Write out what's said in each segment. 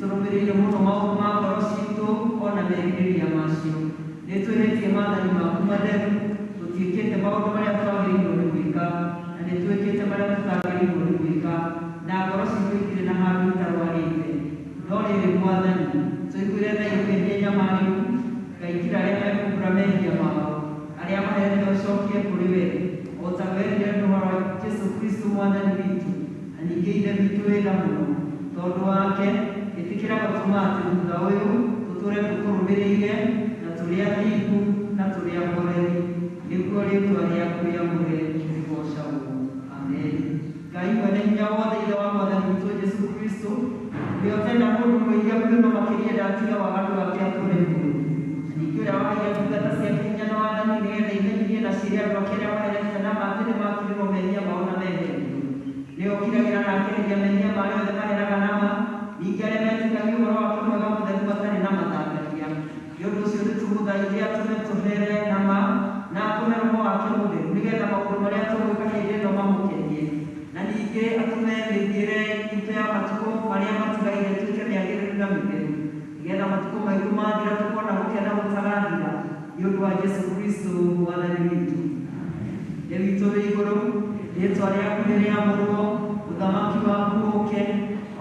Nĩtũrũmĩrĩire mũno maũndũ ma ngoro citũ ona merirĩria macio. Nĩtwĩhĩtie maathani maku matheru, tũtiĩkĩte maũndũ marĩa twagĩrĩirwo nĩ gwĩka, na nĩtwĩkĩte marĩa tũtagĩrĩirwo nĩ gwĩka, na ngoro citũ itirĩ na handũ itarwarĩte. No rĩrĩ Mwathani, tũiguĩre tha ithuĩ ithuĩ nyamarĩku, Ngai kira arĩa mekumbũra mehia mao, arĩa maherete ũcokie kũrĩ we, o ta werire nĩ ũhoro wa Jesũ Kristũ Mwathani witũ, na ningĩ Ithe witũ wĩ tha mũno. Tondũ wake, ĩtĩkĩra gũtũma atĩ thutha ũyũ tũtũũre tũkũrũmĩrĩire, na tũrĩ athingu na tũrĩ ahoreri, nĩguo rĩĩtwa rĩaku rĩamũre rĩgoocagwo. Ameni. Ngai mwene hinya wothe, Ithe wa Mwathani witũ Jesũ Kristũ, ũrĩa ũtenda mũndũ mwĩhia akue no makĩria ndatiga waganu wake atũũre muoyo. Na ningĩ ũrĩa waheire ndungata ciake hinya na wathani nĩgeetha imenyithie na ciĩre andũ ake arĩa maherete na ma atĩ nĩmakirĩrwo mehia mao na meherio. Nĩwe ũkiragĩra na akeheria mehia ma arĩa othe maheraga na ma, ningĩ arĩa metĩkagia ũhoro wake mwega mũtheru matarĩ na mathangania. Nĩ ũndũ ũcio nĩtũmũthaithe atũme tũhere na ma, na atũhe Roho wake Mũtheru, nĩgeetha maũndũ marĩa tũgwĩka hĩndĩ ĩno mamũkenie. Na ningĩ atũme mĩthiĩre itũ ya matukũ marĩa matigaire ĩtuĩke mĩagĩrĩru na mĩtheru, nĩgeetha matukũ maitũ mathira tũkona gũkena gũtagathira, nĩ ũndũ wa Jesũ Kristũ Mwathani witũ. Ithe witũ wĩ igũrũ, rĩĩtwa rĩaku nĩrĩamũrwo, ũthamaki waku ũũke,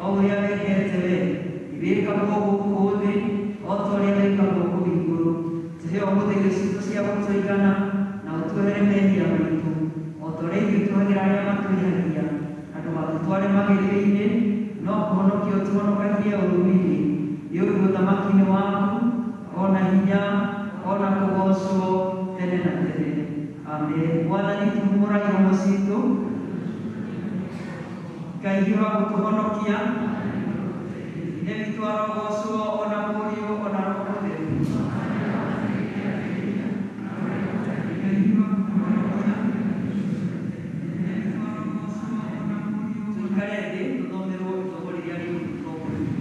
o ũrĩa wendete wee, wĩkagwo gũkũ thĩ o ta ũrĩa wĩkagwo kũu igũrũ. Tũhe ũmũthĩ irio citũ cia gũtũigana, na ũtuohere mehia maitũ, o ta ũrĩa ithuĩ tuohagĩra arĩa matwĩhagia. Na ndũgatũtware magerio-inĩ, no kũhonokia ũtũhonokagie ũũru-inĩ. Nĩ ũndũ ũthamaki nĩ waku, o na hinya, o na kũgoocwo tene na tene. Amen. Mwathani, tuhumũra iromo citũ. Ngai hiũha gũtũhonokia. Ithe witũ arogocwo, o na Mũriũ, o na Roho Mũtheru. Ngai hiũha gũtũhonokia. Ithe witũ arogocwo, o na Mũriũ. Tũikare thĩ tũthomerwo ithomo rĩrĩa rĩgũtũtongoria.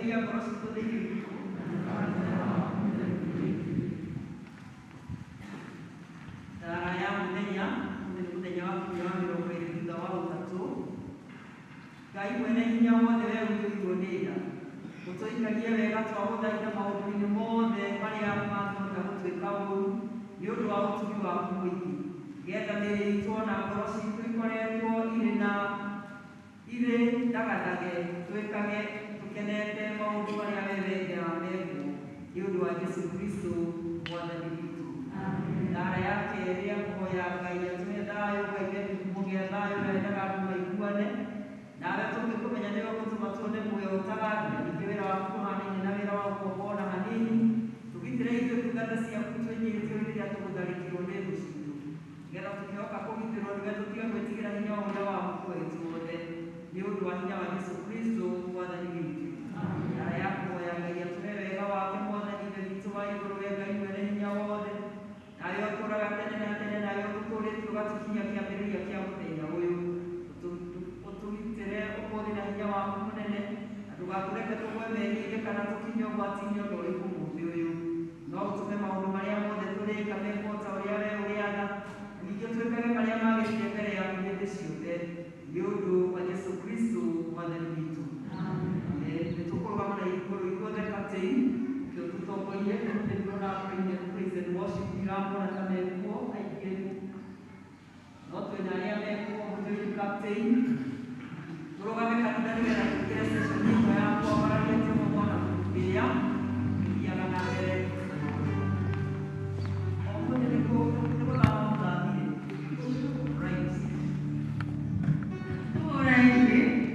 Ndũkaihũria ngoro citũ thĩinĩ witũ. Thara ya mũthenya, ũmũthĩ nĩ mũthenya wa kiumia wa 20 thutha wa ũtatũ. Ngai mwene hinya wothe we ũiyũirwo nĩ tha, ũtũikarie wega twagũthaitha maũndũ-inĩ mothe marĩa mangĩhota gũtuĩka ũũru nĩ ũndũ wa ũtugi waku mũingĩ, nĩgetha mĩĩrĩ itũ ona ngoro citũ ikoretwo irĩ na irĩ ndagathage twĩkage tũkenete maũndũ marĩa we wendaga mekwo nĩ ũndũ wa Jesũ Kristo Mwathani witũ. Thara ya kerĩ ya kũhoya Ngai atũhe thayũ. Ngai we kĩhumo gĩa thayũ na endaga andũ maiguane nawe tũngĩkũmenya nĩwe ũgũtũma tuone muoyo ũtagathira. Ningĩ wĩra waku ndũhanaine na wĩra wa ũkombo ona hanini. Tũgitĩre ithuĩ ndungata ciaku twĩnyihĩtie rĩrĩa tũgũtharĩkĩrwo nĩ thũ citũ, nĩgetha tũkĩhoka kũgitĩrwo nĩwe tũtige gwĩtigĩra hinya ũrĩa wa muoyo wothe nĩ ũndũ wa hinya wa Jesũ Kristo Mwathani witũ. Thara ya kũhoya Ngai atũhe wega wake. Mwathani Ithe witũ wa igũrũ, we Ngai mwene hinya wothe, nawe ũtũũraga tene na tene, nawe ũtũtũũrĩtie ũgatũkinyia kĩambĩrĩria kĩa mũthenya ũyũ, ũtũgitĩre ũmũthĩ na hinya waku mũnene, na ndũgatũreke tũgwe mehia-inĩ kana tũkinye ũgwati-inĩ ona ũrĩkũ ũmũthĩ ũyũ, no ũtũme maũndũ marĩa mothe tũrĩka mekwo ta ũrĩa we ũrĩatha, na ningĩ twĩkage marĩa magĩrĩire mbere yaku hĩndĩ ciothe nĩ ũndũ wa Jesũ Kristo Mwathani witũ. Amen. Nĩ tũkũrũgama na igũrũ ithuothe captain kĩo tũtongorie. Ũmũthĩ ndĩrona praise and worship ndiramona ta mekuo aingĩ, no twĩna arĩa mekuo. Mũthuri captain, tũrũgame kanitha nĩgetha tũingĩre session ĩno ya kwambararia Jehova na kũmũtĩĩa tũthiaga na mbere. Ũmũthĩ nĩ gũthama mũthamire, right? Alright.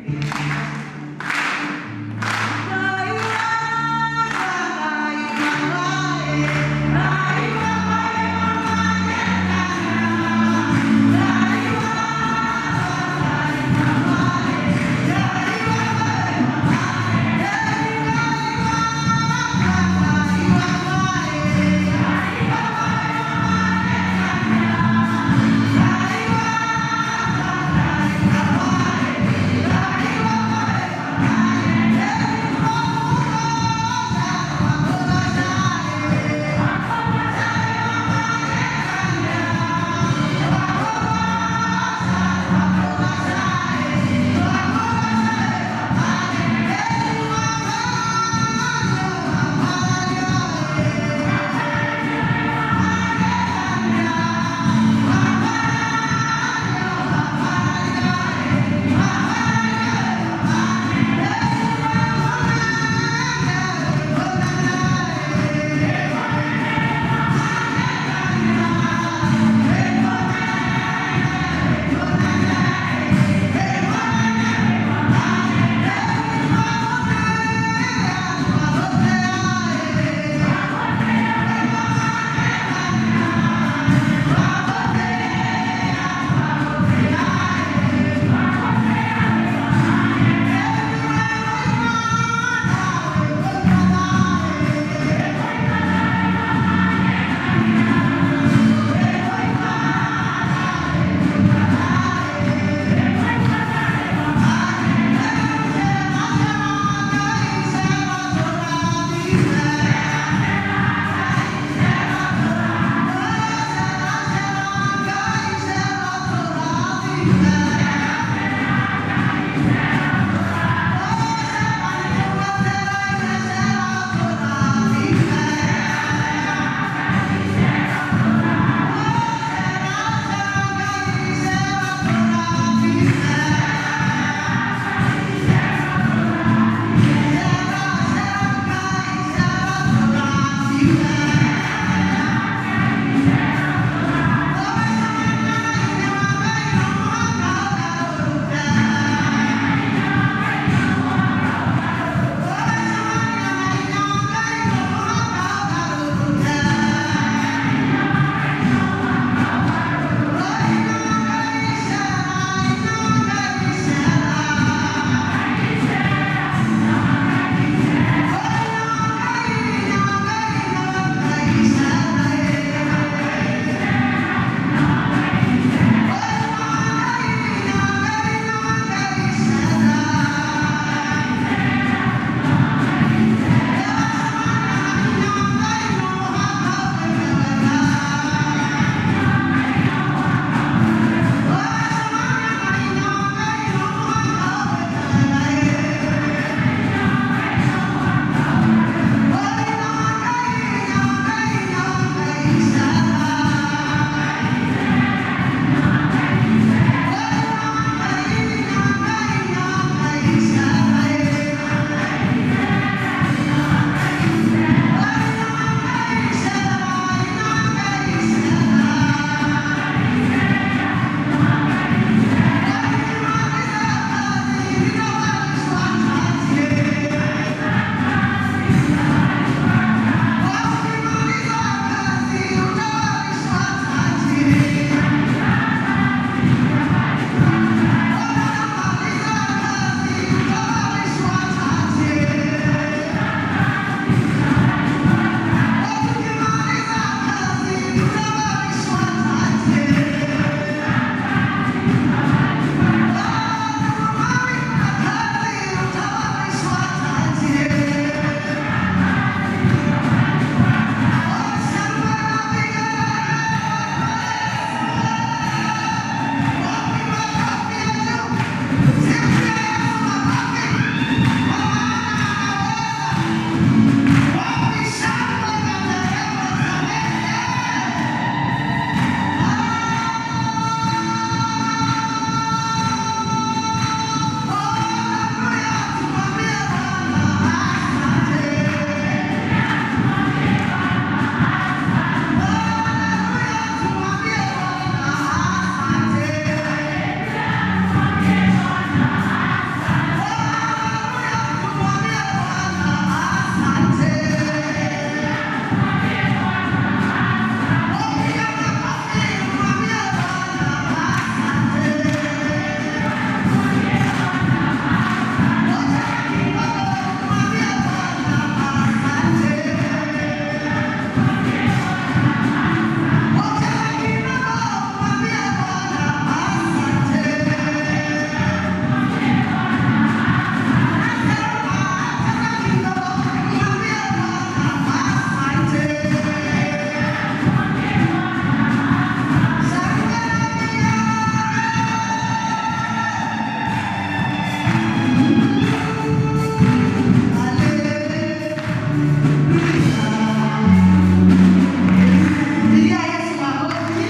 Pigia Yesu makofi.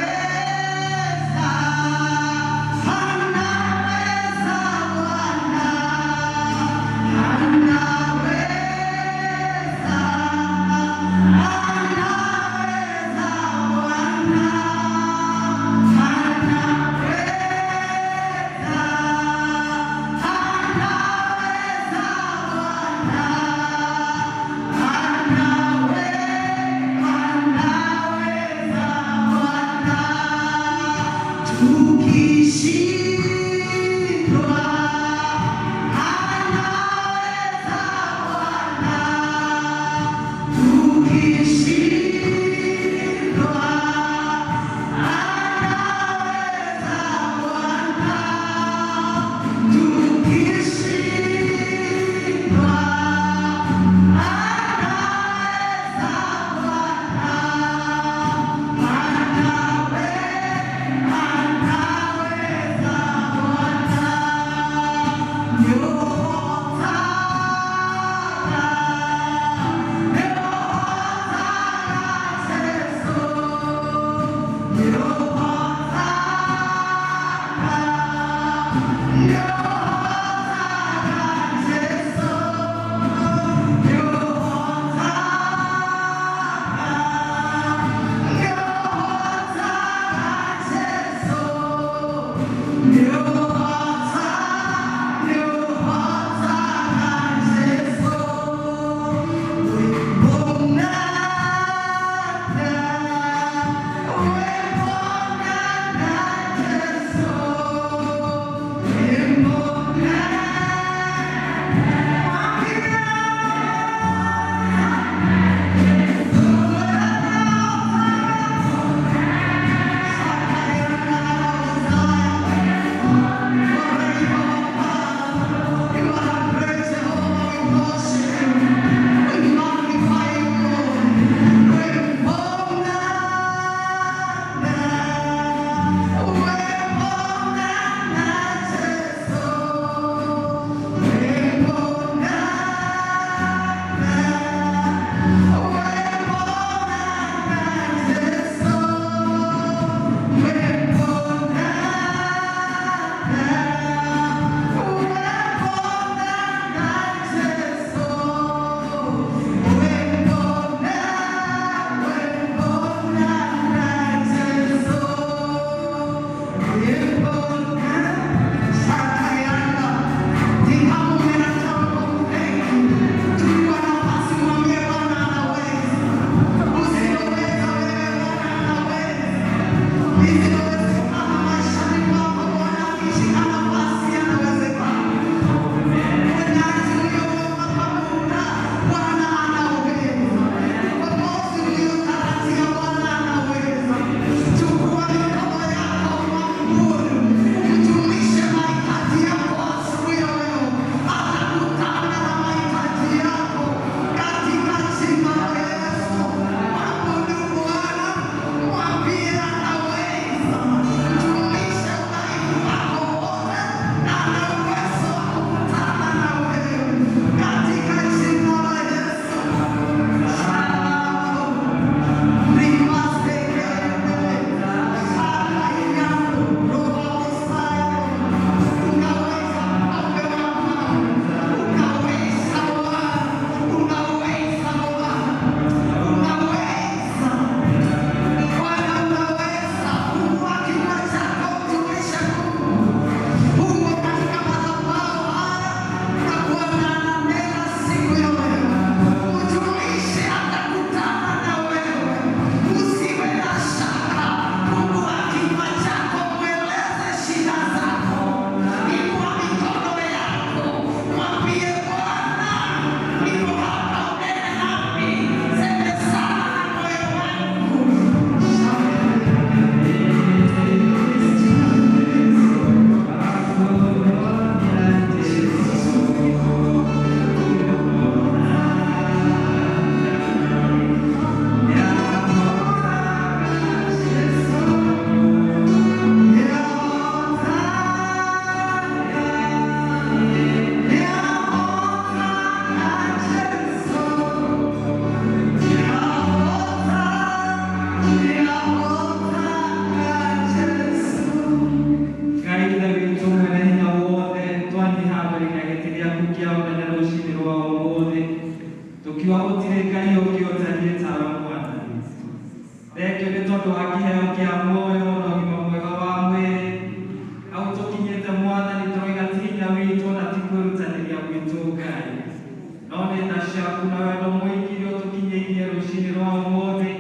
Anaweza, anaweza Bwana, anaweza, anaweza Bwana, anaweza, anaweza Bwana, anaweza Bwana, tukishindwa anaweza Bwana, tukishindwa anaweza Bwana, tukishindwa anaweza Bwana, anaweza Bwana, Tũkũnyiha mbere ya gĩtĩ gĩaku kĩa ũnene rũcinĩ rwa ũmũthĩ, tũkiuga gũtirĩ Ngai ũngĩ ũtariĩ tawe Mwathani. Thengio nĩ tondũ wa kĩheo kĩa muoyo na ũgima mwega wa mwĩrĩ. Hau tũkinyĩte Mwathani, tũroiga ti hinya witũ na ti kwĩrutanĩria gwitũ Ngai, no nĩ tha ciaku na wendo mũingĩ iria ũtũkinyĩirie rũcinĩ rwa ũmũthĩ,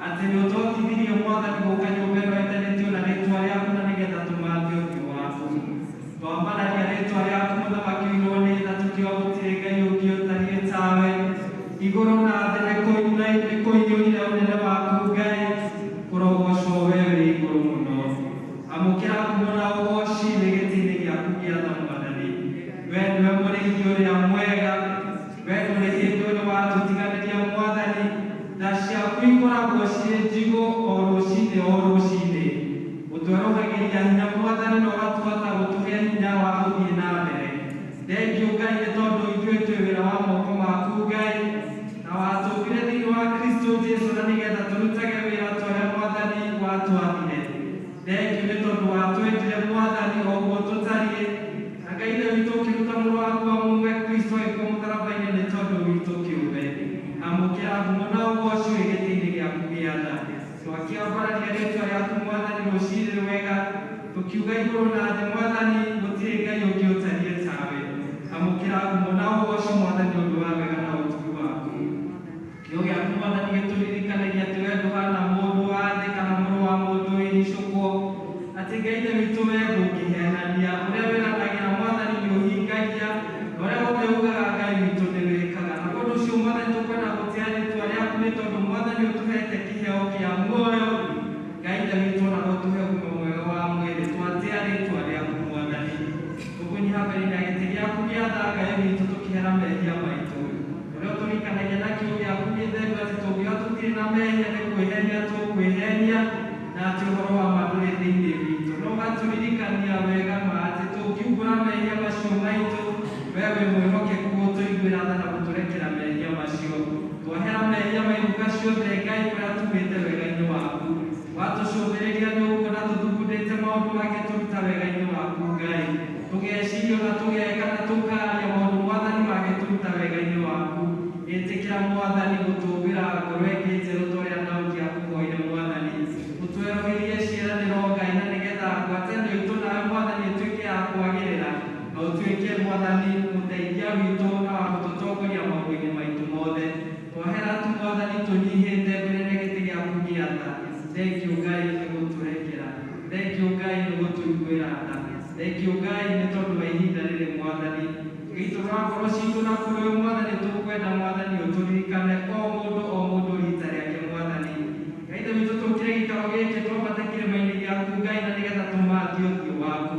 atĩ nĩ ũtũhotithirie Mwathani gũka nyũmba ĩno ĩtanĩtio na rĩtwa rĩaku, na nĩgetha tũmathe ũthiũ waku. Twambararia rĩtwa rĩaku Mũthamaki ũirwo nĩ tha, tũkiuga gũtirĩ Ngai ũngĩ ũtariĩ tawe. Igũrũ na thĩ nĩ kũiyũire ũnene waku Ngai, kũrogocwo we wĩ igũrũ mũno. Amũkĩra ngumo na ũgoci wĩ gĩtĩ-inĩ gĩaku gĩa tha Mwathani. We nĩwe mũrĩithi ũrĩa mwega, we ndũrĩ hĩndĩ ũrĩ watũtiganĩria Mwathani. Tha ciaku ikoragwo cirĩ njigũ o rũcinĩ o rũcinĩ. Ũtwerũhagĩria hinya Mwathani, na ũgatũhota gũtũhe hinya wa gũthiĩ na mbere. Thengio Ngai nĩ tondũ ithuĩ twĩ wĩra wa moko maku Ngai, na watũmbire thĩinĩ wa Kristo Jesu na nĩgetha tũrutage wĩra ta ũrĩa Mwathani watwathire. Thengio nĩ tondũ watwendire Mwathani o ũguo tũtariĩ, na Ngai Ithe witũ ũkĩruta mũrũ waku wa mũmwe Kristo agĩkua mũtharaba-inĩ nĩ tondũ witũ kĩũmbe. Amũkĩra ngumo na ũgoci wĩ gĩtĩ-inĩ gĩaku gĩa tha. Twakĩambararia rĩtwa rĩaku Mwathani rũcinĩ rwega, tũkiuga igũrũ na thĩ Mwathani gũtirĩ Ngai ũngĩ ũtariĩ tawe. Amũkĩra ngumo na ũgoci Mwathani ũndũ wa wega na ũtugi waku. Kiugo gĩaku Mwathani gĩtũririkanagia atĩ we ndũhana mũndũ wa thĩ kana mũrũ wa mũndũ wĩricũkwo, atĩ Ngai Ithe witũ we ndũngĩhenania, ũrĩa wĩranagĩra Mwathani nĩ ũhingagia, na ũrĩa wothe ugaga Ngai witũ nĩ wĩkaga. Na ũndũ ũcio Mwathani tũkwenda gũtĩa rĩtwa rĩaku nĩ tondũ Mwathani ũtũhete kĩheo kĩa muoyo. Ngai Ithe witũ ona gũtũhe ũgima mwega wa mwĩrĩ, twatĩa rĩtwa rĩaku Mwathani. Tũkũnyiha mbere ya gĩtĩ gĩaku gĩa tha Ngai witũ, tũkĩhera mehia maitũ. Ũrĩa ũtũririkanagia na kiugo gĩaku gĩtheru atĩ tũngiuga tũtirĩ na mehia nĩ kwĩhenia tũkwĩhenia, na atĩ ũhoro wa ma ndũrĩ thĩinĩ witũ. No ũgatũririkania wega ma atĩ tũngiumbũra mehia macio maitũ, we wĩ mwĩhokeku gũtũiguĩra tha na gũtũrekera mehia macio. Twahera mehia ma iruka ciothe Ngai kũrĩa tumĩte wega-inĩ waku. Watũcũthĩrĩria nĩ ũkuona tũthugundĩte maũndũ make tũruta wega-inĩ waku Ngai. Tũgeciria na tũgeka na tũkaria maũndũ Mwathani mangĩtũruta wega-inĩ waku. Ĩtĩkĩra Mwathani gũtũmbĩra ngoro ĩngĩ njerũ ta ũrĩa Daudi akũhoire Mwathani. Ũtwerũhĩrie ciĩranĩro Ngai, na nĩgetha ngwatanĩro itũ nawe Mwathani ĩtuĩke ya kwagĩrĩra, na ũtuĩke Mwathani mũteithia witũ na wa gũtũtongoria maũndũ-inĩ maitũ mothe. Twahera tu Mwathani tũnyihĩte mbere ya gĩtĩ gĩaku gĩa tha. Thengio Ngai nĩ gũtũrekera. Thengio Ngai nĩ gũtũiguĩra tha. Thengio Ngai nĩ tondũ wa ihinda rĩrĩ Mwathani. Tũgĩitũrũra ngoro citũ na kũrĩ we Mwathani, tũkwenda Mwathani ũtũririkane o mũndũ o mũndũ rita rĩake Mwathani. Ngai Ithe witũ, tũkĩre gĩikaro gĩkĩ twambate kĩrĩma-inĩ gĩaku Ngai, na nĩgetha tũmathe ũthiũ waku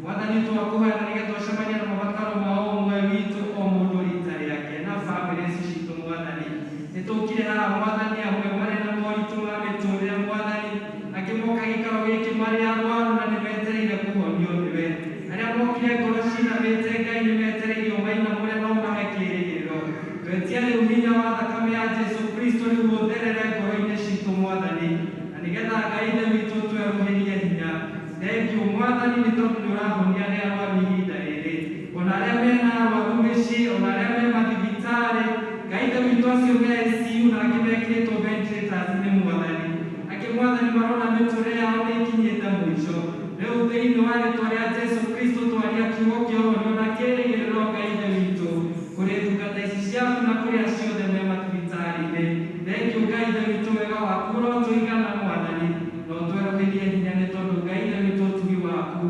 Mwathani. Twakũhoya na nĩgetha ũcemanie na mabataro ma o ũmwe witũ o mũndũ rita rĩake na bamĩrĩ ici citũ Mwathani. Nĩtũkire haha Mwathani, amwe marĩ na moritũ ma mĩtũrĩre Mwathani, angĩ moka gĩikaro gĩkĩ marĩ arwaru na nĩmetereire kũhonio nĩwe. Arĩa mokire ngoro cinamĩte Ngai nĩmetereire ũmainamũre na ũmahe kĩĩrĩgĩrĩro. Twetia rĩu hinya wa thakame ya Jesu Kristo rĩu ũtherere ngoro-inĩ citũ Mwathani, na nĩgetha Ngai Ithe witũ twerũhĩrie hinya. Thengio Mwathani nĩ tondũ nĩ ũrahonia arĩa arwaru ihinda rĩrĩ, ona arĩa mena arwaru mĩciĩ, ona arĩa me mathibitarĩ. Ngai Ithe witũ, acio me ICU na angĩ mekĩrĩtwo ventilators nĩ Mwathani, angĩ Mwathani marona mĩtũrĩre yao nĩ ĩkinyĩte mũico. Rĩu thĩinĩ wa rĩtwa rĩa Jesu Kristo twaria kiugo kĩa ũhonio na kĩĩrĩgĩrĩro Ngai Ithe witũ kũrĩ ndungata ici ciaku na kũrĩ acio othe me mathibitarĩ-inĩ. Thengio Ngai Ithe witũ, wega waku ũrotũigana Mwathani, na ũtwerũhĩrie hinya nĩ tondũ Ngai Ithe witũ ũtugi waku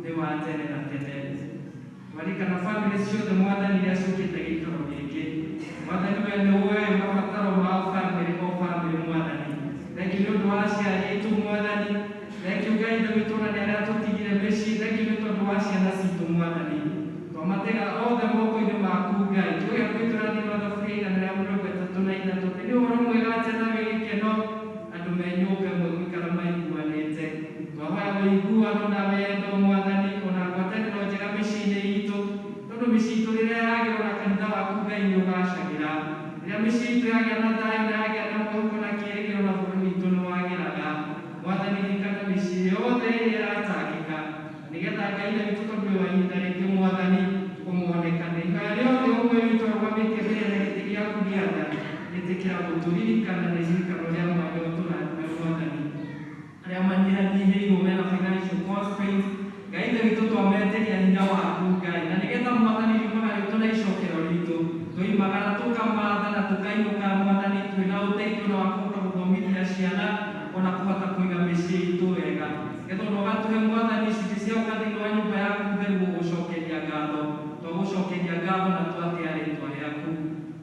nĩ wa tene na tene. Twarikana bamĩrĩ ciothe Mwathani iria ciũkĩte gĩikaro gĩkĩ. Mwathani, we nĩ ũĩ mabataro mao bamĩrĩ o bamĩrĩ Mwathani. Thengio nĩ ũndũ wa aciari aitũ Mwathani. Thengio Ngai Ithe witũ ona nĩ arĩa tũtigire mĩciĩ. Thengio nĩ tondũ wa ciana citũ Mwathani. Twamatega othe moko-inĩ maku Ngai. Kiugo gĩaku gĩtũrathima thaburia 133 atĩ nĩ ũhoro mwega atĩa na wĩ gĩkeno andũ me nyũmba ĩmwe gũikara maiguanĩte. Twahoya ũiguano na wendo Mwathani, ona ngwatanĩro njega mĩciĩ-inĩ itũ, tondũ mĩciĩ itũ rĩrĩa yagĩra ona kanitha waku Ngai nĩ ũgacagĩra. Rĩrĩa mĩciĩ itũ yagĩa na thayũ na yagĩa na mwĩhoko na kĩĩrĩgĩrĩro, na bũrũri witũ nĩ wagĩraga. Mwathani, ririkana mĩciĩ yothe ĩrĩa ĩratangĩka, nĩgetha Ngai Ithe witũ, tondũ wa ihinda rĩngĩ Mwathani, Gwĩtĩkĩra gũtũririkana na iririkano rĩa mwanya ũtũrathime Mwathani. Arĩa manyihanyihĩirwo mena financial constraints, Ngai Ithe witũ twametĩria hinya waku Ngai, na nĩgetha Mwathani riumaga ritũ na icokero ritũ, tũimagara tũkamatha na tũkainũka Mwathani twĩna ũteithio na wa kũhota gũthomithia ciana ona kũhota kũiga mĩciĩ itũ wega, nĩgetha ona ũgatũhe Mwathani icunjĩ cia ũka thĩinĩ wa nyũmba yaku theru gũgũcokeria ngatho, twagũcokeria ngatho na twatĩa rĩtwa rĩaku.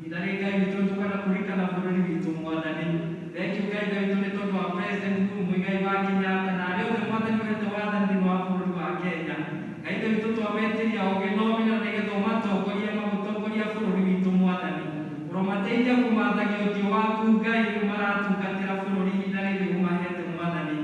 Itharĩ Ngai witũ nĩtũkwenda kũririkana bũrũri witũ Mwathani. Thengiũ Ngai Ithe witũ nĩ tondũ wa President Uhuru Muigai wa Kenyatta na arĩa othe Mwathani ũhete wathani thĩinĩ wa bũrũri wa Kenya. Ngai Ithe witũ twametĩria ũũgĩ na ũmenyo nĩgetha ũmatongorie magũtongoria bũrũri witũ Mwathani. Ũromateithia kũmathagia ũthiũ waku Ngai rĩu maratungatĩra bũrũri ihinda rĩrĩ ũmahete Mwathani.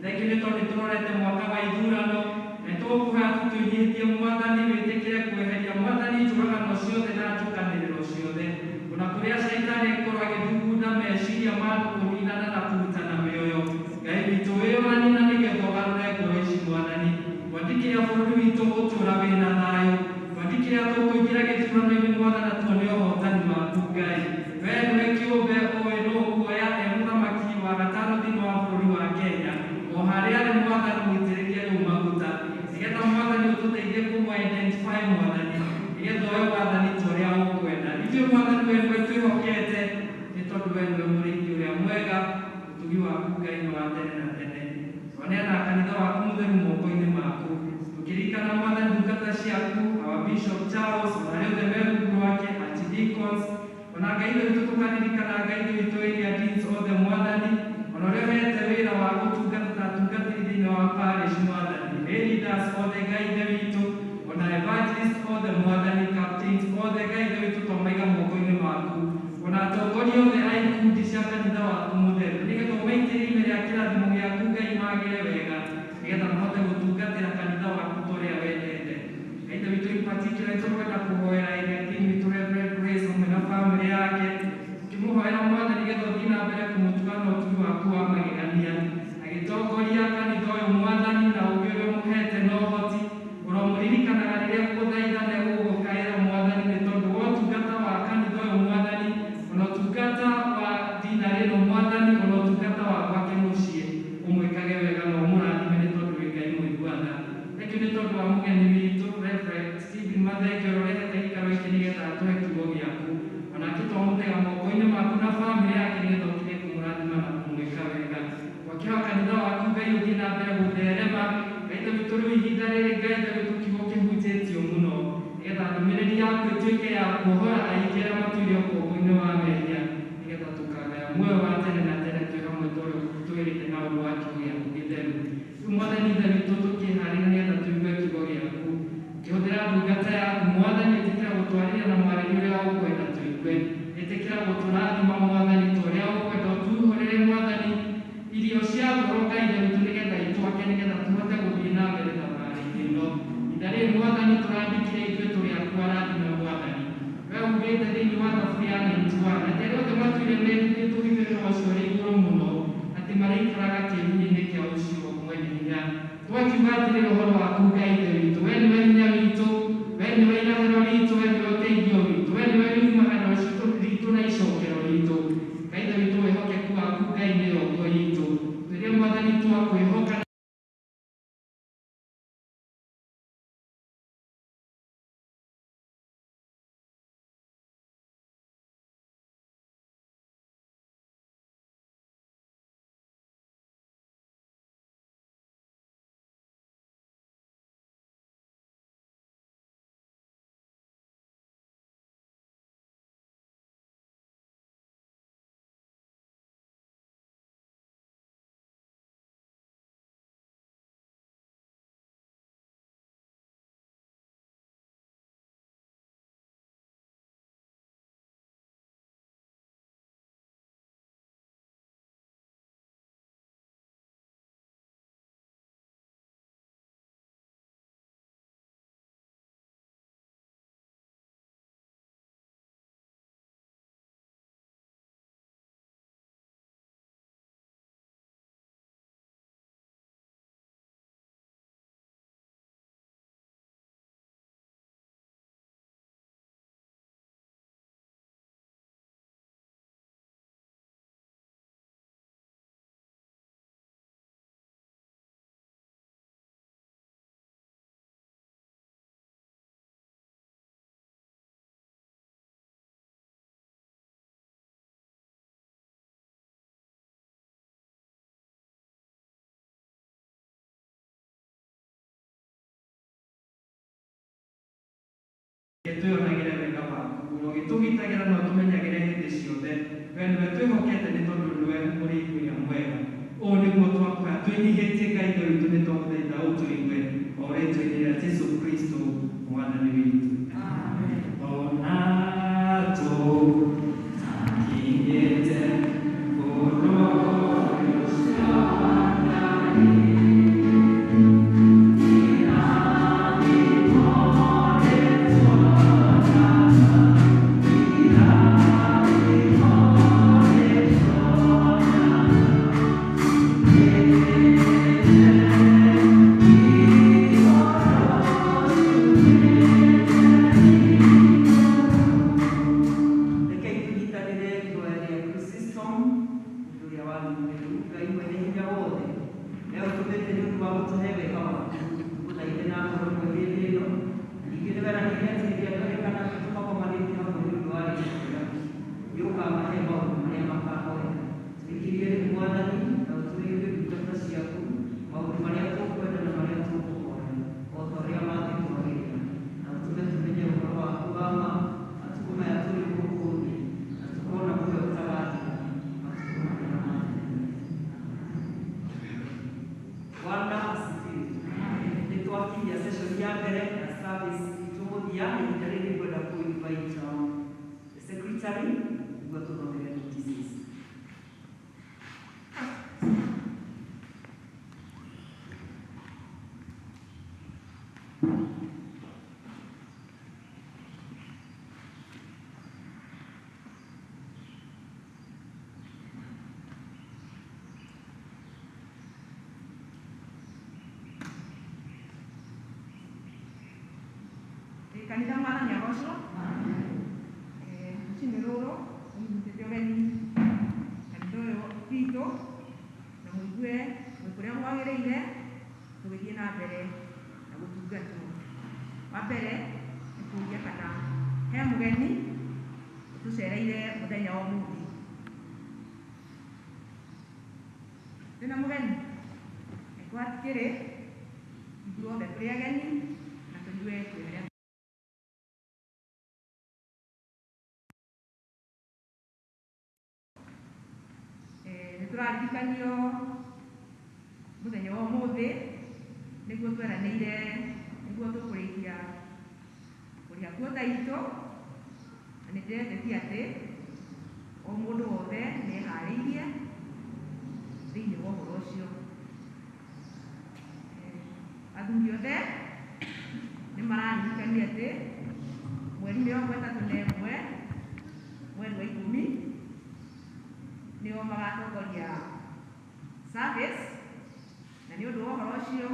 Thengiũ nĩ tondũ nĩtũrorete mwaka wa ithurano na nĩtũgũkũhoya tu twĩnyihĩtie Mwathani wĩtĩkĩre kweheria Mwathani njũragano ciothe na njũkanĩrĩro ciothe, ona kũrĩa caitani angĩkorwo agĩthugunda meciria ma andũ kũninana na kũrutana mĩoyo. Ngai witũ wĩyonanie na nĩgetha ũgarũre ngoro ici Mwathani. Twandĩkĩre bũrũri witũ gũtũũra wĩna thayũ, twandĩkĩre tũkũingĩra gĩthurano-inĩ Mwathani na tuone ũhotani waku Ngai. Wee nĩwe kĩũmbe ũĩ nũ ũkuoya e mũthamaki wa gatano thĩinĩ wa bũrũri wa Kenya, o harĩa arĩ Mwathani mũitĩrĩrie rĩu maguta, nĩgetha Mwathani ũtũteithie kũmũ-identify Mwathani, nĩgetha oe wathani ta ũrĩa ũkwenda. Ithuĩ Mwathani wee nĩwe twĩhokete, nĩ tondũ wee nĩwe mũrĩithi ũrĩa mwega, ũtugi waku Ngai nĩ wa tene na tene. Twaneana kanitha waku mũtheru moko-inĩ maku, tũkĩririkana Mwathani ndungata ciaku, our Bishop Charles, ona arĩa othe me rungu rwake, archdeacons, ona Ngai Ithe witũ tũkaririkana Ngai Ithe witũ area deans othe Mwathani, ona ũrĩa ũhete wĩra wa gũtungata ta atungatĩri thĩinĩ wa parish Mwathani, lay leaders othe Ngai Ithe witũ, ona evangelist othe Mwathani, captains othe Ngai Ithe witũ twamaiga moko-inĩ maku, ona atongoria othe a ikundi cia kanitha waku mũtheru, nĩgetha ũmaitĩrĩrie ime rĩa kĩrathimo gĩaku Ngai magĩre wega, nĩgetha mahote gũtungatĩra kanitha waku ta ũrĩa wendete. Ngai Ithe witũ in particular nĩtũkwenda kũhoera area dean witũ Reverend Grace hamwe na famĩlĩ yake, tũkĩmũhoera Mwathani nĩgetha ũthiĩ na mbere kũmũtuga na ũtugi waku wa magegania, agĩtongoria kanitha ũyũ Mwathani na ũũgĩ ũrĩa ũmũhete na ũhoti, ũromũririkanaga rĩrĩa egũgũthaitha na egũgũkaĩra Mwathani, nĩ tondũ wa ũtungata wa kanitha ũyũ Mwathani, ona ũtungata wa dinarĩ ĩno Mwathani, ona ũtungata wa gwake mũciĩ, ũmwĩkage wega na ũmũrathime nĩ tondũ wĩ Ngai mũigua tha. Thengiũ nĩ tondũ wa mũgeni witũ Reverend Stephen Mathenge ũrĩa ũrehete gĩikaro gĩkĩ nĩgetha atũhe kiugo gĩaku, onake twamũtega moko-inĩ maku na famĩlĩ yake nĩgetha ũkire kũmũrathima na kũmwĩka wega. Twakĩhoya kanitha waku Ngai ũthiĩ na mbere gũtherema. Ngai Ithe witũ rĩu ihinda rĩrĩ Ngai Ithe witũ kiugo kĩhunjĩtio mũno, nĩgetha ndũmĩrĩri yaku ĩtuĩke ya kuohora aingĩ arĩa matũire ũkombo-inĩ wa mehia, nĩgetha tũkagaya muoyo wa tene na tene twĩ hamwe ta ũrĩa twĩrĩte na ũndũ wa kiugo gĩaku gĩtheru. Rĩu Mwathani Ithe witũ tũkĩharĩria nĩgetha tũigue kiugo gĩaku, ũkĩhũthĩra ndungata yaku Mwathani, ĩtĩkĩra gũtwarĩria na mwarĩrie ũrĩa ũkwenda tũigue, ĩtĩkĩra gũtũrathima Mwathani ta ũrĩa ũkwenda, ũtuihũrĩre Mwathani irio cia ngoro Ngai Ithe witũ nĩgetha itwake, nĩgetha tũhote gũthiĩ na mbere thabarĩ-inĩ ĩno. Ihinda rĩrĩ Mwathani tũrandĩkire ithuĩ tũrĩ aku arathime Mwathani. Wee ugĩte thĩinĩ wa Thaburi ya 91 atĩ arĩa othe matũire mehithĩtwo hitho-inĩ wa ũcio ũrĩ igũrũ mũno, atĩ marĩikaraga kĩĩruru-inĩ kĩa ũcio mwene hinya. Twakiuga atĩrĩrĩ ũhoro waku Ngai Ithe witũ, wee nĩwe hinya witũ, wee nĩwe irahĩro ritũ, wee nĩwe ũteithio witũ, wee nĩwe riumagano ritũ na icokero ritũ. Ngai Ithe witũ wĩhokeku waku Ngai nĩ ngo itũ. Rĩrĩa Mwathani twakwĩhoka Twĩonagĩre wega waku na ũgĩtũgitagĩra na ũtũmenyagĩre hĩndĩ ciothe. We nĩwe twĩhokete nĩ tondũ nĩwe mũrĩithi ũrĩa mwega. Ũũ nĩguo twakũhoya twĩnyihĩtie Ngai Ithe witũ, nĩ twagũthaitha ũtũigue o rĩtwa-inĩ rĩa Jesũ Kristo Mwathani witũ. Ona tũtakinyĩte bũrũri ũcio wa Ngai, Rekei tũnyitanĩre ihoya rĩa Chrysostom, mũndũ ũrĩa warĩ mũtheru, Ngai mwene hinya wothe. We ũtũmĩte nĩ ũndũ wa gũtũhe wega waku, tũgũthaithe na ngoro ĩmwe hĩndĩ ĩno. Na ningĩ nĩ weranĩire atĩ hĩndĩ ĩrĩa andũ erĩ kana atatũ magomanĩte hamwe nĩ ũndũ wa rĩĩtwa rĩaku, nĩ ũkamahe maũndũ marĩa makahoya. Tũingĩrie rĩu Mwathani, na ũtũhe ithuĩ ndungata ciaku maũndũ marĩa tũkwenda na marĩa tũkũhoya, o ta ũrĩa mangĩtwagĩrĩra. Na ũtũme tũmenye ũhoro waku wa ma matukũ maya tũrĩ gũkũ thĩ, na tũkona muoyo ũtagathira matukũ marĩa ma tene. Bwana asifiwe. Nĩ twakinyia session ya mbere ya service itũ mũthia. Ihinda rĩrĩ ngwenda kũ invite the secretary nĩguo tũthomere notices. Kanitha Mwathani agocwo. Rũcinĩ rũrũ nĩnyitĩte ũgeni kanitha ũyũ witũ na mũigue mwĩ kũrĩa mwagĩrĩire tũgĩthiĩ na mbere na gũtungatwo. Wa mbere nĩ kũria kana he mũgeni ũtũcereire mũthenya wa ũmũthĩ. Twĩna mũgeni? Angĩkorwo hatikĩrĩ, ithuothe tũrĩ ageni na tũigue twĩ harĩa. Nĩ tũraririkanio mũthenya wa ũmũthĩ nĩguo tweranĩire nĩguo tũkũrĩkia kũrĩha kuota itũ, na nĩ ndĩretĩkia atĩ o mũndũ wothe nĩ eharĩirie thĩinĩ wa ũhoro ũcio. Athuri othe nĩ mararirikania atĩ mweri 31 mweri wa 10 nĩo magatongoria service, na nĩ ũndũ wa ũhoro ũcio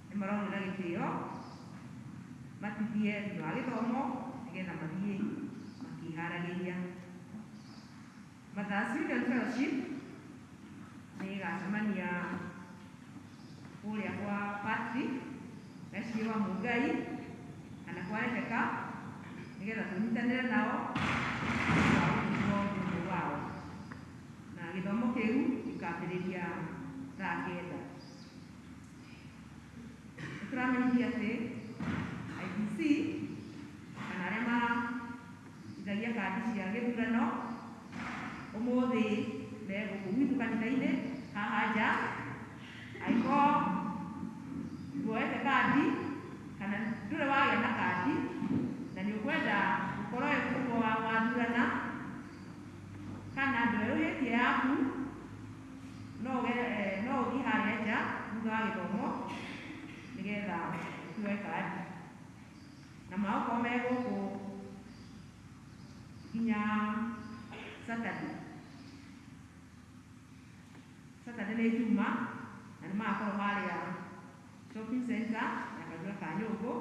nĩ maronio na gĩtĩo matithie thutha wa gĩthomo nĩgetha mathiĩ makĩharagĩria. Mothers Union Fellowship nĩ ĩgacemania kũrĩa kwa Patrick Gaciĩ wa Mũngai kana kwa Rebecca nĩgetha tũnyitanĩre nao thutha wa gũtungwo ũmwe wao, na gĩthomo kĩu gĩkambĩrĩria thaa 9. Nĩ tũramenyithia atĩ IEBC kana arĩa maithagia kandi cia gĩthurano ũmũthĩ me gũkũ gwitũ kanitha-inĩ haha nja. Angĩkorwo nduoete kandi kana ndũrĩ wagĩa na kandi na nĩ ũkwenda gũkorwo wĩ ũmwe wa gwathurana kana ndwerũhĩtie yaku, no ũthiĩ harĩa nja thutha wa gĩthomo nĩgetha ũkĩoe kandi. Na magũkorwo me gũkũ nginya Saturday. Saturday nĩ Juma, na nĩ magakorwo harĩa shopping center ya Kajũra ka Nyũngũ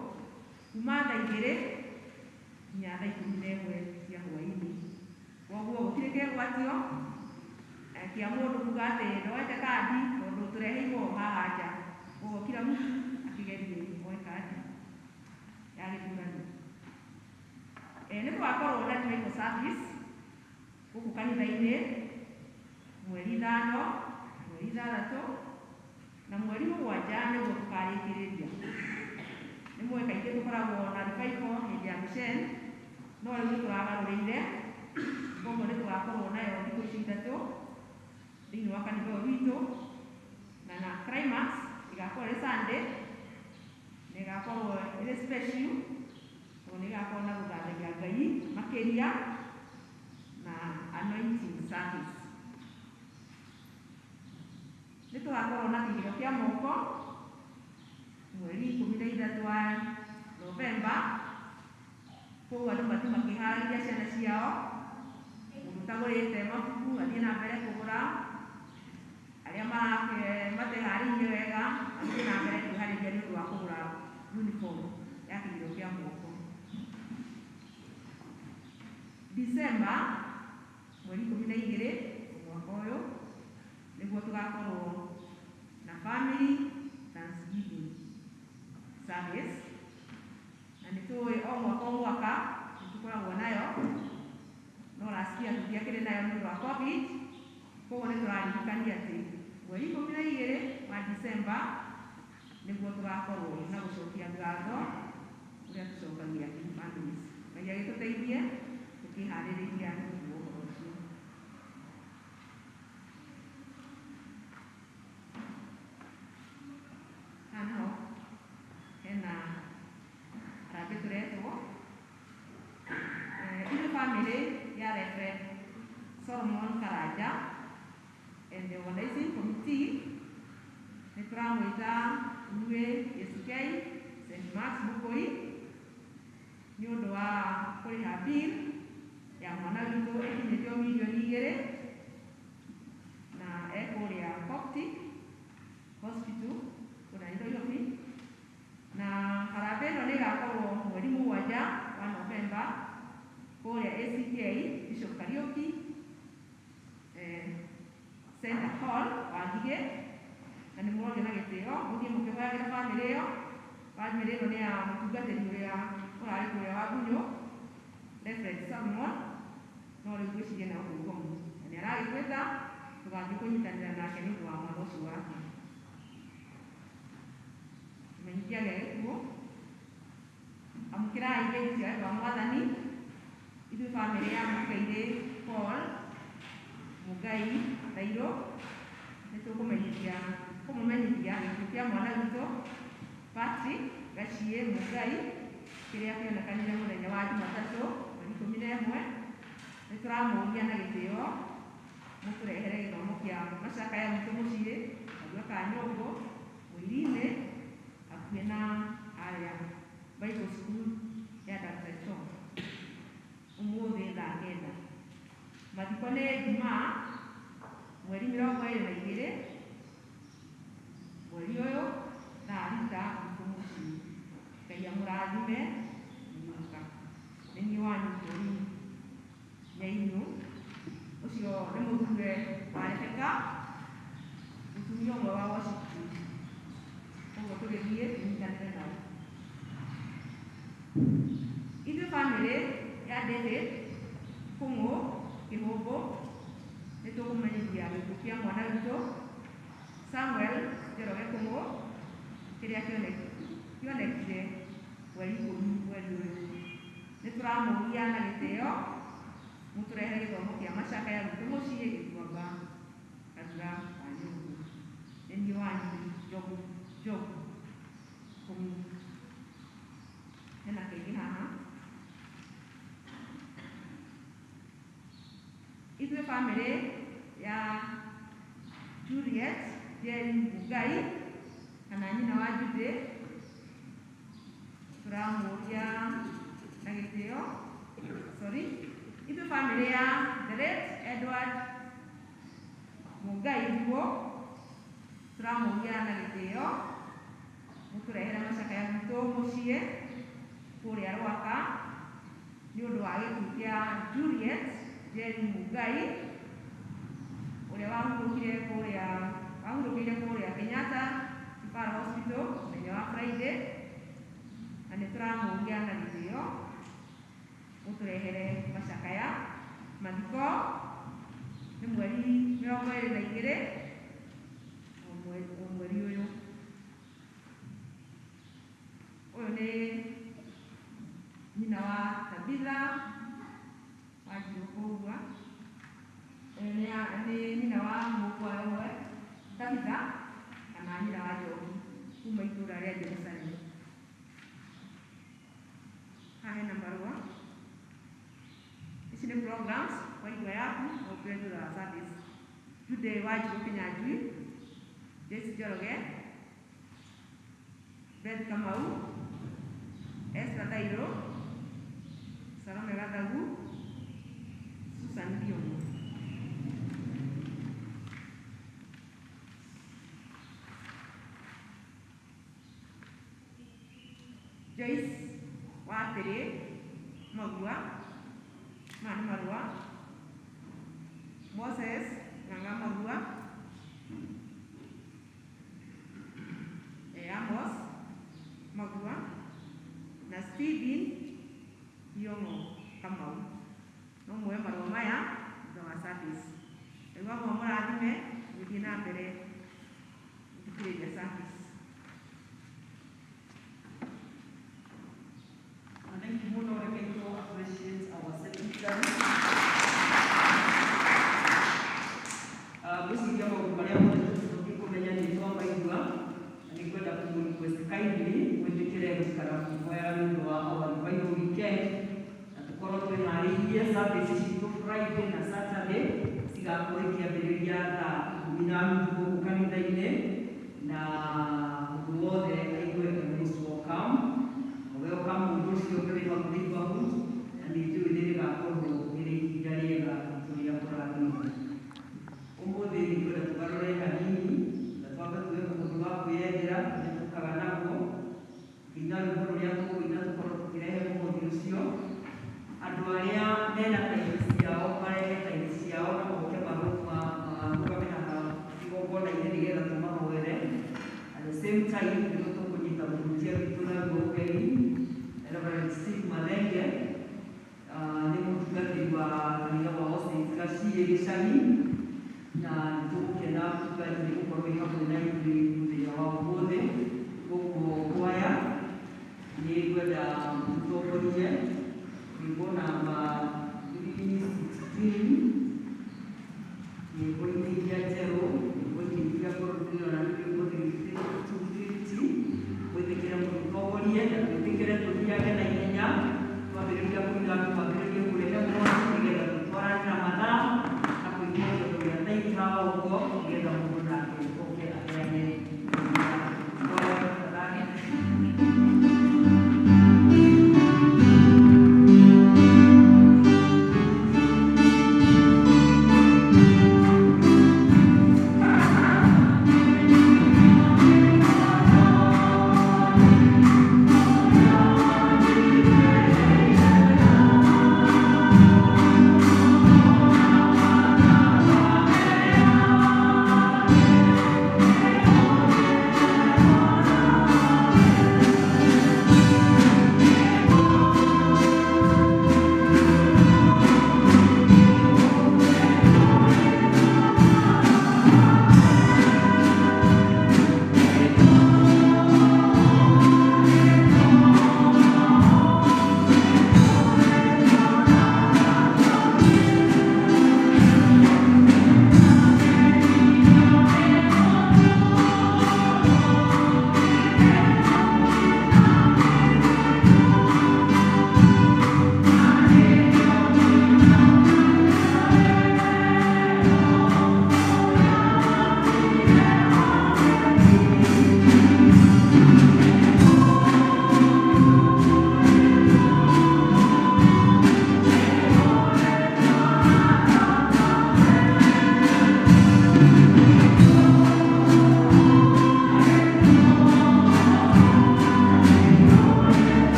kuma thaa 2 nginya thaa 11 cia hwaĩ-inĩ. Koguo gũtirĩ kĩgwatio kĩa mũndũ kuga atĩ ndoete kandi tondũ tũreheirwo haha nja. Koguo kila mtu akĩgerie oe kandi ya gĩthurano. Nĩ tũgakorwo na revival service gũkũ kanitha-inĩ mweri 5, mweri 6 na mweri 7 nĩguo tũkarĩkĩrĩria. Nĩ Nĩ mũĩ kaingĩ tũkoragwo na revival hĩndĩ ya mission, no rĩu nĩ tũragarũrĩire, koguo nĩ tũgakorwo nayo thikũ ici ithatũ thĩinĩ wa kanitha ũyũ witũ, na na climax ĩgakorwo ĩrĩ Sunday, na ĩgakorwo ĩrĩ special, tondũ nĩ ĩgakorwo na gũthathaia Ngai makĩria na anointing service. Nĩ tũgakorwo na kĩgĩro kĩa moko mweri 13 wa Novemba, koguo andũ mathiĩ makĩharĩria ciana ciao, mũndũ ũtagũrĩte mabuku athiĩ na mbere kũgũra, arĩa mateharĩirie wega mathiĩ na mbere kwĩharĩria nĩ ũndũ wa kũgũra uniform ya kĩgĩro kĩa moko. December mweri 12 mwaka ũyũ nĩguo tũgakorwo na family thanksgiving service, na nĩ tũĩ o mwaka nĩ tũkoragwo nayo, no last year tũtiakĩrĩ nayo nĩ ũndũ wa COVID, koguo nĩ tũraririkania atĩ mweri 12 wa December nĩguo tũgakorwo na gũcokia ngatho ũrĩa tũcokagia in families. Ngai agĩtũteithie tũkĩharĩrĩria nĩ ũndũ wa ũhoro ũcio. Haha naho hena harambĩ tũretwo ithuĩ family ya Reverend Solomon Karanja and the organizing committee nĩ tũramwĩta inyuĩ ACK St. Mark's Mũkũi nĩ ũndũ wa kũrĩha bill ya mwana witũ ĩkinyĩtio mirioni 2 na ekũrĩa Coptic Hospital kũrĩa Nairobi, na harambĩ ĩno nĩ ĩgakorwo mweri 7 wa Novemba kũrĩa ACK Bishop Kariuki Center Hall wa Ngigĩ, na nĩ mũrogĩa na gĩtĩo mũthiĩ mũkĩhoyagĩra bamĩrĩ ĩyo. Bamĩrĩ ĩno nĩ ya mũtungatĩri ũrĩa ũrarĩ kũrĩa wa Ngunyũ, Reverend Solomon, no rĩu ngwĩciria nĩ gũkũ Ngomu, na nĩ aragĩtwĩta tũgathiĩ kũnyitanĩra nake nĩ ũndũ wa mwana ũcio wake. Kĩmenyithia gĩa gĩkuũ, amũkĩrai ngeithi cia wendo wa Mwathani. Ithuĩ bamĩrĩ ya Mũkairĩ Paul Mũngai Thairũ nĩ tũkũmenyithia kũmũmenyithia gĩkuũ kĩa mwana witũ Patrick Gaciĩ Mũngai kĩrĩa kĩonekanire mũthenya wa Jumatatũ mweri 11. Nĩ tũramũria na gĩtĩo mũtũrehere gĩthomo kĩa macakaya gwitũ mũciĩ Kagua ka Nyũngũ Mũiri-inĩ hakuhĩ na harĩa Bible School ya Dr. Tom ũmũthĩ thaa 9. Mathiko nĩ Jumaa mweri 22 mweri ũyũ thaa 6 gwitũ mũciĩ. Ngai amũrathime mũka. Nĩ niĩ wanyu Pauline Nyainũ, ũcio nĩ mũthure wa Rebecca, mũtumia ũmwe wa worship team. Koguo tũgĩthiĩ tũnyitanĩre nao. Ithuĩ bamĩrĩ ya David Kũng'ũ Kĩhũngũ nĩ tũkũmenyithia gĩkuũ kĩa mwana witũ Samuel Njoroge Kũng'ũ kĩrĩa kĩonekire mweri 10 mweri ũyũ. Nĩ tũramũria na gĩtĩo mũtũrehere gĩthomo kĩa macakaya gwitũ mũciĩ Gĩtuamba Kajura wa Nyũngũ. Nĩ niĩ wanyu Njogu Njogu Kũng'ũ. Hena kĩngĩ haha. Ithuĩ bamĩrĩ ya Juliet Njeri Mũngai kana nyina wa Judy tũramũria na gĩtĩo, sorry, ithuĩ bamĩrĩ ya the late Edward Mũngai Nguo tũramũria na gĩtĩo mũtũrehere macakaya gwitũ mũciĩ kũrĩa Rwaka nĩ ũndũ wa gĩkuũ kĩa Juliet Njeri Mũngai ũrĩa wahurũkire kũrĩa Kenyatta Referral Hospital mũthenya wa Friday, na nĩ tũramũria na gĩtĩo mũtũrehere macakaya. Mathiko nĩ mweri 22 mweri ũyũ. Ũyũ nĩ Tabitha Wanjiru Kũgua, nĩ nyina wa mũkwa ũmwe Tabitha kana nyina wa Njohi kuma itũra rĩa Jerusalem. Haha hena marũa. Ici nĩ programs waigua yaku no ũkĩoe thutha wa service. Jude Wanjiru Kinyanjui, Joyce Njoroge, Beth Kamau, Esther Thairũ, Salome Gathagu, Susan Thiong'o. Joyce Watĩrĩ Magua, maya nĩ marũa. Moses Ng'ang'a Magua, Amos Magua na Stephen Thiong'o Kamau. No muoe marũa maya thutha wa service. Rĩu amwe mũrathime gũthiĩ na mbere gũthikĩrĩria service. Thank you mũno, reke to appreciate our secretary. Ngwĩciria maũndũ marĩa mothe tũbatiĩ kũmenya nĩ twamaigua, na nĩ ngwenda kũmũ request kindly mwĩtĩkĩre gũikara kũhoya nĩ ũndũ wa our revival weekend, na tũkorwo twĩharĩirie service citũ Friday na Saturday cigakorwo ikĩambĩrĩria thaa 10:30 gũkũ kanitha-inĩ, na mũndũ wothe aigue e most welcome. Welcome mũndũ ũcio ũngĩ wĩ hakuhĩ neighborhood, na nĩ njũĩ nĩ rĩgakorwo rĩrĩ ihinda rĩega ritũ rĩa kũrathimwo. Ũmũthĩ nĩ ngwenda tũgarũre hanini na twambe tuoe mũhothi wa kwĩyendera ũrĩa tũkaga naguo, tũkĩina rwĩmbo rũrĩa tũkũina tũkorwo tũkĩrehe mũhothi ũcio. Andũ arĩa mena tithe ciao marehe tithe ciao na moke marũgame haha igongona-inĩ nĩgetha tũmahoere. At the same time nĩguo tũkũnyita mũhunjia witũ naguo ũgeni Reverend Steve Mathenge, nĩ mũtungatĩri wa kanitha wa All Saints Gaciĩ gĩcagi, na nĩ tũgũkena mũtungatĩri nĩ gũkorwo wĩ hamwe na ithuĩ mũthenya wa ũmũthĩ. Koguo kwaya nĩ ngwenda mũtongorie rwĩmbo namba 316, nyĩmbo-inĩ iria njerũ, nyĩmbo-inĩ iria ngorwo ndĩrona nĩ rwĩmbo 250. Mwĩtĩkĩre mũtũtongorie na twĩtĩkĩre tũthiange na ihenya, twambĩrĩria kũina twambĩrĩrie kũrehe mũhothi nĩgetha tũtwarane na mathaa na kũigua kĩndũ gĩa thaa haha ũguo nĩgetha mũndũ nake oke aheane. Kwaya tafadhali.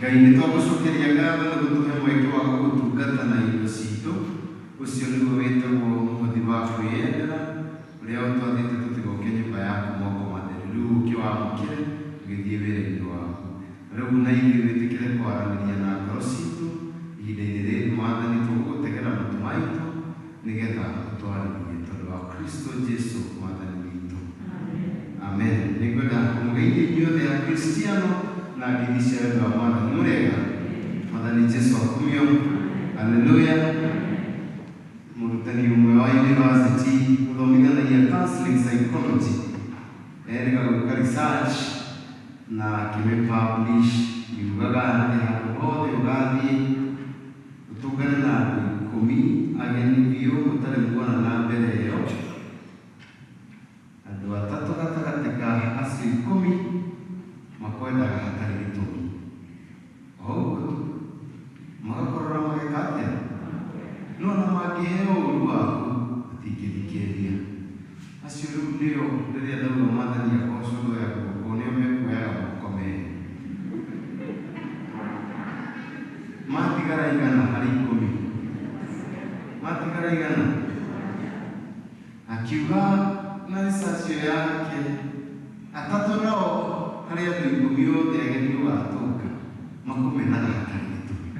Ngai nĩ twagũcokeria ngatho nĩ gũtũhe mweke wa gũgũtungata na indo citũ. Ũcio nĩguo wĩtagwo mũhothi wa kwĩyendera ũrĩa ũtwathĩte tũtigoke nyũmba yaku moko matheri. Rĩu ũkĩ wamũkĩre ũgĩthiĩ wĩra-inĩ waku. Rĩu na ithuĩ wĩtĩkĩre kwaranĩria na ngoro citũ ihinda-inĩ rĩrĩ Mwathani, tũgũgũtegera matũ maitũ nĩgetha ũtwarĩrie tondũ wa Kristo Jesu Mwathani witũ. Amen. Nĩngwenda kũmũgeithia inyuothe a Kristiano na ngeithi cia wendo wa Mwathani. Mũrĩega? Mwathani Jesu akumio. Haleluya. Mũrutani ũmwe wa university ũthomithanagia counseling psychology erĩga gwĩka research na akĩmĩ publish, yugaga atĩ handũ hothe ũgathiĩ ũtũngane na andũ 10 ageni biũ mũtarĩ muona na mbere ĩyo, andũ 3 gatagatĩ ka acio 10 makwendaga hatarĩ gĩtũmi. O ũguo tu magakorora mageka atĩa, no ona mangĩheo ũũru waku matingĩthikĩrĩria. Acio rĩu nĩo rĩrĩa ndauga Mwathani agocwo ndoya guoko, nĩo mekuoyaga moko merĩ. Matigara 100 harĩ 10, matigara 100. Akiuga na research ĩyo yake 3 nao harĩ andũ 10 othe ageni ũgatũnga makũmenaga hatarĩ gĩtũmi.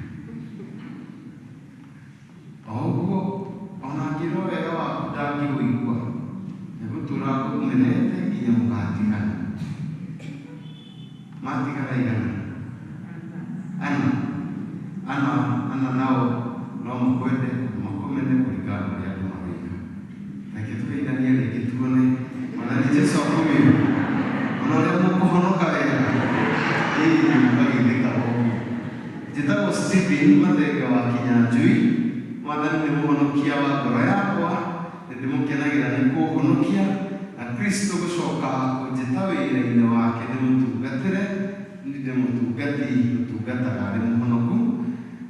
O ũguo ona angĩrwo wega waku ndangĩũigua, egũtũra akũmenete nginya mũgatigana. Matigara 100, ana nao no makwende makũmene kũringana na ũrĩa andũ maroiga. Reke tũgeithanie rĩngĩ tuone. Mwathani Jesu akumio. Ona ũrĩa mũkũhonoka wega, ĩĩ mũkageithĩka ũguo. Njĩtagwo Stephen Mathenge wa Kinyanjui. Mwathani nĩ mũhonokia wa ngoro yakwa, nĩ ndĩmũkenagĩra nĩ kũhonokia na Kristo gũcoka kũnjĩta wĩra-inĩ wake ndĩmũtungatĩre. Nĩ ndĩ mũtungati ũtungataga arĩ mũhonoku,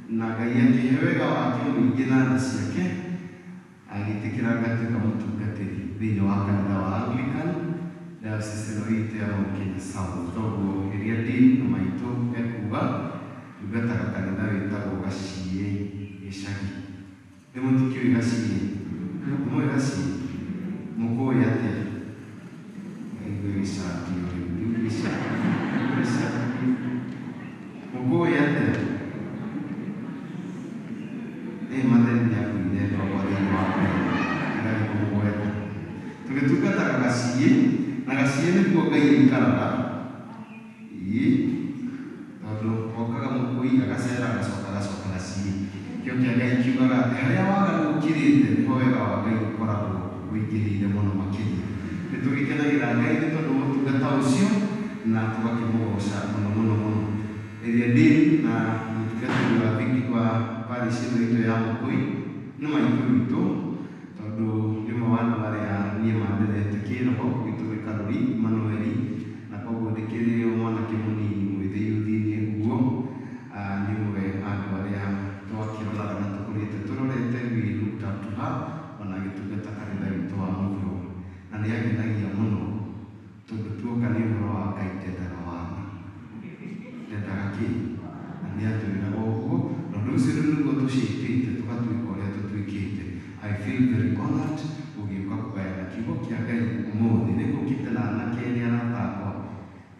na Ngai akĩhe wega wake mũingĩ na tha ciake agĩtĩkĩra ngatuĩka mũtungatĩri thĩinĩ wa kanitha wa Anglican diocese ĩno itũ ya Mount Kenya South. Toguo ĩrĩa ndĩ na maitũ ekuga ndungataga kanitha wĩtagwo Gaciĩ gĩcagi. Nĩ mũtikĩũĩ Gaciĩ? Nĩmũĩ Gaciĩ? Mũkũĩ atĩa? Aigue gĩcambio rĩu, rĩu gĩcambio. Mũkũĩ atĩa? Ĩ Matheri nĩakuire twakwa thĩinĩ wa kanitha, ndarĩ kũmũgweta. Tũgĩtungataga Gaciĩ, na Gaciĩ nĩkuo Ngai aikaraga. Ĩĩ, tondũ okaga mũkui agacera agacoka agacoka Gaciĩ. Kĩo kĩa Ngai kiugaga atĩ harĩa waganu ũkirĩte nĩho wega wa Ngai ũkoragwo ũingĩhĩire mũno makĩria. Nĩ tũgĩkenagĩra Ngai nĩ tondũ wa ũtungata ũcio na tũgakĩmũgoca mũno mũno mũno. Ĩrĩa ndĩ na mũtungatĩri wa Viki wa parish ĩno itũ ya Mũkũi nĩ maitũ witũ, tondũ nĩ ũmwe wa andũ arĩa niĩ manderete kĩroho gwitũ nĩ Karũri Manueli, na koguo ndĩkĩrĩ o mwanake mũnini mwĩthĩ yuthi-inĩ ũguo. Nĩ ũmwe andũ arĩa twakĩroraga na tũkũrĩte tũrorete, we looked up to her ona agĩtungata kanitha witũ wa mũhuro, na nĩ angenagia mũno tondũ tuoka nĩ ũhoro wa Ngai ndendaga wana, ndendaga kĩ, na nĩ atwĩraga ũguo, na ũndũ ũcio rĩu nĩguo tũcĩpĩte tũgatuĩka ũrĩa tũtuĩkĩte. I feel very honored gũgĩũka kũgayana kiugo kĩa Ngai ũmũthĩ. Nĩ ngũkĩte na anake erĩ arata akwa.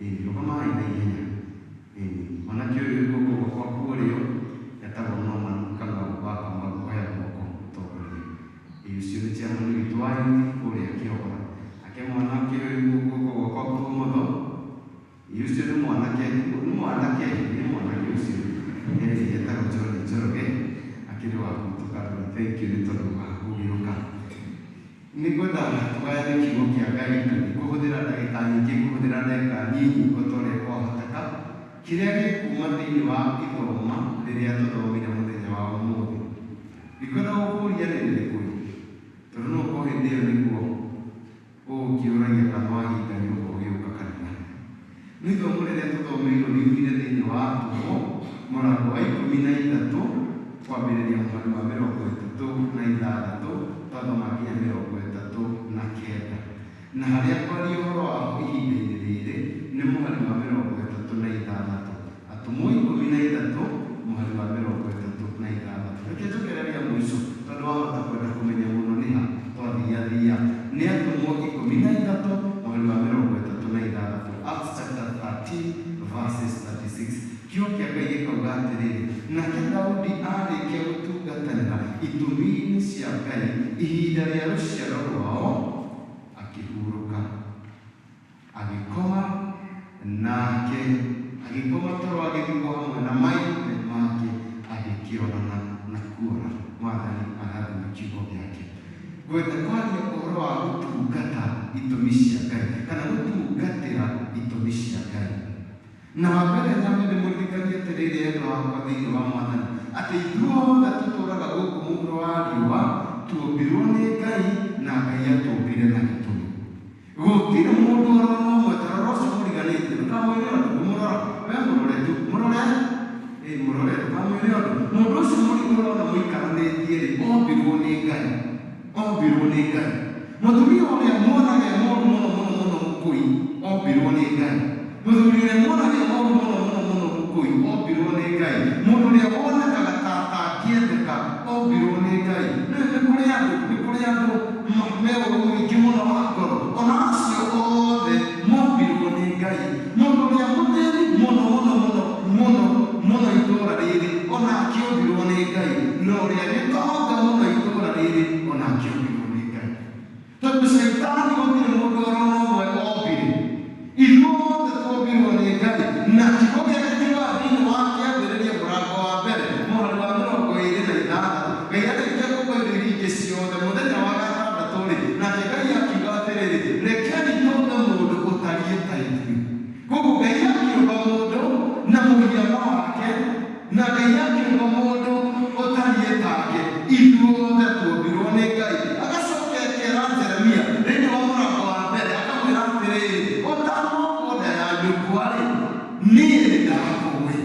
Ĩĩ, rũgamai na ihenya. Ĩĩ, mwanake ũyũ wĩ guoko gwakwa kwa ũrĩo etagwo Norman Kang'au wa Kamau, oya guoko ũtongorie. Ĩĩ, ũcio nĩ chairman witũ wa youth kũrĩa Kĩogora. Nake mwanake ũyũ wĩ guoko gwakwa kwa ũmotho, ĩĩ, ũcio nĩ mwanake, nĩ mwanake, nĩ mwanake ũcio. Ĩĩ, etagwo John Njoroge, akĩrĩ wa gwitũ Karũri. Thank you nĩ tondũ wa gũgĩũka. Nĩ ngwenda tũgayane kiugo kĩa Ngai na ndikũhũthĩra ndagĩka nyingĩ, ngũhũthĩra ndagĩka nyinyi o ta ũrĩa kwahoteka, kĩrĩa gĩkuma thĩinĩ wa ithoma rĩrĩa tũthomire mũthenya wa ũmũthĩ. Ndikwenda gũkũria nĩ rĩrĩkũ, tondũ no ũkorwo hĩndĩ ĩyo nĩguo ũgũkĩũragia kana wahinga nyũmba ũgĩũka kanitha. Nĩ ithomo rĩrĩa tũthomeirwo riumire thĩinĩ wa Atũmwo mũrango wa 13 kwambĩrĩria mũhari wa 36 twathoma nginya 39, na harĩa kwaria ũhoro wa ihinda-inĩ rĩrĩ nĩ mũhari wa 36. Atũmwo 13 ĩroiga atĩrĩrĩ, nake Daudi arĩkia gũtungatanĩra itũmi-inĩ cia Ngai ihinda rĩa rũciaro rwao, akĩhurũka, agĩkoma, nake agĩkoma toro, agĩthikwo hamwe na maithe make, agĩkĩorana na kuora. Mwathani arathime kiugo gĩake. Ngwenda kwaria ũhoro wa gũtungata itũmi cia Ngai kana gũtungatĩra itũmi cia Ngai. Na wa mbere nyambe ndĩmũririkanie atĩrĩrĩ, endwa akwa thĩinĩ wa Mwathani, atĩ ithuothe tũtũraga gũkũ mũhuro wa riũa tuombirwo nĩ Ngai, na Ngai atũmbire na gĩtũmi. Gũtirĩ mũndũ oro na ũmwe. Ta rora ũcio mũriganĩtie, ndũkamwĩre ũndũ, mũrora we, mũrore tu, mũrore, ĩ mũrore, ndũkamwĩre ũndũ. Mũndũ ũcio mũri ũrona mũikaranĩtie rĩ, ombirwo nĩ Ngai, ombirwo nĩ Ngai. Mũtumia ũrĩa muonaga e mũru mũno mũno mũno mũkũi, ombirwo nĩ Ngai. Mũthuri ũrĩa muonaga e mũru mũno mũno mũno mũkũi, ombirwo nĩ Ngai. Mũndũ ũrĩa wonekaga ta atangĩendeka, ombirwo nĩ Ngai. Nĩ kũrĩ andũ, nĩ kũrĩ andũ me ũru mũingĩ mũno wa ngoro, ona acio othe mombirwo nĩ Ngai. Mũndũ ũrĩa mũthĩni mũno mũno mũno mũno mũno itũũra rĩrĩ, ona akĩombirwo nĩ Ngai, na ũrĩa gĩtonga mũno itũũra rĩrĩ, ona akĩombirwo nĩ Ngai, tondũ caitani gũtirĩ mũndũ oro na ũmwe ombire. Ithuothe tuombirwo nĩ Ngai, na kiugo gĩake kiugaga thĩinĩ wa Kĩambĩrĩria mũrango wa mbere mũhari wa 26, Ngai arĩkia kũmba indo iria ingĩ ciothe mũthenya wa gatandatũ rĩ, nake Ngai akiuga atĩrĩrĩ, "Rekei tũmbe mũndũ ũtariĩ ta ithuĩ." Koguo Ngai akĩũmba mũndũ na mũhiano wake, na Ngai akĩũmba mũndũ ũtariĩ take. Ithuothe tuombirwo nĩ Ngai. Agacoka akera Jeremia thĩinĩ wa mũrango wa mbere, akamwĩra atĩrĩrĩ, "Ũtanombwo nda ya nyũkwa rĩ, niĩ nĩ ndakũĩ."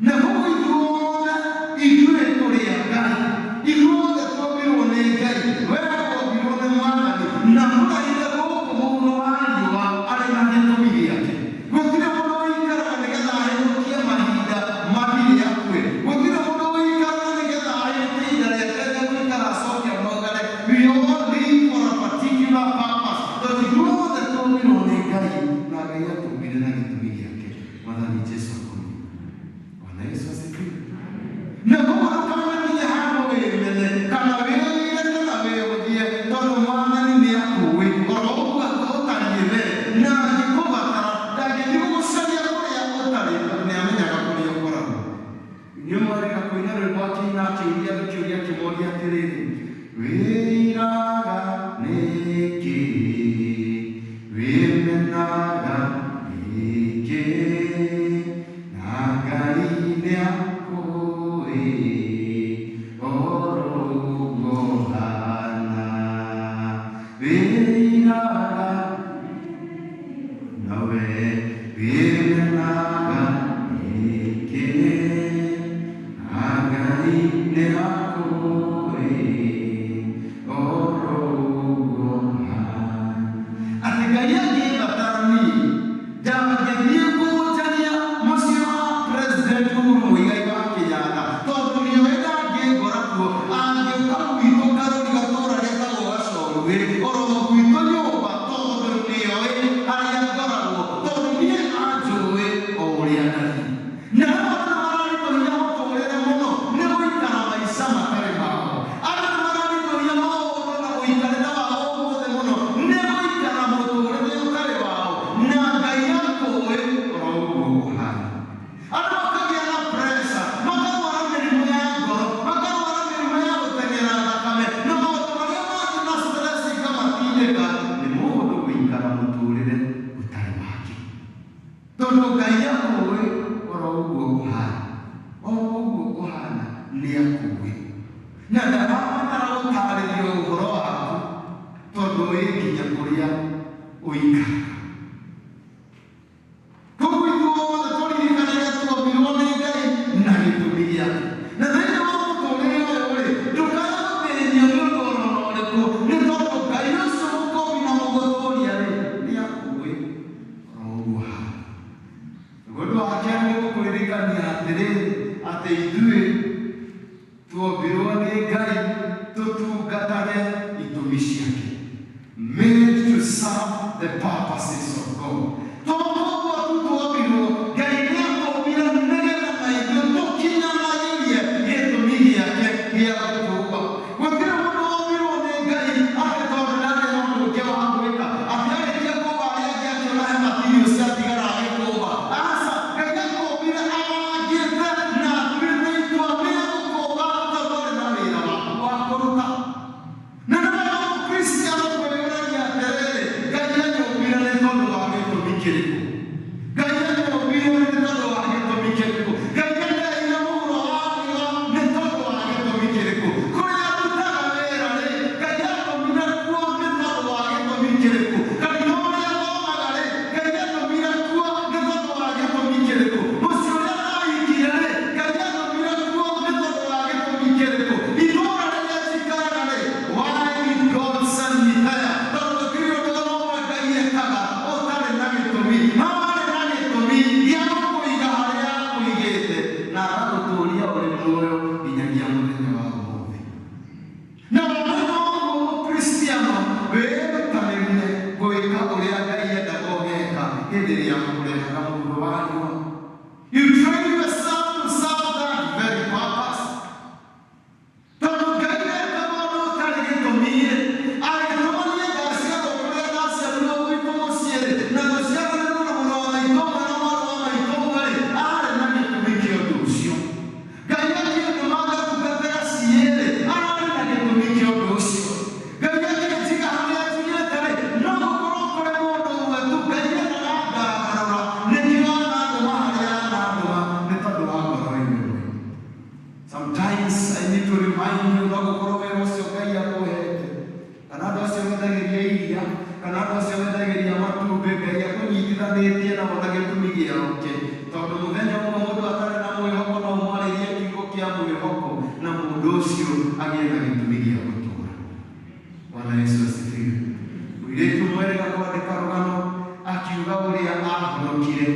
Na koguo ithuothe ithuĩ tũrĩ a Ngai, ithuothe tuombirwo nĩ Ngai. We wombirwo nĩ Mwathani na mũraire gũkũ mũhuro wa riũa arĩ na gĩtũmi gĩake. Gũtirĩ mũndũ ũikaraga nĩgetha ahĩtũkie mahinda mathire akue. Gũtirĩ mũndũ ũikaraga nĩgetha ahĩtũkie ihinda rĩake rĩa gũikara acoke amogare. We all live for a particular purpose, tondũ ithuothe tuombirwo nĩ Ngai, na Ngai atũmbire na gĩtũmi gĩake. Mwathani Jesu akomio. Bwana Yesu asifiwe. Na koguo ndũkanakinye handũ wĩmene kana wĩire kana wĩhũthie, tondũ Mwathani nĩ akũĩ oro ũguo ũtariĩ mbere, na angĩkũbatara ndangĩthiĩ gũgũcaria kũrĩa ũtarĩ, tondũ nĩ amenyaga kũrĩa ũkoragwo. Inyuĩ mwarĩka kũina rwĩmbo, akĩina akĩũria andũ kĩũria, akĩmoria atĩrĩrĩ, "Wĩiraga nĩkĩ? Wĩmenaga nĩkĩ? Na Ngai nĩ akũĩ oro ũguo ũhana. Wĩiraga nawe, wĩmenaga nĩkĩ? Na Ngai nĩ akũĩ oro ũguo ũhana." Atĩ Ngai angĩbatara niĩ, ndangĩthiĩ kũnjaria mũciĩ wa President Uhuru Muigai wa Kenyatta, tondũ nĩoĩ ndangĩngora kuo. Angĩũka gwitũ Karũri, gatũũra getagwo Gacoruĩ, oro gwitũ nyũmba, tondũ nĩoĩ harĩa ngoragwo, tondũ niĩ anjũĩ o ũrĩa ndariĩ. Na rĩu andũ nĩ mararitũhia mũtũrĩre mũno nĩ gũikara maica matarĩ mao. Andũ nĩ mararitũhia maũndũ na ũikarĩre wao ũmũthĩ mũno nĩ gũikara mũtũrĩre ũtarĩ wao, na Ngai akũĩ oro ũguo ũhana. Andũ makagĩa na pressure, makarwara mĩrimũ ya ngoro, makarwara mĩrimũ ya gũteng'era thakame na maũndũ marĩa mangĩ, na stress ikamatindĩka nĩ mũndũ gũikara mũtũrĩre ũtarĩ wake, tondũ Ngai akũĩ oro ũguo ũhana, oro ũguo ũhana nĩ akũĩ, na ndarabatara gũtarĩrio ũhoro waku, tondũ wĩ nginya kũrĩa ũikaraga. Koguo ithuothe tũririkanage tuombirwo nĩ Ngai na gĩtũmi gĩake. Na thĩinĩ wa mũtũrĩre ũyũ rĩ, ndũkae gũthĩnio nĩ ũndũ ona ũrĩkũ, nĩ tondũ Ngai ũcio mũkũmbi na mũgũtũria rĩ, nĩ akũĩ oro ũguo hana. Naguo ũndũ wa kerĩ nĩ gũkũririkania atĩrĩrĩ, atĩ ithuĩ tuombirwo nĩ Ngai tũtungatage itũmi ciake, made to serve the purposes of God. To koguo tu tuombirwo, Ngai nĩ atũmbire nĩgetha na ithuĩ tũkĩrĩ. Kĩa mwĩhoko na mũndũ ũcio agĩe na gĩtũmi gĩa gũtũũra. Bwana Yesu asifiwe. Mũirĩtu mwerega kwandĩka rũgano akiuga ũrĩa ahonokire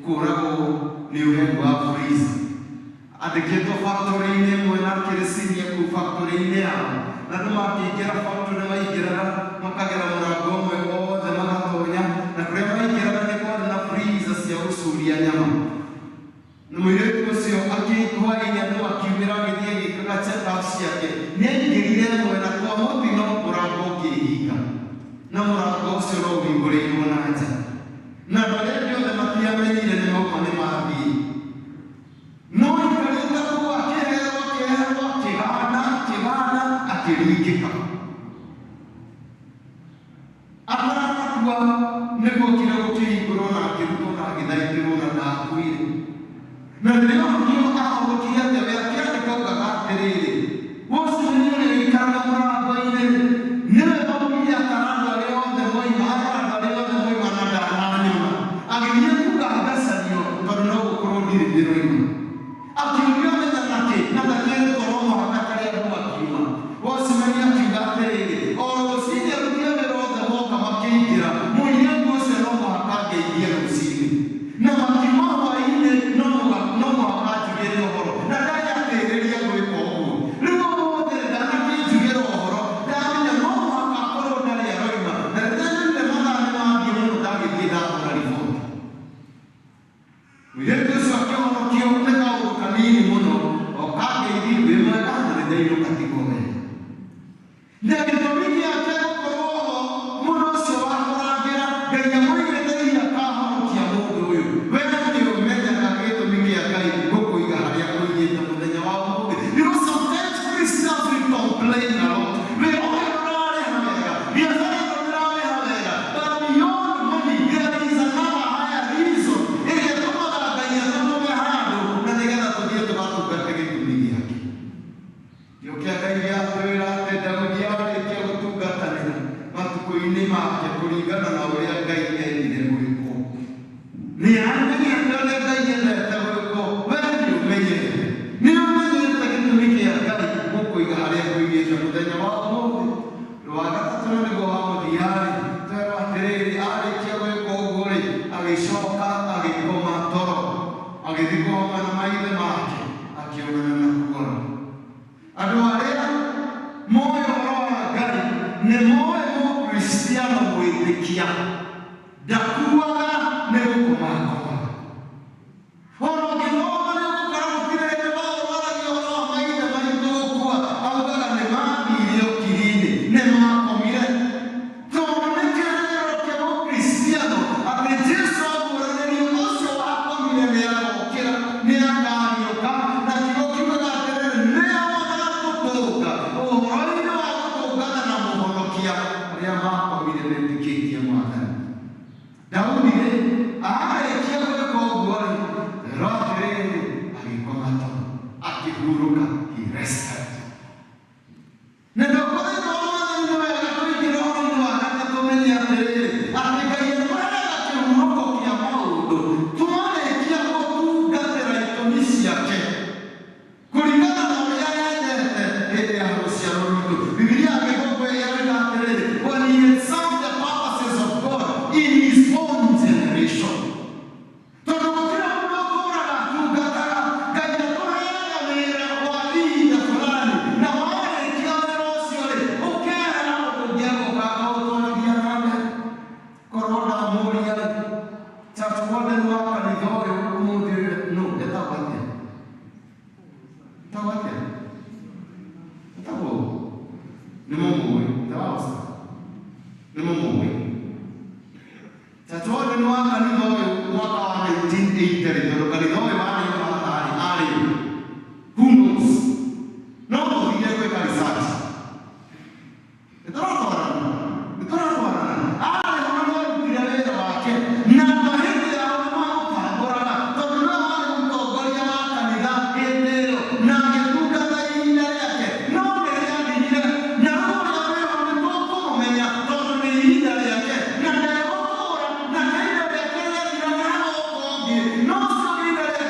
kũragwo nĩ ũhehu wa freezer. Andĩkĩtwo factory-inĩ ĩmwe na akĩrĩ senior kũu factory-inĩ yao, na andũ makĩingĩra factory maingĩraga makagera mũrango ũmwe othe magatonya, na kũrĩa maingĩraga nĩ kwarĩ na freezer cia gũcuria nyama. Na mũirĩtu ũcio hwaĩ-inĩ andũ makiumĩra agĩthiĩ agĩkaga check up ciake, nĩ aingĩrire ĩmwe na kwa mũtino mũrango ũkĩhinga, na mũrango ũcio no ũhingũrĩirwo na nja, na andũ arĩa angĩ othe matiamenyire nĩ mauma nĩ mathiĩ. No aikarĩte kũu akĩherwo akĩherwo akĩgana akĩgana akĩringĩka. Atanakua nĩguokire gũkĩhingũrwo na akĩrutwo na agĩthaitĩrwo na ndakuire. Na rĩrĩa onio ahonokire atĩa, we akĩandĩka augaga atĩrĩrĩ, Watchman ũrĩa ũikaraga mũrango-inĩ nĩwe waugire atara andũ arĩa othe moima, arora andũ arĩa othe moima na ndananyona. Agĩthiĩ kuga ngacario tondũ no gũkorwo ndirĩ ndĩroima. Akĩũrio amenya nakĩ na ndakĩrĩtwo no mũhaka karĩa andũ makiuma. Watchman akiuga atĩrĩrĩ, o rũcinĩ aruti a wĩra othe moka makĩingĩra, mũirĩtu ũcio no mũhaka angeithie rũcinĩ. Na makiuma hwaĩ-inĩ no mũhaka anjugĩre ũhoro. Na ndarĩ atĩrĩria gwĩka ũguo. Rĩu ũmũthĩ ndanakĩnjugĩra ũhoro, ndamenya no mũhaka akorwo ndarĩ aroima. Na rĩrĩa nyonire mathaa nĩ mathiĩ mũno ndagĩthiĩ ndahũra riboti. Mũirĩtu ũcio akĩhonokio nĩ kaũndũ kanini mũno, o kangeithi wĩ mwega na nĩ ndainũka tigwo wega. Na gĩtũmi gĩake gũkorwo ho mũndũ ũcio wa kũrangĩra, Ngai amũigĩte hihi akahonokia mũndũ ũyũ. We nĩ ũmenyaga gĩtũmi kĩa Ngai gũkũiga harĩa akũigĩte mũthenya wa ũmũthĩ. You know, sometimes Christians, we complain a lot. Wĩra ũyũ ndũrarĩha wega, biacara ĩno ndĩrarĩha wega, but beyond money there is another higher reason ĩrĩa ĩtũmaga Ngai atũtũme handũ na nĩgetha tũthiĩ tũgatungate gĩtũmi gĩake. Kĩo kĩa Ngai gĩatwĩra atĩ Daudi arĩkia gũtungatanĩra matukũ-inĩ make kũringana na ũrĩa Ngai endire gwĩkwo. Nĩ amenyete ũrĩa Ngai endete gwĩkwo. We nĩ ũmenyete. Nĩ ũmenyete gĩtũmi kĩa Ngai gũkũiga harĩa akũigĩte mũthenya wa ũmũthĩ. Ũndũ wa gatatũ na nĩguo wa mũthia-rĩ, twerwo atĩrĩrĩ, arĩkia gwĩka ũguo-rĩ, agĩcoka agĩkoma toro, agĩthiĩ kũhoma na maithe make, akĩonana na kuora. Andũ arĩa moĩ ũhoro wa Ngai nĩ moĩ Mũkristiano mwĩtĩkia ndakuaga nĩ gũkoma akomaga. Ona ũngĩthoma nĩ ũgũkora gũtirĩ hĩndĩ Paulo aragia ũhoro wa maithe maitũ gũkua, augaga nĩ mathire ũkiri-inĩ, nĩ makomire. Tondũ nĩ kĩĩrĩgĩrĩro kĩa Mũkristiano atĩ Jesu aguũranĩrio ũcio wakomire nĩ agokĩra, nĩ akariũka, na kiugo kiugaga atĩrĩrĩ, nĩo magatũtũnga ũhoro-inĩ wa gũtũngana na Mũhonokia arĩa makomire metĩkĩtie Mwathani. Daudi-rĩ, aarĩkia gwĩka ũguo-rĩ, twerwo atĩrĩrĩ, agĩkoma toro, akĩhurũka, he rested. Na ndoko thĩinĩ wa Mwathani nĩ wega tũingĩre ũhoro-inĩ wa gatatũ menye atĩrĩrĩ, atĩ Ngai atũheaga kĩhurũko kĩa maũndũ twarĩkia gũtungatĩra itũmi ciake kũringana na ũrĩa endete hĩndĩ ya rũciaro rwitũ. Bibilia ya Gĩthũngũ ĩroiga atĩrĩrĩ, when he had served the purposes of God in his own generation. Tondũ gũtirĩ mũndũ ũtũũraga atungataga, Ngai atũheaga wĩra wa ihinda fulani, na warĩkia wĩra ũcio-rĩ, ũkehera ũndũ ũngĩ agoka akaũtwarithia na mbere. Korwo ndamũria-rĩ, church warden wa kanitha ũyũ ũmũthĩ ũyũ nũ etagwo atĩa? Etagwo atĩa? Etagwo ũũ? Nĩ mũmũĩ? Etagwo Oscar? Nĩ mũmũĩ? Church warden wa kanitha ũyũ mwaka wa 1980 rĩ, tondũ kanitha ũyũ warĩ o haha rĩ, arĩ ũ? Who knows? No tũthire gwĩka research. Nĩ tũratwarana? Nĩ tũratwarana? Arĩ ho na nĩarutire wĩra wake, na andũ a hĩndĩ yao nĩ mamũtambũraga tondũ nĩwe warĩ mũtongoria wa kanitha hĩndĩ ĩyo, na agĩtungata ihinda rĩake. No nĩ rĩathirire, na rĩu ũrĩa wĩho nĩ tũkũmũmenya tondũ nĩ ihinda rĩake, na ndegũtũũra, na ihinda rĩake rĩathira nĩ hagoka ũngĩ, no ũcio ũngĩ ihinda rĩake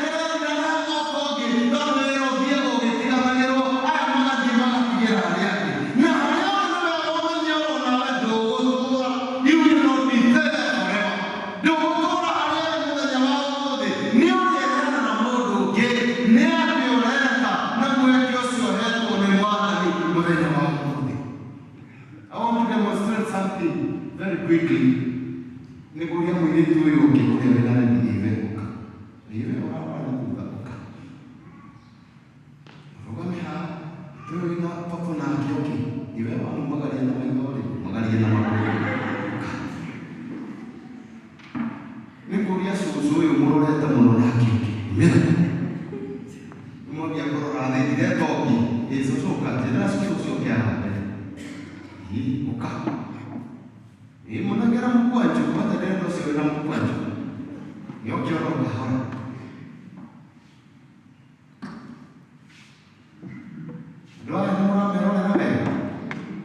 Ndĩrenda wĩna papa nake oke. Iwe wamumagaria na maitho rĩ, magarie na magũrũ. Nĩ kũria cũcũ ũyũ mũrorete mũno nake oke. Mĩra. Mwambia kũrora thĩ ndĩreta ũngĩ. Ĩ cũcũ ũka, njĩra cũcũ ũcio ũke haha mbere. Ĩ ũka. Ĩ mũnengera mũkwanjũ, kwanza ndĩrenda ũcio wĩna mũkwanjũ. Nĩ oke oro kahora. Andũ aya nĩ mũramerorera wega?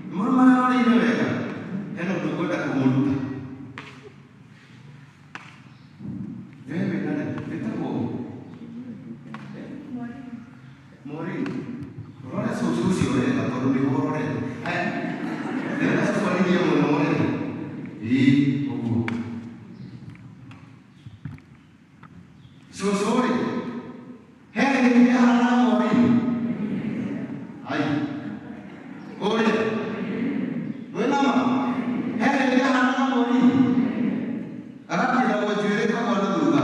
Nĩ mũmaroreire wega? Hena ũndũ ngwenda kũmũruta. We wĩna wĩtagwo ũ? Maureen. Ũrore cũcũ ũcio wega tondũ nĩguo ũrorete. Haya, ndĩrenda cũcũ arĩrie mũno rĩ. Ĩĩ, ũguo. Cũcũ rĩ, he hĩndĩ ahana Maureen? Ai. Ũrĩa. Wĩna ma? He hĩndĩ ahana Maureen? Agakĩragwo njuĩrĩ kakwa na thutha.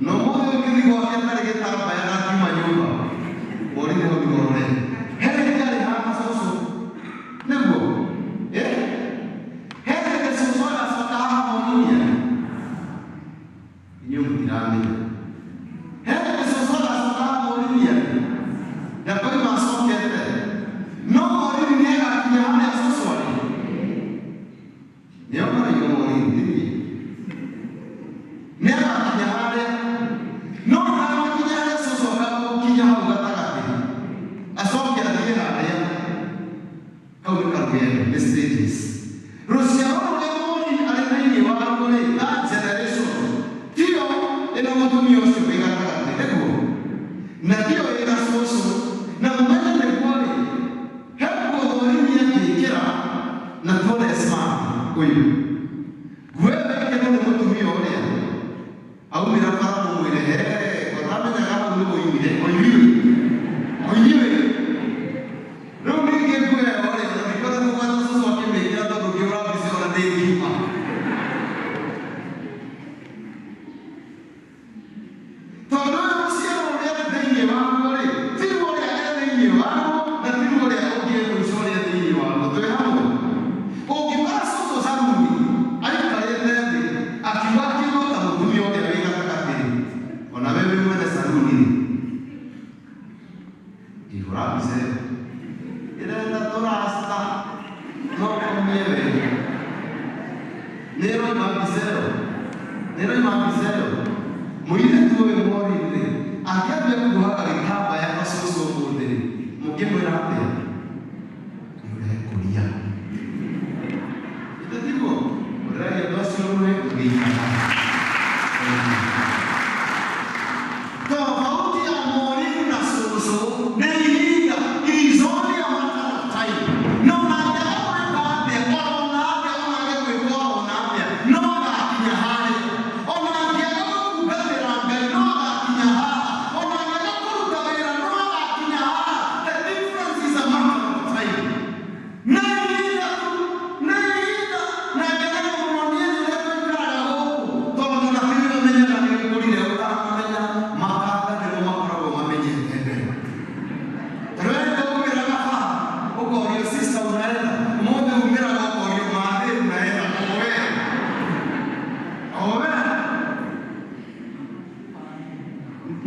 Na ũmũthĩ ũngĩthiĩ gwake atarĩ gĩtambaya na akiuma nyũmba. Maureen hau nĩho ũrorete. He hĩndĩ arĩ hana cũcũ. Nĩguo? Eh? He hĩndĩ cũcũ agacoka haha Maureen arĩ. Inyuĩ mũtiramenya. He hĩndĩ cũcũ agacoka haha Maureen arĩ. Ndakoima acokete. No Maureen nĩ agakinya harĩa cũcũ arĩ. Nĩo maraiga Maureen, thiĩ. Nĩ agakinya harĩa. No ndanakinya harĩa cũcũ akagũkinya hau gatagatĩ. Acoke athiĩ harĩa. Kau nĩ karũgendo, nĩ stages. Rũciaro rũrĩa Maureen arĩ thĩinĩ waruo rĩ, that generation, tiyo ĩna mũtumia ũcio wĩ gatagatĩ, nĩguo? Na tiyo ĩna cũcũ. Na mũmenye nĩguo rĩ, he nguo Maureen angĩkĩra na tuone smart ũyũ. Nguo ĩyo ĩkĩrwo nĩ mũtumia ũrĩa aumĩra bara mũmwĩre he ũtamenyaga hau nĩ woimire oimiwe oimiwe rĩu ningĩ nguo ĩyo rĩ ona ndikwenda kũgweta cũcũ akĩmĩkĩra tondũ ngĩhũra mbica ona ndĩngiuma. Tondũ ũyũ rũciaro rũrĩa rĩ thĩinĩ waruo rĩ, ti ruo ũrĩa e thĩinĩ waruo na ti ruo ũrĩa ũngĩ e mũico ũrĩa thĩinĩ waruo. Twĩ hamwe? Ũngĩkora cũcũ caruni aikarĩte thĩ akiuga akiuga ta mũtumia ũrĩa wĩ gatagatĩ rĩ, ona we wĩ mwene caruni rĩ, ngĩhũra mbica ĩyo ĩrenda tũrasta no ũmie wega. Nĩ ĩroima mbica ĩyo, nĩ ĩroima mbica ĩyo. Mũirĩtu ũyũ Maureen rĩ, angĩambia kuohaga gĩtambaya ta cũcũ ũmũthĩ rĩ, mũngĩmwĩra atĩa? Nĩ ũrekũria. Githĩ tiguo? Ũreragia andũ acio rũĩ ũgĩikara. Tofauti ya Maureen na cũcũ nĩ ihinda. It is only a matter of time. No na angĩaga gwĩka atĩa, ona atĩa, ona age gwĩka ona atĩa, no agakinya harĩa. Ona angĩaga gũtungatĩra Ngai, no agakinya haha. Ona angĩaga kũruta wĩra, no agakinya haha. The difference is a matter of time. Nĩ ihinda tu, nĩ ihinda. Na ngenaga mũno niĩ rĩrĩa tũikaraga gũkũ, tondũ ona ti ũmenyaga nĩ ũkũrire ũtanamenya, makanga nĩmo makoragwo mamenyete mbere. Rwendo umĩraga bara, ũkorio sister unaenda, ũmũthĩ umĩraga ũkorio mathĩ unaenda, owe. Owe.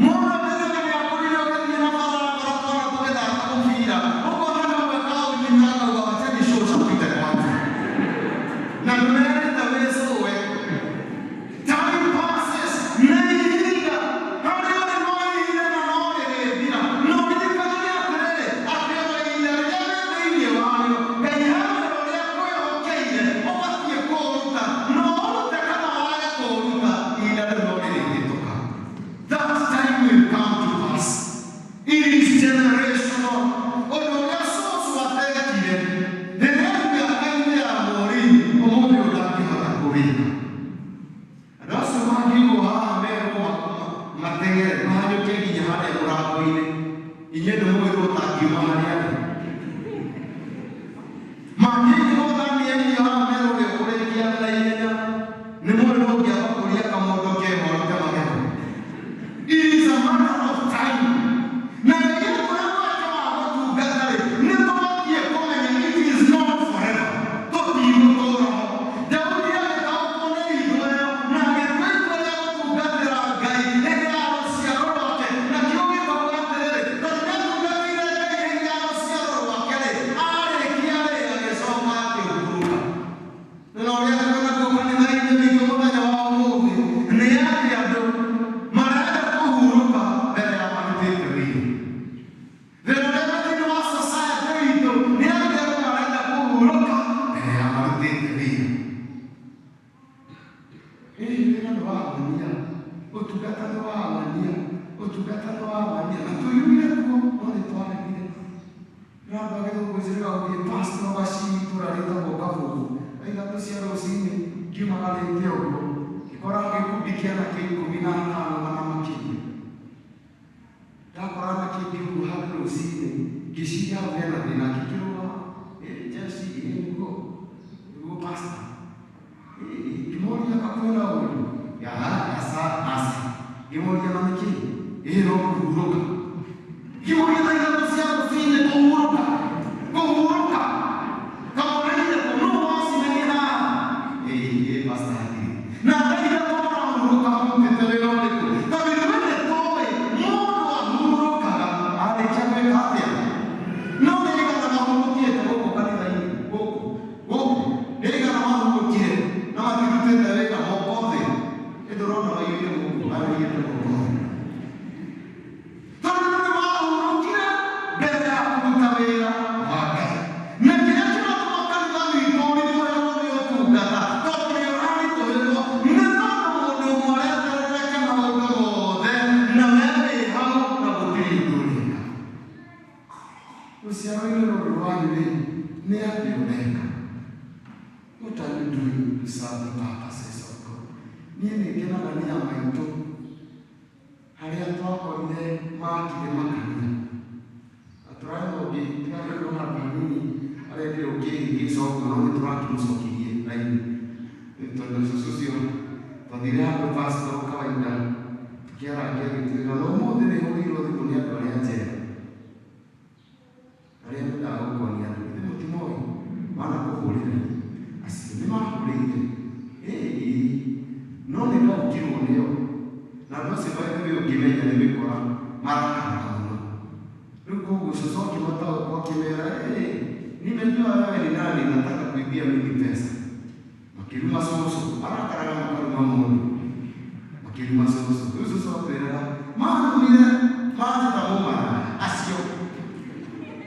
Mũndũ amenyaga nĩ akũrire ũgĩthiĩ na bara akora twana tũgĩthaka mũbira, ũkona kamwe kao nyina akauga wacheni shosha apite kwanza. Na ndũmerĩte wĩcũwe. Time passes, nĩ ihinda. Harĩa ũrĩ no ihinda na no rĩrĩthira. No ririkanaga atĩrĩrĩ, atĩ o ihinda rĩrĩa wĩ thĩinĩ warĩo, Ngai he wĩra ũrĩa akwĩhokeire, ũbatiĩ kũũruta. No ũrute kana wage kũũruta, ihinda rĩu no rĩrĩhĩtũka. That time will come to pass. It is generational. Ũndũ ũrĩa cũcũ atekire, rĩrĩa arĩ mĩaka-inĩ ya Maureen, ũmũthĩ ũyũ ndangĩhota kũwĩka. Andũ acio mangĩigwo haha merwo mateng'ere mahanyũke nginya harĩa mũrango-inĩ, inyuĩ nĩ mũĩ ũtangiuma harĩa arĩ. Mangĩigwo thani ya irio haha merwo ũrĩa ũkũrĩkia na ihenya, nĩ mũĩ ndũngĩamba kũria kamondo keho ũrute magego. It is a matter of time. Na Ngai akũhe mweke wa gũtungata Tũramania na tũiyũire kuo, no nĩ twaregire. Ndĩramba gĩthũngũcĩrĩra gũthiĩ pastor gacii itũũra rĩtagwo Kabũgũ thaa 3 cia rũcinĩ ngiumagarĩte ũguo ngĩkora gĩkundi kĩa anake 15 kana makĩria. Ndakora anake aingĩ ũguo handũ rũcinĩ ngĩciria hau hena thĩna, ngĩkĩrũgama, ĩ jeshi, ĩ nĩguo nĩguo pastor, ngĩmoria anga kwĩna ũru, aca aca, ngĩmoria na nĩkĩ, ĩ no kũhurũka. Ngĩmoria thaa 3 cia rũcinĩ kũhurũka, kũhurũka kamũraire kũ, nũ wacimenie haha? Ĩ ĩ pastor hatirĩ. Na thaa 3 mũrahurũka mũrutĩte wĩra ũrĩkũ? Tondũ ithuĩ nĩ tũĩ mũndũ ahurũkaga arĩkia gwĩka atĩa? No nĩ aigana mahurũkĩte gũkũ kanitha-inĩ, gũkũ gũkũ nĩ aigana mahurũkire na matirutĩte wĩra moko thĩ? Nĩ ndũrona maiyũire gũkũ, maiyũire moko thĩ. Tondũ nĩ mahurũkire mbere ya kũruta wĩra wa Ngai. Na kĩrĩa kĩratũma kanitha witũ ũritũhĩrwo nĩ ũtungata, tondũ nĩ ũraritũhĩrwo nĩ tondũ mũndũ ũmwe areterereke maũndũ mothe, na we wĩ hau na gũtirĩ ũndũ ũreka. Rũciaro-inĩ rũrũ rwanyu rĩ, nĩ atĩa ũreka? What are you doing to serve the purposes of God? Niĩ nĩ ngenaga nĩ amaitũ harĩa twakorire makire makanitha. Na tũrarĩ ũngĩ tũrarĩ handũ hanini arendire ũkĩhĩngĩca ũguo, no nĩ tũrakĩmũcokirie raini tondũ cũcũ ũcio twathire handũ pastor kawaida tũkĩarangia agĩtwĩra no ũmũthĩ nĩ hũrĩirwo thimũ nĩ andũ arĩa njera arĩa mendaga gũkonia andũ, githĩ mũtimoĩ manakũhũrĩra, acio nĩ mahũrĩire ĩĩ, no nĩ ndaũkirwo nĩo na andũ acio by the way ũngĩmenya nĩ mĩkora marakaraga mũno. Rĩu koguo cũcũ akĩmataũkwo akĩmera, ĩĩ nimejua wewe ni nani, nataka kuibia mimi pesa. Makĩruma cũcũ, marakaraga makaruma mũndũ, makĩruma cũcũ. Rĩu cũcũ atwĩraga marumire manjĩta mũmaraya acio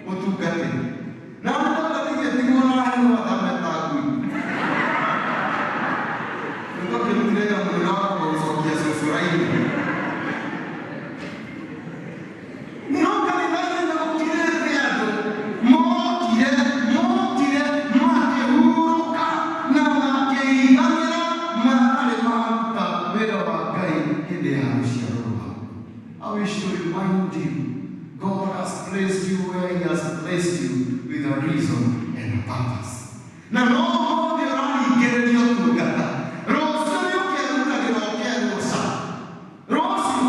mũtungatĩri, na mũtungatĩri atigwo na heno atameta ngui. Rĩu twakĩrutire wĩra mũnene wa kũgũcokia cũcũ raini. No kanitha-inĩ nĩ gũkirĩte andũ mokire mokire makĩhurũka na makĩiganĩra matarĩ maruta wĩra wa Ngai hĩndĩ ya rũciaro rwao. I wish to remind you, God has placed you where He has placed you with a reason and a purpose. Na no ũmũthĩ ũraringĩrĩrio ũtungata, rũciũ nĩ ũkerutagĩra ũkerwo ca. Rũciũ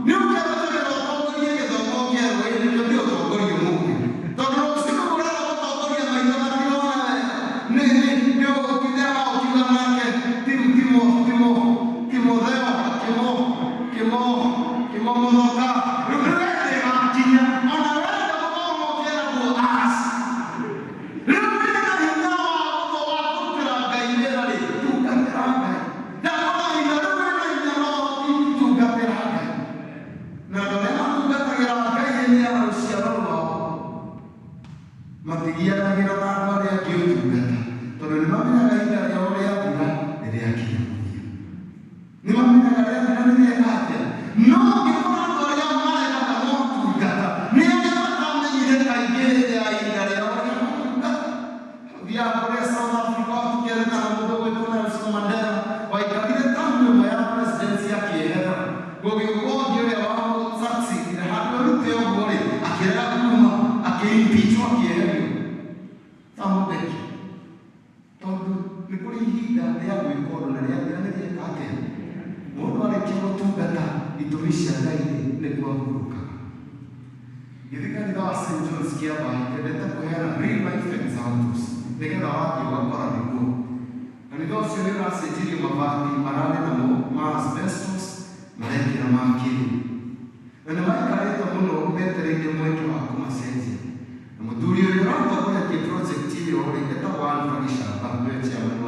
nĩ ũkerutagĩra ũtongorie gĩthomo ũkerwo ĩ nĩkĩo ndĩ ũtongoria ũmũthĩ. Tondũ rũciũ rũu ũrenda gũtongoria maitho matirona wega. Nĩ nĩ nĩ ũgũtindĩra ũkiuga nake Timo Timo Timotheo kĩmo kĩmo kĩmo mũthoka. Rĩu wee ndĩgakinya ona wenda gũthoma ũkeragwo aca. Rĩu wĩna hinya wa wa kũrutĩra Ngai wĩra rĩ, tungatĩra Ngai. Ndakona hinya, rĩu wĩna hinya na ũhoti, tungatĩra Ngai. Na andũ arĩa matungatagĩra Ngai hĩndĩ ya rũciaro rwao matigianagĩra na andũ arĩa angĩ ũtungata, tondũ nĩ mamenyaga ihinda rĩao rĩathira nĩ rĩakinya mũthia. Nĩ mamenyaga rĩathira nĩ rĩeka atĩa. No ũngĩkora andũ arĩa maregaga motungata nĩ arĩa matamenyire kaingĩ hĩndĩ ya ihinda rĩao rĩa gũtungata. Thiaga kũrĩa South Africa tũkerutana mũndũ ũgwĩtwo Nelson Mandela waikarire tamu ĩmwe ya presidency akĩehera. Gũgĩũka ũngĩ ũrĩa wamũ-succeedire handũ arute ũguo rĩ, akĩrega kuma, akĩ-impeachwo akĩeherio. Thabo Mbeki. Tondũ nĩ kũrĩ ihinda rĩa gwĩka ũndũ na rĩathira nĩ rĩeka atĩa? Mũndũ arĩkia gũtungata itũmi cia Ngai rĩ, nĩguo ahurũkaga. Ngĩthiĩ kanitha wa St John's Kĩambaa, nyendete kũheana real life examples nĩgetha wathiĩ ũgakora nĩguo. Kanitha ũcio nĩ ũracenjirio mabati mararĩ namo ma asbestos marekĩra ma kĩrĩu. Na nĩ maikarĩte mũno metereire mweke wa kũmacenjia. Na mũthuri ũrĩa ũratongoretie project ĩyo rĩ, etagwo Alpha Gĩcamba, nĩwe chairman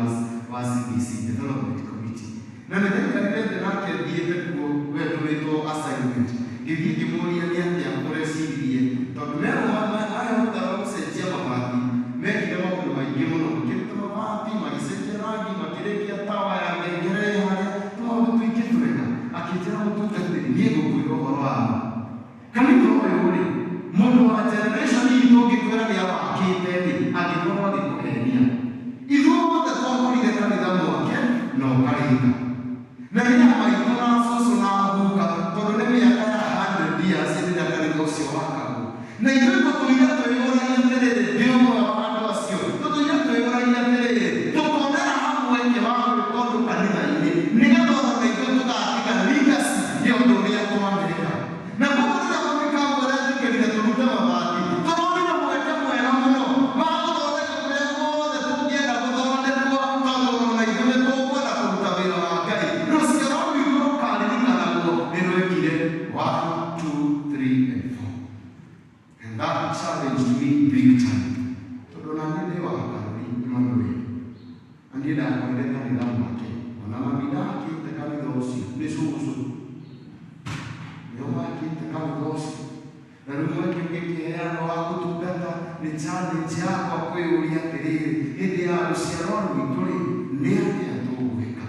wa CDC, Development Committee. Na nĩ ndaikarire thĩ nake thiĩte kuo, we ndũmĩtwo assignment. Ngĩthiĩ ngĩmũria nĩ atĩa ũreciririe, tondũ merwo mahe rũtha rwa gũcenjia mabati, mekire maũndũ maingĩ mũno, makĩruta mabati, magĩcenjia rangi, makĩrĩkia tawa ya ngengere ĩ harĩa, tũmaũndũ tũingĩ twega. Akĩnjĩra mũtungatĩri, niĩ ngũkwĩra ũhoro wa ma. Generation itũ ũngĩkwĩra nĩ awakĩte rĩ, angĩkorwo agĩkũhenia. Ithuothe twakorire kanitha mwake na ũkarĩka. Na nĩ ya maitũ na cũcũ na guka, tondũ nĩ mĩaka ya 100 years rĩrĩa kanitha ũcio wakagwo. Na ithuĩ tũtũire twĩyũragia atĩrĩrĩ, ndĩ ũmwe wa andũ acio, tũtũire twĩyũragia atĩrĩrĩ, tũkonera hamwe mweke wa gwĩka ũndũ kanitha-inĩ nĩgetha ona na ithuĩ tũgatiga legacy ya ũndũ ũrĩa twaneka. Na koguo rĩrĩa Monica aretĩkĩrire tũrute mabati, tũronire mweke mwega mũno wa gũthondeka kũrĩa guothe tũngĩenda gũthondekwo, tondũ ona ithuĩ nĩ tũkwenda kũruta wĩra wa Ngai. Rũciaro rwitũ rũkaririkanagwo nĩ rwekire 1, 2, 3 and 4. And that challenged me big time. Tondũ ona niĩ ndĩ wa Karuri Emmanuel. Na niĩ ndakorire kanitha mwake. Ona mami ndakĩte kanitha ũcio, nĩ cũcũ. Nĩo makĩte kanitha ũcio. Na rĩu mweke ũngĩkĩheanwo wa gũtungata nĩ challenge yakwa kwĩyũria atĩrĩrĩ, hĩndĩ ya rũciaro rwitũ rĩ, nĩ atĩa tũgwĩka?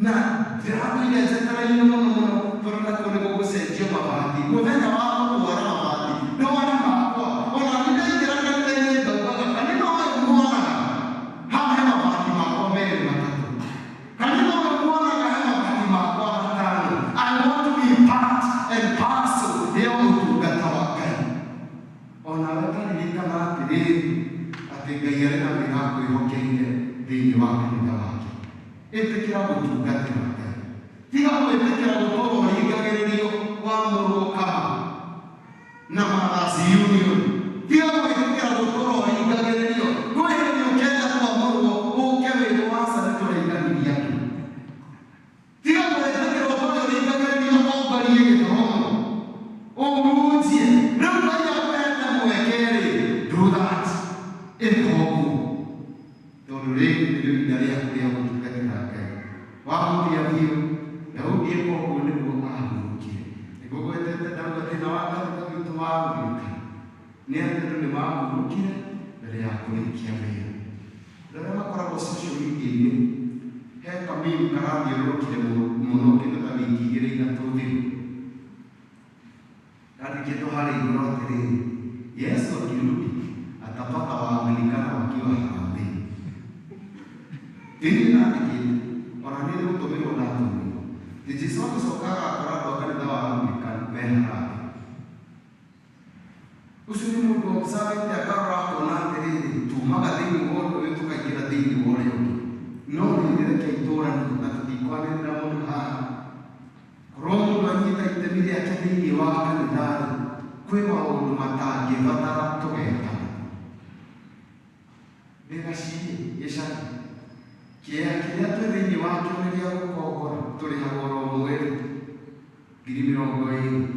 Na ndĩratũire njetereire mũno mũno tondũ nakuo nĩ gũgũcenjio mabati. Mũthenya wa gũtwara mabati ndwari makwa. Ona niĩ ndaingĩra kanitha-inĩ ngaugaga kanitha ũyũ muonaga haha he mabati makwa merĩ matatũ. Kanitha ũyũ muonaga he mabati makwa matano. I want to be part and parcel ya ũtungata wa Ngai. Onawe taririkana atĩrĩrĩ, atĩ Ngai arĩ na wĩra akwĩhokeire thĩinĩ wa kanitha wake. Ĩtĩkĩra gũtungatĩra Ngai. Tiga gwĩtĩkĩra gũkorwo ũringagĩrĩrio wamũrwo kama na Mothers Union. Tiga gwĩtĩkĩra gũkorwo ũringagĩrĩrio. Kwĩ hĩndĩ ũkenda kwamũrwo ũke wĩrwo aca nĩ tũraiganirie andũ. Tiga gwĩtĩkĩra ũkorwo ũringagĩrĩrio ũtongorie gĩthomo. Ũhunjie. Rĩu Ngai akũhete mweke rĩ, do that. Ĩka ũguo. Tondũ rĩrĩ nĩrĩo ihinda rĩaku rĩa gũtungatĩra Ngai. Wamũria biũ, Daudi eka ũguo nĩguo ahurũkire. Nĩngũgwetete ndauga thĩna wa kanitha witũ wa Anglican nĩ atĩ andũ nĩ mahurũkire mbere ya kũrĩkia wĩra. Andũ arĩa makoragwo social media-inĩ, he kameme karathiũrũrũkire mũno kĩndũ ta wiki igĩrĩ ithatũ thiru. Kandĩkĩtwo harĩa igũrũ atĩrĩrĩ, Yesu akirudi atapata Waanglikana wakiwa harambee. Ĩĩ nandĩkĩte, ona niĩ nĩ gũtũmĩrwo ndatũmĩirwo. Atĩ Jesu agĩcoka agakora andũ a kanitha wa Anglican me harambee. Ũcio nĩ mũndũ observĩte akarora akona atĩrĩrĩ, tumaga thĩinĩ wa ũndũ ũyũ tũkaingĩra thĩinĩ wa ũrĩa ũngĩ. No rĩrĩ reke itũranie na tũtikwanĩrĩra mũno haha. Korwo mũndũ anyita itemi rĩake thĩinĩ wa kanitha-rĩ, kwĩ maũndũ matangĩbatara tũgetana. Ndĩ gaciĩ gĩcagi, kĩea kĩrĩa twĩ thĩinĩ wakĩo nĩ gĩa gũkongora, tũrĩhaga oro mweri 20,000.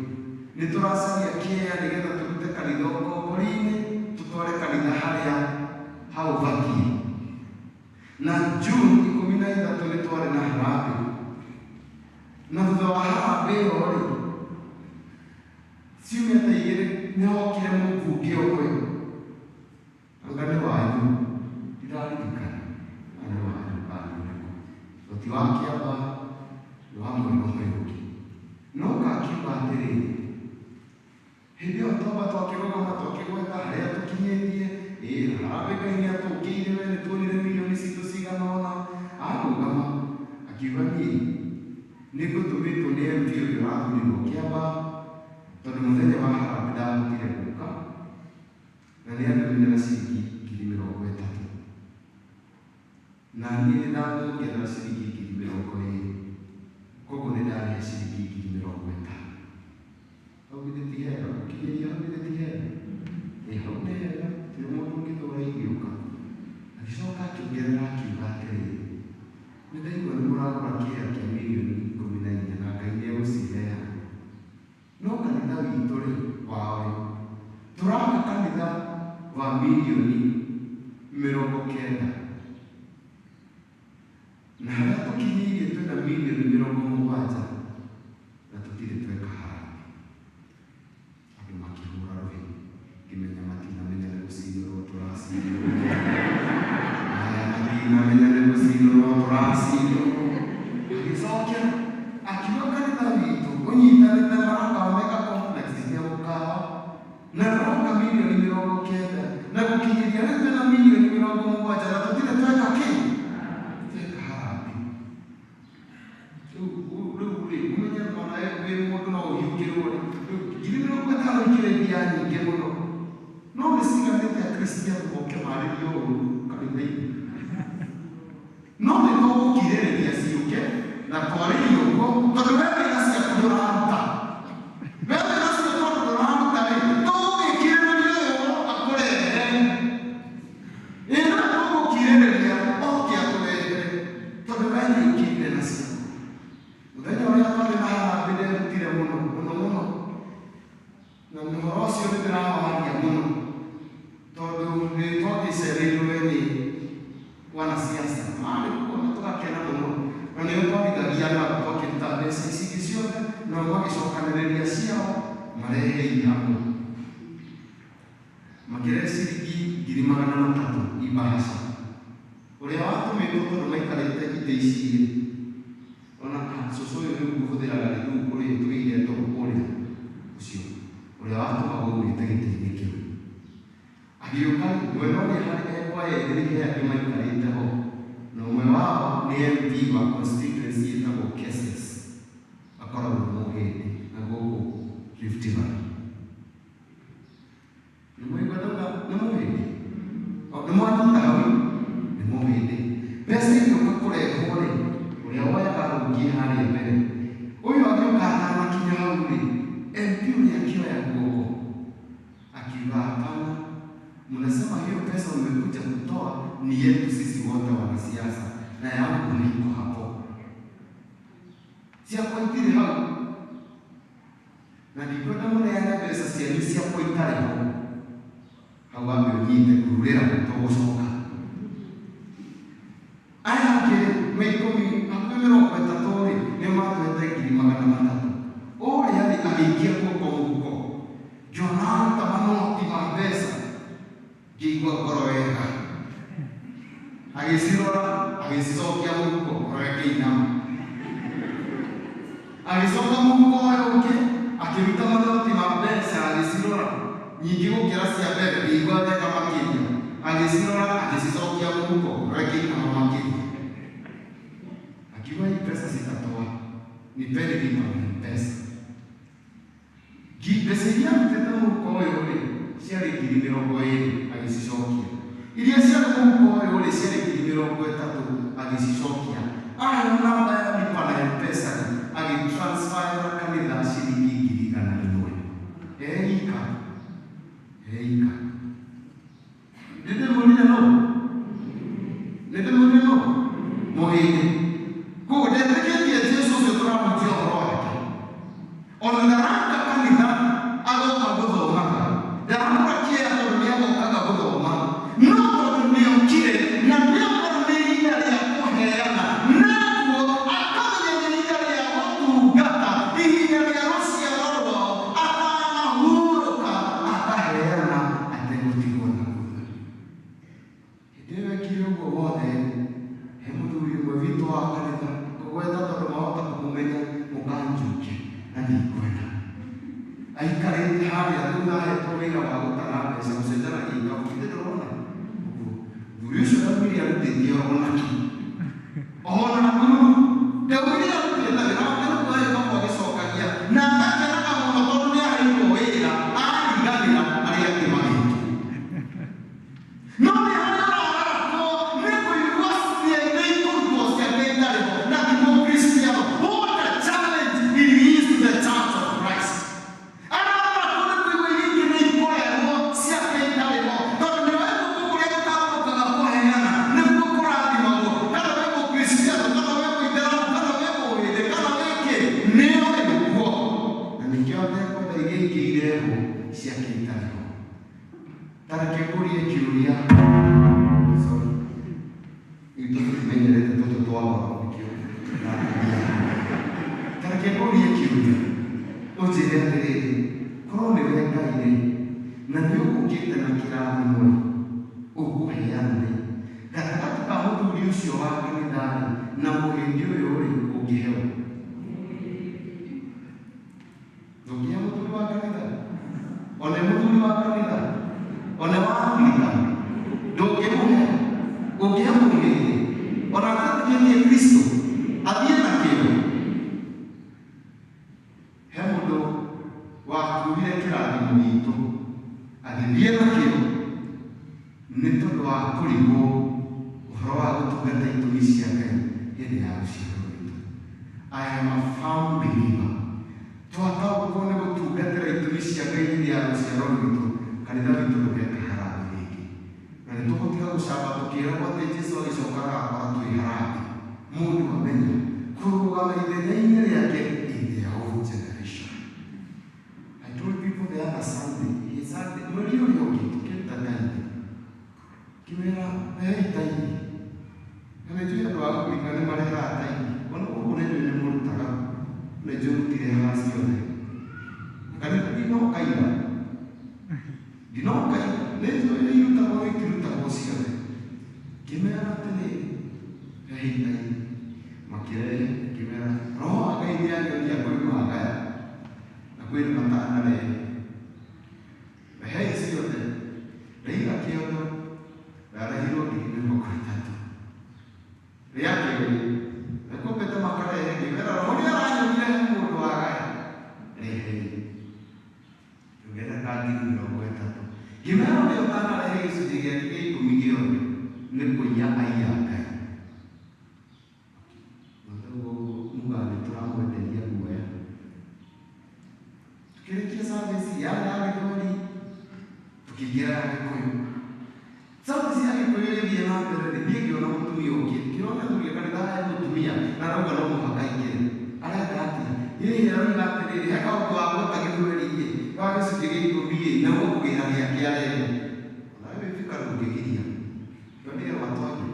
Nĩ tũracaria kĩea nĩgetha tũrute kanitha ũkombori-inĩ, tũtware kanitha harĩa haũbatiĩ. Na June 13 nĩ twarĩ na harambee. Na thutha wa harambee ĩyo rĩ, ciumia ta igĩrĩ nĩ hokire mũmbunge ũmwe, anga nĩ wanyu, ndiraririkana kana nĩ wanyu kana nĩ ũrĩkũ, to ti wa Kĩambaa, nĩ wa mwena ũyũ ũngĩ. No kakiuga atĩrĩrĩ, hĩndĩ ĩyo twamba twakĩrũgama twakĩgweta harĩa tũkinyĩtie, ĩĩ na harambee Ngai nĩ atũkĩire we nĩ tuonire mirioni citũ cigana ũna. Arũgama akiuga niĩ nĩ ngũtũmĩtwo nĩ MP ũrĩa ũrathurirwo Kĩambaa, tondũ mũthenya wa harambee ndahotire gũka, na nĩ andũmire na ciringi 30,000. Na niĩ nĩ ndamuongerera ciringi 20,000. Koguo nĩ ndarĩha ciringi 50,000. Hau githĩ ti hega? Gũkinyĩria hau githĩ ti hega? Ĩ hau nĩ hega, gũtirĩ mũndũ ũngĩthũra igĩũka. Agĩcoka akĩongerera akiuga atĩrĩrĩ, nĩ ndaigua nĩ mũragũra kĩea kĩa mirioni 14 na Ngai nĩ egũciheana. No kanitha witũ rĩ, wao rĩ, tũraka kanitha wa mirioni 90. Na harĩa tũkinyĩirie twĩna mirioni 70 na tũtirĩ tweka harambee. Andũ makĩhũra rũhĩ, ngĩmenya matinamenya nĩ gũcinũrwo tũracinũrwo. Aya matinamenya nĩ gũcinũrwo tũracinũrwo. Agĩcokera akiuga kanitha witũ ũnyitanĩte Maraka Omega Complex nginya mũkawa, na roka mirioni milioni 90 na gũkinyĩria rĩu twĩna milioni 70 na tũtirĩ tweka kĩ tweka harambee. Rĩu rĩ ũmenye ona wĩ mũndũ no ũhiũkĩrwo rĩ, rĩu 50,000 ikĩrĩ mbia nyingĩ mũno, no nĩ ciganĩte Akristiano moke marĩrie ũru kanitha-inĩ, no nĩ tũgũkirĩrĩria ciũke na twarĩrie ũguo tondũ we wĩra ciaku ndũraruta, we wĩra cio tondũ ndũraruta rĩ, tũgũgĩkirĩrĩria ũyũ ũroka kũrehe ĩno, tũgũkirĩrĩria oke atũrehere tondũ we nĩ ũkirire nacio. Mũthenya ũrĩa twarĩ na harambee nderutire mũno mũno mũno, na ũhoro ũcio nĩ ndĩrawaria mũno tondũ nĩ twagĩcereirwo nĩ wanasiasa marĩ kuo na tũgakena mũno, na nĩo twarithagia nao twakĩruta mbeca ici ingĩ ciothe, nao magĩcokanĩrĩria ciao marehe hamwe, makĩrehe ciringi 300,000 ibahasha. Ũrĩa watũmĩtwo tondũ maikarĩte itĩ ici rĩ, ona cũcũ ũyũ rĩu ngũhũthĩraga rĩ, rĩu ũrĩa tũgĩire ndũgũ ũrĩa ũcio ũrĩa watũmagwo umĩte gĩtĩ-inĩ kĩu agĩũka mwena ũrĩa harĩ ekwa erĩ he angĩ maikarĩte ho, na ũmwe wao nĩ MP wa constituency ĩtagwo Keses, akoragwo Mũhĩndĩ na gũkũ Rift Valley. Nĩ mwaigua ndauga nĩ Mũhĩndĩ? Nĩ mwanyita hau? Nĩ Mũhĩndĩ. Mbeca igĩũka kũrehwo rĩ, ũrĩa woyaga rũngiĩ harĩa mbere, ũyũ agĩũka atanakinya hau rĩ, MP ũrĩa akĩoya guoko akiuga, hapana, mnasema hiyo pesa mmekuja kutoa ni yetu sisi wote wanasiasa, na yangu haiko hapo, ciakwa itirĩ hau, na ndikwenda mũneane mbeca cianyu ciakwa itarĩ ho. Hau wambe ũnyite kururĩra tũgũcoka. Aya angĩ me 10 hakuhĩ 30 rĩ, nĩo matũhete 300,000. Ũrĩa rĩ agĩikia guoko mũhuko, ngĩona aruta manoti ma mbeca, ngĩigua ngoro wega, agĩcirora agĩcicokia mũhuko, ngoro ĩkĩinama, agĩcoka mũhuko ũyũ ũngĩ akĩruta manoti ma mbeca, agĩcirora nyingĩ gũkĩra cia mbere, ngĩigua wega makĩria, agĩcirora agĩcicokia mũhuko, ngoro ĩkĩinama makĩria, akiuga hii pesa sitatoa, nipeni lipa na M-Pesa. Mbeca iria arutĩte mũhuko ũyũ rĩ, ciarĩ 20,000, agĩcicokia. Iria ciarĩ mũhuko ũyũ rĩ, ciarĩ 30,000, agĩcicokia. Aheo namba ya lipa na M-Pesa rĩ, agĩtransferera kanitha ciringi 100,000. Eika eika. Nĩndĩmwĩrire no, nĩndĩmwĩrire no Mũhĩndĩ. Koguo ndetĩkĩtie Jesũ ũcio tũrahunjia ũhoro wake, ona ndarauka kanitha agoka gũthomaga, ndaramũra kĩea tondũ nĩ agokaga gũthoma, no tondũ nĩokire na nĩakorwo nĩ ihinda rĩa kũheana, naguo akamenya nĩ ihinda rĩa gũtungata, ihinda rĩa rũciaro rwao, atanahurũka akaheana ategũtigwo na thutha. Hĩndĩ ĩyo ekire ũguo wothe, he mũthuri ũmwe witũ wa kanitha kũgweta tondũ mahota kũmũmenya mũkanjuke na ndingwenda, aikarĩte harĩa thutha ahetwo wĩra wa gũtara mbeca, gũcenjanagia ikabu, githĩ ndũrona ũguo? Mũthuri ũcio ndaumire arutĩtie onakĩ, ona nduru ndaumire arutĩte wĩra wake nĩ kuoya ikabu agĩcokagia, na agakenaga mũno tondũ nĩ aheirwo wĩra ariganĩra arĩa angĩ magĩtwo. No nĩ harĩa ũrararakwo nĩ kũigua ciana ikũrutwo ciake itarĩ ho na ti Mũkristiano. What a challenge it is to the Church of Christ. Arararakwo nĩ kũigua iria ingĩ nĩ ikũrehwo ciake itarĩ ho, tondũ nĩ oĩ gũkũ kũrĩa gũtambũrũkaga kũheana nĩkuo kũrathimagwo. Kana wĩ Mũkristiano, kana wĩ Mũithĩramu, kana wĩ Mũhĩndĩ, kana wĩ kĩ, nĩ oĩ ũguo, na nĩkĩo atekwenda iria ingĩ irehwo ciake itarĩ ho. Ta reke ngũrie kĩũria, sorry, itũ tũtimenyerete tũtũ twa goro, nĩkĩo ndĩrathiĩ. Ta reke ngũrie kĩũria, ũnjĩre atĩrĩrĩ, korwo nĩwe Ngai rĩ, na nĩ ũgũkĩte na kĩrathimo rĩ, ũkũheana rĩ, gatagatĩ ka mũthuri ũcio wa kanitha rĩ na mũhĩndĩ ũyũ rĩ, ũngĩheo ndũngĩhe mũthuri wa kanitha? Ona mũthuri wa kanitha Ona wa Anglican ndũngĩmũhe, ũngĩhe mũrigĩire ona atetĩkĩtie Kristo athiĩ nakĩo. He mũndũ wakuire kĩrathimo gitũ agĩthiĩ nakĩo nĩ tondũ wa kũrigwo ũhoro wa gũtungata itũmi cia Ngai hĩndĩ ya rũciaro rwitũ. I am a firm believer. Twataũkwo nĩ gũtungatĩra itũmi cia Ngai hĩndĩ ya rũciaro rwitũ, kanitha witũ ndũgeka harambĩ rĩngĩ. Na nĩ tũgũtiga gũcamba tũkĩragwo atĩ Jesũ agĩcoka agakora twĩ harambĩ. Mũndũ amenya kũrũgama ithenya-inĩ rĩake in their own generation. I told people the other Sunday, he Sunday, mweri ũrĩa ũngĩ tũkĩruta tithe. Ngĩmera, rehei tithe. Na nĩ njũĩ andũ a Afrika nĩ marehaga tithe. Ona gũkũ nĩ njũĩ nĩ mũrutaga. Nĩ njũĩ mũtirehaga ciothe. Kanitha ndinoka ira. Ndinoka ira. Nĩ njũĩ nĩ irutagwo no itirutagwo ciothe. Ngĩmera atĩrĩrĩ, rehei tithe. Makĩrehe, ngĩmera, Roho wa Ngai nĩ anyonia kwĩ magaya na kwĩ matanarehe. Rehei ciothe. Ndaiga kĩondo, ndarehirwo 30,000. Rĩa kerĩ, nĩkũmbĩte makarehe, ngĩmera Roho nĩ aranyonia he mũndũ wagaya. Rehei. Ngĩongerera ka 30,000. Ngĩmera ũrĩa ũtanarehe gĩcunjĩ gĩake gĩa ikũmi gĩothe nĩ kũiya aiya Ngai. Na ũguo mugaga nĩ tũramwenderia guoya. Tukĩrĩkia service yarĩ ya Gĩthweri, tũkĩingĩra ya Gĩkũyũ. Service ya Gĩkũyũ ĩgĩthiĩ na mbere rĩ, niĩ ngĩona mũtumia ũngĩ, ngĩona athuri a kanitha he mũtumia na arauga no mũhaka aingĩre. Arenda atĩa? Hihi aroiga atĩrĩrĩ, he kaũndũ wagweta Gĩthweri-ĩ, ga gĩcunjĩ gĩa ikũmi-ĩ, na ũkũgĩra gĩake arehe. Nawe wĩbika ndũngĩgiria. Yonire matonyo,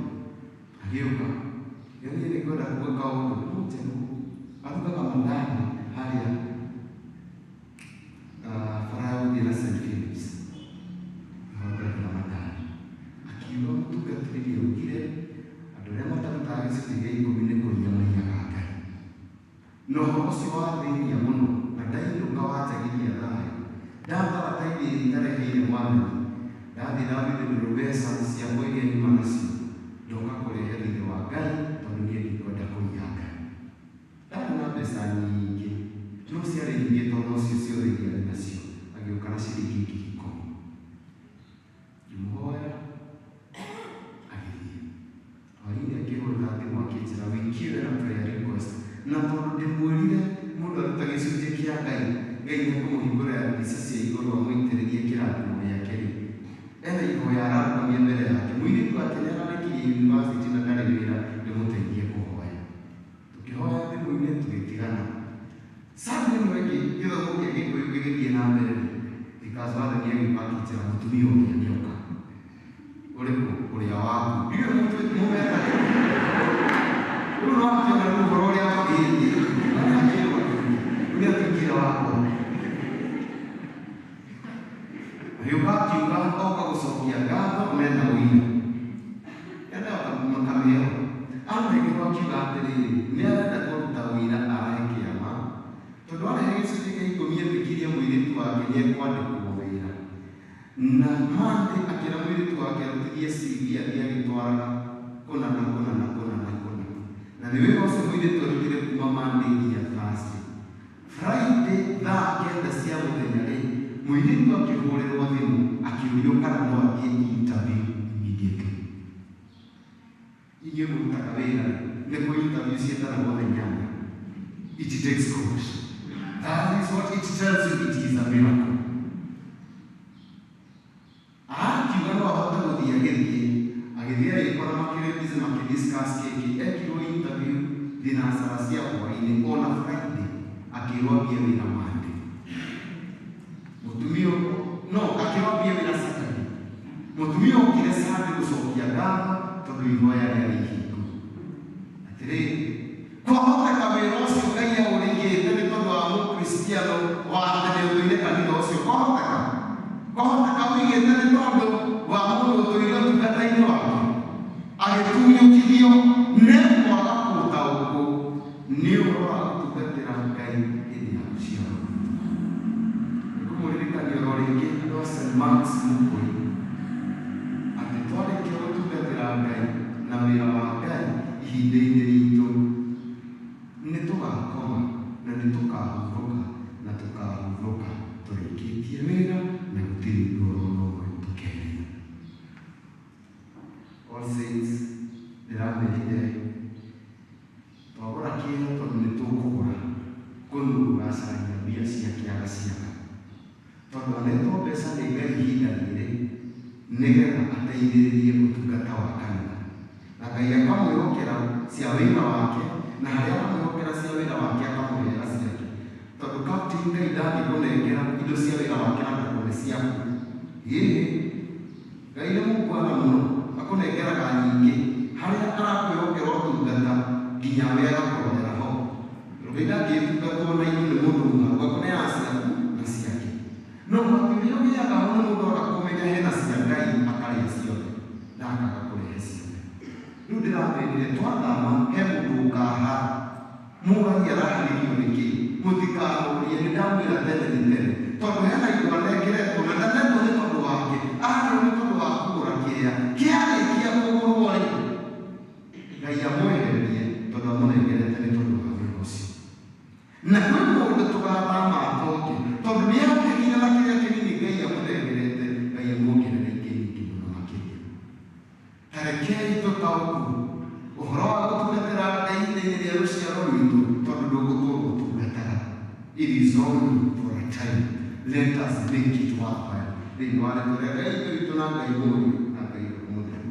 agĩũka. Yo niĩ nĩngwenda kuga kaũndũ, nĩ mũnjaruo. Arugaga mandani harĩa bara ya gũthiĩ na St. Philips. Nĩho mandani. Akiuga mũtungatĩri augire andũ arĩa matarutaga gĩcunjĩ gĩa ikũmi nĩ kũiya maiyaga Ngai. Na ũhoro ũcio wathĩnia mũno na ndainũka wanjagiria thayũ. Ndatara tithe ĩrĩa itareheire Mwathani. Ndathiĩ ndathithũrĩrwo mbeca ciakwa iria nyuma nacio. Ndoka kũrehe thirĩ wa Ngai tondũ niĩ ndikwenda kũiya Ngai. Ndarĩ na mbeca nyingĩ, no ciarĩ nyingĩ tondũ nocio ciothe iria arĩ nacio. Agĩũka na ciringi 10,000. Ngĩmũhoera, agĩthiĩ. Hwaĩ-inĩ akĩhũrĩra thimũ akĩnjĩra wiki ĩyo ena prayer request. Na tondũ ndĩmwĩrire mũndũ aruta gĩcunjĩ kĩa Ngai, Ngai nĩekũmũhingũrĩra ndirica cia igũrũ amũitĩrĩrie kĩrathimo gĩake rĩ. Ena ihoya ararũgamia mbere yake. Mũirĩtu wake nĩararĩkirie university na ndarĩ wĩra, ndĩmũteithie kũhoya. Tũkĩhoya thimũ-inĩ tũgĩtigana. Sunday ĩno ĩngĩ gĩthomo kĩa Gĩkũyũ gĩgĩthiĩ na mbere rĩ, Vickers Wathoni agĩũka akĩnjĩra mũtumia ũrĩa nĩoka. Ũrĩkũ? Ũrĩa waku. Ndiũĩ mũmetaga. Rĩu no akĩona rĩu ũhoro ũrĩa akĩrwo rĩu nĩatuĩkire wakwa. Agĩũka akiuga oka gũcokia ngatho mena ũira. Enda makameo. Anengerwo akiuga atĩrĩrĩ, nĩarenda kũruta ũira arehe kĩama tondũ arehe gĩcunjĩ gĩa ikũmi etĩkirie mũirĩtu wake nĩekwandĩkwo wĩra. Na Monday akĩra mũirĩtu wake arutithie CV athiĩ agĩtwaraga kũna na kũna na kũna na kũna. Na nĩ wĩra ũcio mũirĩtu arutire kuma Monday nginya Thursday. Friday thaa 9 cia mũthenya rĩ, mũirĩtu akĩhũrĩrwo thimũ akĩũrio kana no athiĩ interview immediately. Inyuĩ mũrutaga wĩra rĩ, nĩ kũ interview ciĩtanagwo thaa 8. It takes God. That is what it tells you, it is a miracle. Akiuga no ahote gũthiĩ agĩthiĩ, agĩthiĩ agĩkora makĩrĩ busy makĩdiscuss kĩkĩ, ekirwo interview thinacara cia hwaĩ-inĩ ona Friday akĩrwo ambie wĩra Monday. Mũtumia no akĩrwo ambie wĩra Saturday. Mũtumia okire Sunday gũcokia ngatho tondũ ihoya rĩarĩ ihingu. Atĩrĩrĩ, kwahoteka wĩra ũcio Ngai aũrĩigĩte nĩ tondũ wa mũkristiano wa tene ũtũire kanitha ũcio. Kwahoteka. Kwahoteka ũigĩte nĩ tondũ wa mũndũ ũtũire ũtungata-inĩ wake. Agĩtunyũkithio nĩ kwaga gũtaũkwo nĩ ũhoro wa gũtungatĩra Ngai hĩndĩ ya rũciaro. Nĩngũmũririkania oro rĩngĩ andũ a St. Mark's Mũkũi. Tondũ anetwo mbeca nĩ Ngai ihinda rĩrĩ nĩgetha ateithĩrĩrie ũtungata wa kanitha. Na Ngai akamwĩhokera cia wĩra wake, na harĩa aramwĩhokera cia wĩra wake akamũheera ciake. Tondũ captain Ngai ndangĩkũnengera indo cia wĩra wake na ndakũhe ciaku. Ĩĩ, Ngai nĩ mũkwana mũno, akũnengeraga nyingĩ. Harĩa arakwĩhokera ũtungata nginya we agakũrorera ho. Ngai ndangĩtungatwo na indo nĩ mũndũ mũharu, akũneaga ciaku na ciake. No ũhoti ũrĩa ũgĩaga ho nĩ mũndũ aga kũmenya hena cia Ngai akarĩa ciothe na akaga kũrehe ciothe. Rĩu ndĩramwĩrire twathama he mũndũ ũkahara. Mũgai araharĩrio nĩkĩ? Mũtikanũrie, nĩ ndamwĩra tene nĩ tene. Tondũ hena indo anengeretwo na ndanetwo nĩ tondũ wake, aharĩo nĩ tondũ wa kũgũra kĩea. Kĩarĩkia kũgũrwo rĩ, Ngai amwehererie tondũ amũnengerete nĩ tondũ wa wĩra ũcio. Na kwĩ mũndũ tũgathama atonge tondũ nĩ akenire na kĩrĩa kĩnini Ngai amũnengerete, Ngai amuongerere ingĩ nyingĩ mũno makĩria. Ta rekei tũtaũkwo ũhoro wa gũtungatĩra Ngai ihinda-inĩ rĩa rũciaro rwitũ tondũ ndũgũtũũra ũtungataga. It is only for a time. Let us make it worthwhile. Thĩinĩ wa rĩtwa rĩa Ngai Ithe witũ na Ngai Mũriũ na Ngai Roho Mũtheru.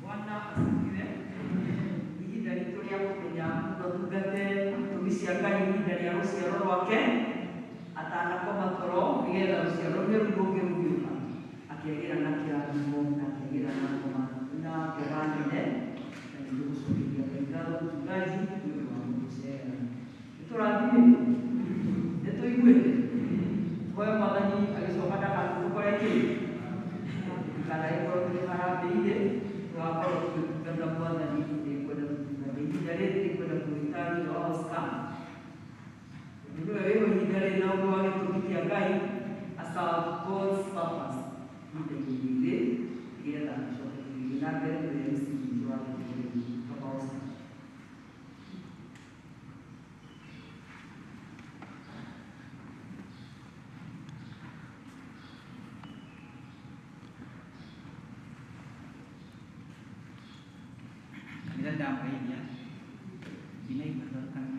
Bwana asifiwe. Ihinda ritũ rĩa kũmenya mũndũ atungate itũmi cia Ngai ihinda rĩa rũciaro rwake atanakoma toro nĩgetha rũciaro rũrĩa rũu rũngĩ rũgĩũka akĩagĩra na kĩrathimo na akĩagĩra na ngoma na ngoga nene na nĩtũgũcokeria Ngai ngatho mchungaji nĩ ũndũ wa gũtũcerera. Nĩtũrathimĩtwo, nĩtũiguĩte. Tũhoe Mwathani agĩcoka ndagatũkore kĩ ndikanagĩkorwo tũrĩ harambĩ-inĩ tũgakorwo tũgĩtungata Mwathani nĩngwenda tũtungate ihinda rĩrĩ nĩngwenda kũwĩta thutha wa Oscar tondũ nĩwe wĩho ihinda rĩrĩ na ũndũ wa gĩtũmi kĩa Ngai a serve God's purpose ihinda-inĩ rĩrĩ nĩgetha tũcoke tũgĩthiĩ na mbere nĩwe MC witũ wa gĩtũmi rĩu Baba Oscar. Kanitha ndamũgeithia ndinaigua tondũ kana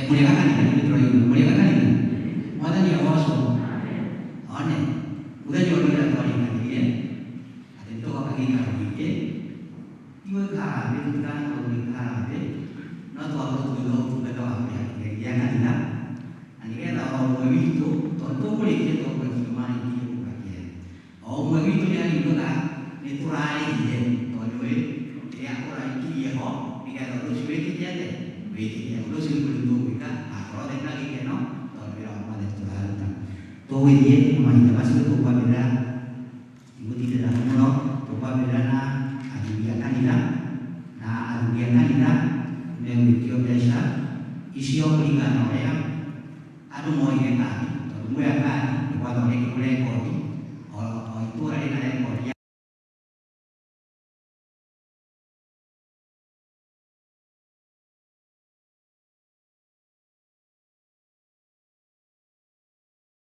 Mũrĩega kanitha nĩ tũraigua mũrĩega kanitha Mwathani agocwo one mũthenya ũrĩa ũrĩa twarĩkanĩire atĩ nĩtũgoka gĩikaro gĩkĩ ti gwĩka harambĩ tũtikanakorwo gwĩka harambĩ no twakorwo tũgĩka ũtungata wa kũrĩha kĩgeri gĩa kanitha na nĩgetha o ũmwe witũ tondũ tũkũrĩkia tũkũrĩkia marĩkirie kũgũra kĩea o ũmwe witũ nĩarĩiguaga nĩtũrarĩhire tondũ nĩũĩ kĩrĩa ũraikirie ho nĩgetha ũndũ ũcio wĩkĩke atĩa wĩkĩke ũndũ ũcio nĩguo rĩu tũgwĩka akorwo othe mena gĩkeno tondũ wĩra wa Mwathani tũraruta tũgũgĩthiĩ na mahinda macio tũkwambĩrĩra ndigũtindĩra mũno tũkwambĩrĩra na athuri a kanitha na athuri a kanitha megwĩtio mbeca icio kũringana na ũrĩa andũ moire kandi tondũ muoya kandi nĩ gwathondekirwo rekondi o itũra rĩna rekondi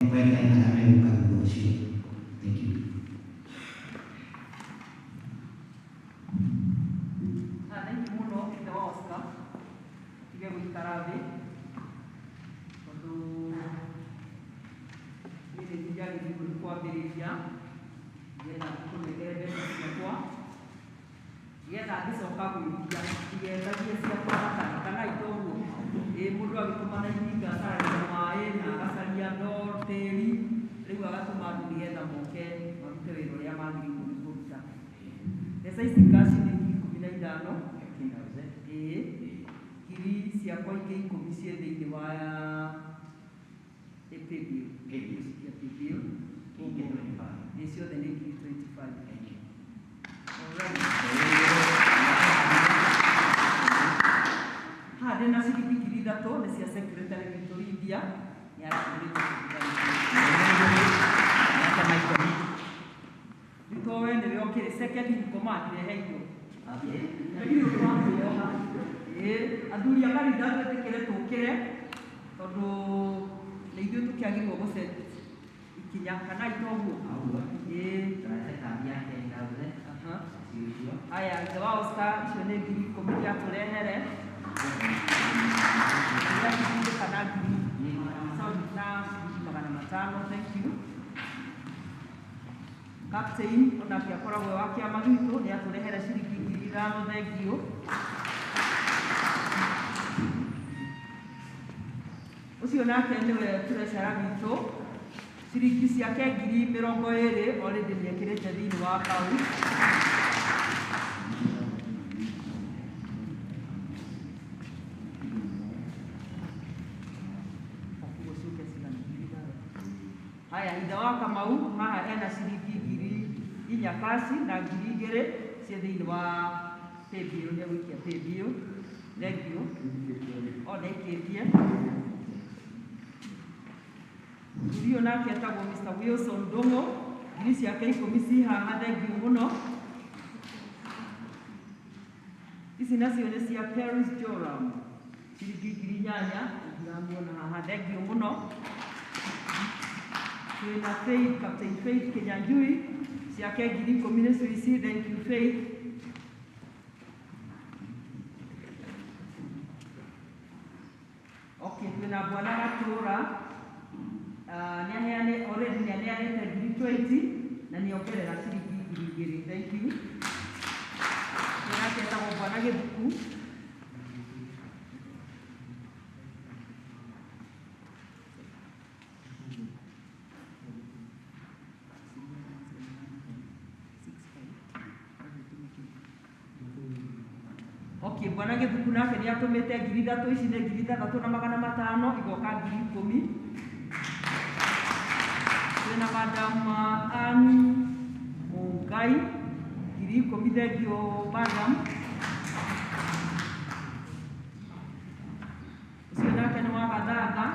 kwete arĩa megũka thutha ũcio. Thank you. Thank you mũno ithe wa Oscar tige gũikara thĩ tondũ niĩ nĩ njagĩrĩirwo nĩ kwambĩrĩria nĩgetha ngũnengere mbeca ciakwa nĩgetha ngĩcoka gwĩtia ndigetagie ciakwa gatano kana ito ũguo ĩ mũndũ agĩtũma na ihinga acaragia maĩ na agacaria ndoo tĩri rĩu agatũma andũ nĩgetha moke Mbeca ici kaci nĩ 15,000. Ĩĩ, ngiri ciakwa ingĩ 10 ciĩ thĩinĩ wa paybill. Cia paybill. Ĩ ciothe nĩ ngiri 25. Alright. Haha ndĩna ciringi 3,000 nĩ cia secretary witũ Lydia, nĩ aratũmĩrĩte. Rĩu to we nĩwe ũkĩrĩ second in command, rehe indo. Ndirĩ ũndũ wa kwĩyoha. Ĩĩ, athuri a kanitha twĩtĩkĩre tũkĩre tondũ nĩ ithuĩ tũkĩagĩrĩirwo gũset ikinya kana itoguo. Ĩĩ. Aha. Haya, ithe wa Oscar, icio nĩ 10,000 nĩatũrehere. Ngiri kana ngiri, sorry, na ciringi 500, thank you. Captain onake akoragwo wa kĩama gitũ, nĩ atũrehere ciringi 5,000, thank you. Ũcio nake nĩwe treasurer witũ, ciringi ciake 20,000 already nĩ ekĩrĩte thĩinĩ wa account. Ciũke cigana? 6,000. Haya, ithe wa Kamau haha ena ciringi 4,000 kaci na 2,000 ciĩ thĩinĩ wa paybill, nĩ egũikia paybill. Thank you. O nĩaikĩtie. Mũthuri ũyũ nake etagwo Mr. Wilson Ndung'u, ngiri ciake 10 ci haha, thank you mũno. Ici nacio nĩ cia Paris Joram, ciringi 8,000, ndiramuona haha, thank you mũno. Twĩna Faith, Captain Faith Kinyanjui, ciake 10,000 nĩcio ici, thank you Faith. Okay, twĩna Bwana Gatũra, nĩaheane already, nĩaneanĩte 20,000 na nĩongerera ciringi 2,000, thank you. Nake etagwo Bwana Gĩthuku. Okay, Bwana Gĩthuku nake nĩ atũmĩte 3,000, ici nĩ 6,500, igoka 10,000. Twĩna Madam Ann Mũngai, 10,000, thank you madam. Ũcio nake nĩ wa Gathanga,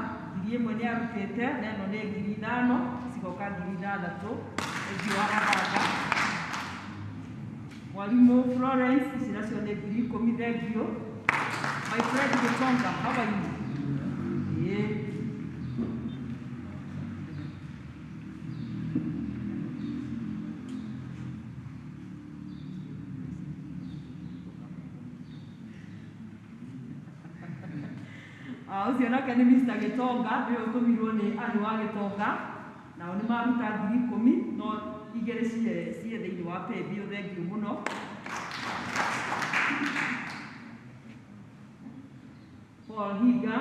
1,000 nĩ arutĩte, na ĩno nĩ 5,000, cigoka 6,000, thank you wa Gathanga. Mwarimũ Florence, ici nacio nĩ 10,000, thank you. My friend Gitonga, how are you? Ĩĩ. Ũcio nake nĩ Mr. Gitonga, nĩwe ũtũmirwo nĩ andũ a Gitonga, nao nĩ maruta 10,000, no igĩrĩ ciĩ thĩinĩ wa paybill, thank you mũno. Paul Higa,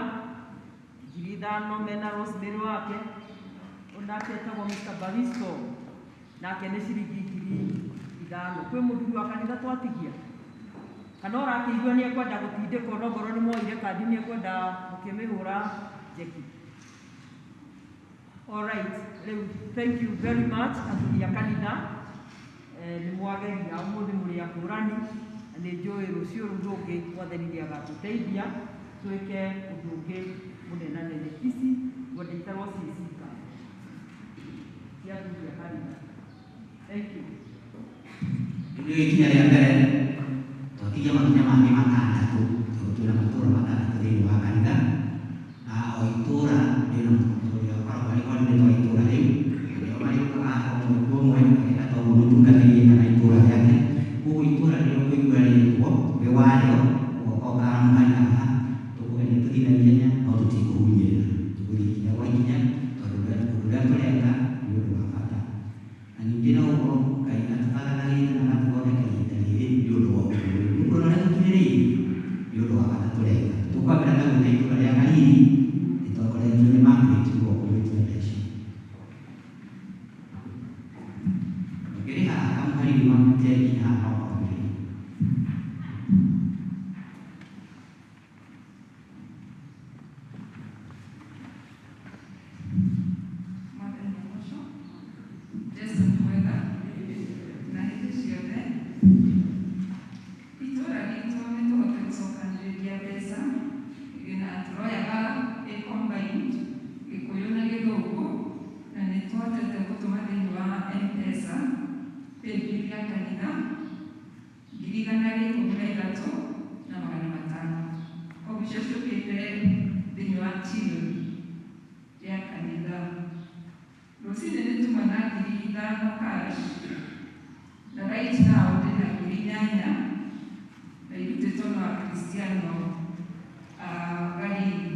5,000 mena Rosemary wake, onake etagwo Mr. Baristo, nake nĩ ciringi 5,000. Kwĩ mũthuri wa kanitha twatigia? Kana ũrakĩigua nĩ ekwenda gũtindĩkwo, no ngorwo nĩ mwoire kandi nĩ ekwenda mũkĩmĩhũra njeki. All right, rĩu thank you very much athuri a kanitha. Nĩ mwageria ũmũthĩ, mũrĩ ahũrani, na nĩ njũĩ rũciũ rũu rũngĩ Mwathani nĩ agatũteithia twĩke ũndũ ũngĩ mũnenanene. Ici ngwenda itarwo ciĩ cika cia athuri a kanitha. Thank you. Rĩu ikinya rĩa mbere, twatigia makinya mangĩ matandatũ, tondũ twĩna matũũra matandatũ thĩinĩ wa kanitha, na o itũũra rĩna mũtongoria ũkoragwo arĩ coordinator wa itũũra rĩu, na nĩo marĩũkaga ũmwe kwa ũmwe ageka ta ũguo mũtungatĩri kana itũũra rĩake. Koguo itũũra rĩrĩa ũkũigua rĩtwo wĩ warĩo, ũgoka ũkaramũkania haha, tũkũgeria tũthiĩ na ihenya no tũtikũhunyĩrĩra, tũgũthiĩ ikinya gwa ikinya tondũ ũndũ ũrĩa tũreka nĩ ũndũ wa bata. Na ningĩ no ũguo Ngai atũthagathagĩte na agatũthondeka ihinda rĩrĩ nĩ ũndũ wa ũndũ ũyũ. Nĩ ũkuona ũrĩa tũkirĩrĩirie nĩ ũndũ wa bata tũreka. Tũkwambĩra na gwĩta itũũra rĩa Kariri rĩtongoretio nĩ Margaret gũgoka gwĩtia mbeca. Ũngĩrĩ haha kamũhariri mamũte nginya haha no kwambĩrĩria. Itũra ritũ nĩ tũhote gũcokanĩrĩria mbeca na tũroyaga ĩ combined Gĩkũyũ na Gĩthũngũ, na nĩ tũhotete gũtũma thĩinĩ wa M-Pesa paybill ya kanitha 113,500. Koguo icio ciũkĩte thĩinĩ wa till ya kanitha. Rũcinĩ nĩ tuma na 5,000 cash, na right now ndĩna 8,000 na irutĩtwo na Akristiano a Galili.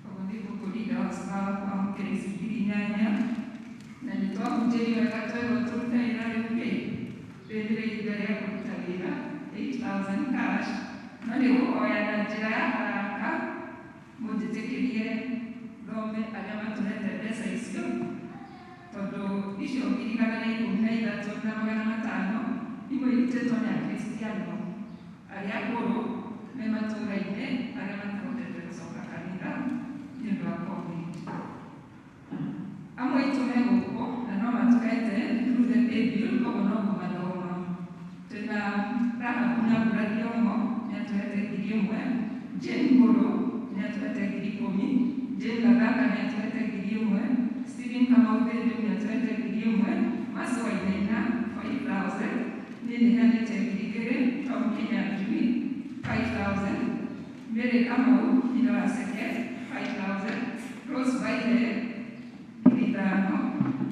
Koguo nĩ ngũkũrinda wamũkĩra ici 8,000, na nĩ twahunjĩrio wega twerwo tũrute wĩra. Rĩu kĩ rĩrĩ ihinda rĩa kũruta wĩra, 8,000 cash, no nĩ ngũhoya na njĩra ya haraka mũnjĩtĩkĩrie thome arĩa matũhete mbeca icio, tondũ icio 113,500 imwe irutĩtwo nĩ Akristiano arĩa akũrũ me matũũra-inĩ arĩa matahotete gũcoka kanitha nĩ ũndũ wa COVID. Amwe aitũ me gũkũ na no matũhete through the paybill, koguo no kũmathoma. Twĩna Rahabu Nyambura Thiong'o nĩ atũhete 1,000, Jane Mbũrũ nĩ atũhete 10,000, Jane Gathanga nĩ atũhete 1,000, Stephen Kamau Thĩndũ nĩ atũhete 1,000, Mercy Wainaina 5,000, niĩ nĩ heanĩte 2,000, Tom Kinyanjui 5,000, Mary Kamau nyina wa Seke 5,000, Rose Baire 5,000,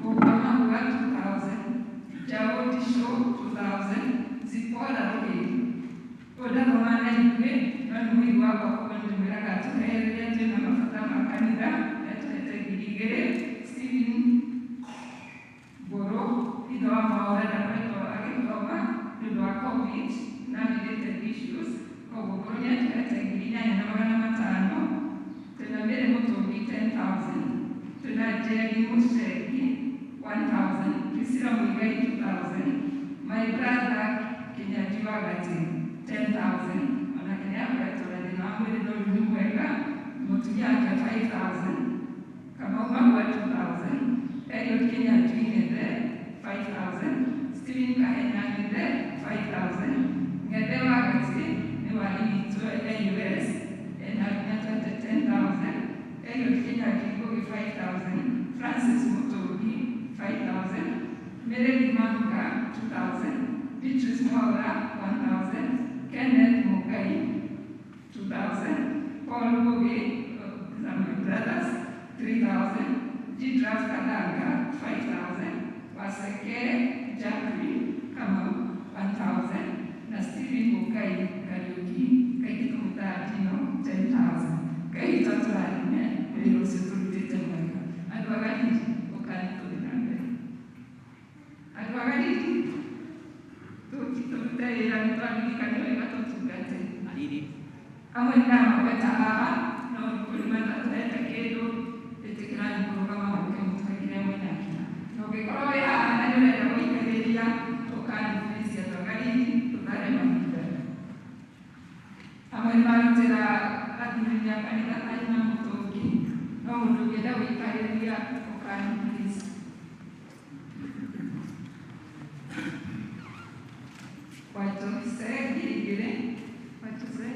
Gũkwa Mahua 2,000, Jao Disho 2,000, Zipporah Rũgĩri ũyũ ndathoma na ithuĩ no nĩ mũigu wakwa, koguo nĩndĩmwĩraga atũhe rĩrĩa twĩna mabata ma kanitha, nĩatũhete 2,000. Stephen Mbũrũ ithe wa Mwaũra ndakoretwo agĩthoma nĩ ũndũ wa COVID na related issues, koguo Mbũrũ nĩatũhete 8,500. Twĩna Mary Mũtũngi 10,000, twĩna Jerry Mũcengi 1,000, Priscilla Muigai 2,000, my brother Kinyanjui Wagati 10,000, onake nĩakoretwo na thĩna wa mwĩrĩ no rĩu nĩ mwega, mũtumia wake 5,000, Kamau Mahua 2,000, Eliud Kinyanjui Ng'ethe 5,000, Stephen Kahenya Ng'ethe 5,000, Ng'ethe Wagati nĩ wari witũ AUS ena nĩatũhete 10,000, Eliud Kinyanjui Ngugi 5,000, Francis Mũtũngi 5,000, Mary Manga 2,000, Beatrice Mwaura 1,000, Kenneth Mugai 2,000, Paul Ngugi, these are my brothers, 3,000, Gidraf Kadanga 5,000, Waseke Jacqueline Kamau 1,000, na Stephen Mugai Kariuki kaingĩ tũmũtaga Dino 10,000. Ngai witũ atũrathime wĩra ũcio tũrutĩte mwega. Andũ a Galili, ũkani tũthiĩ na mbere. Andũ a Galili, tũrute wĩra, nĩ twaririkane wega tũtungate. Amwe nĩ ndamagweta haha no nĩ kũrĩ matatũhete kĩndũ, ĩtĩkĩrani kũrũgama mũke mũtũhe kĩrĩa mwĩnakĩo, na ũngĩkorwo wĩ haha na nĩ ũrenda gũikarĩria, ũkani please. Andũ a Galili, tũthare mahinda. Amwe nĩ marutĩra athuri a kanitha ta na mũtũngi, no mũndũ ũngĩenda gũikarĩria, ũkani please. Wachose 2,000, Wachose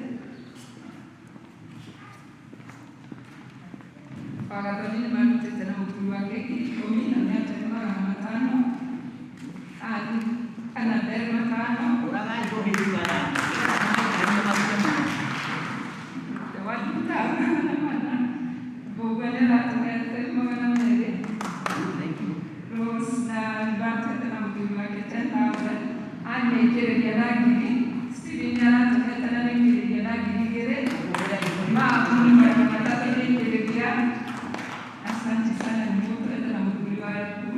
Wagathoni nĩ marutĩte na mũthuri wake 10,000 na nĩ 500, Anabel 500. Ũragai rũhĩ rũigana marute mũno. Wajuta 400, Mbũgua nĩ aratũhete 200. Thank you. Rose na nĩbatũhete na mũthuri wake 10,000, anĩikĩrĩria na 1,000, Stephen nĩ aratũhete na nĩikĩrĩria na 2,000, Mamu 300 nĩikĩrĩria. Asante sana nĩ mũtũhete na mũthuri waku.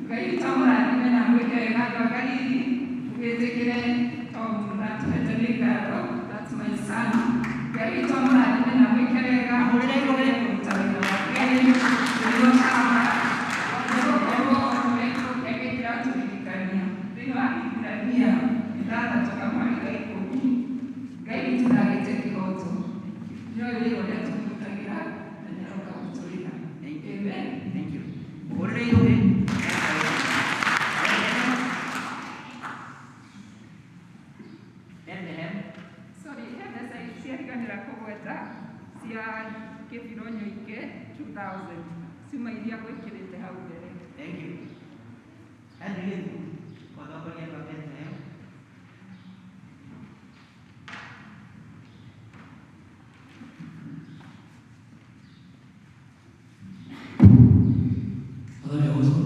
Ngai witũ amũrathime na amwĩke wega. Andũ a Galili, wĩtĩkĩre Tom ũratũhete nĩ ngatho, that's my son. Ngai witũ amũrathime na amwĩke wega. Ahũrĩre igũrũ. Kũruta wĩra wake nĩguo kama nĩgũkorwo ũrĩa kĩrĩa kĩratũririkania thĩinĩ wa Iburania 6:10, Ngai witũ ndagĩte kĩhoto, nĩoĩ wĩra ũrĩa tũmũrutagĩra na nĩaroka gũtũrĩha. Thank you. Amen. Thank you. Mũhũrĩre irũhĩ. 2000 ciuma iria gwĩkĩrĩte hau mbere. Thank you. Henry Githu, mũtongoria wa Bethlehem. Mwathani agocwo.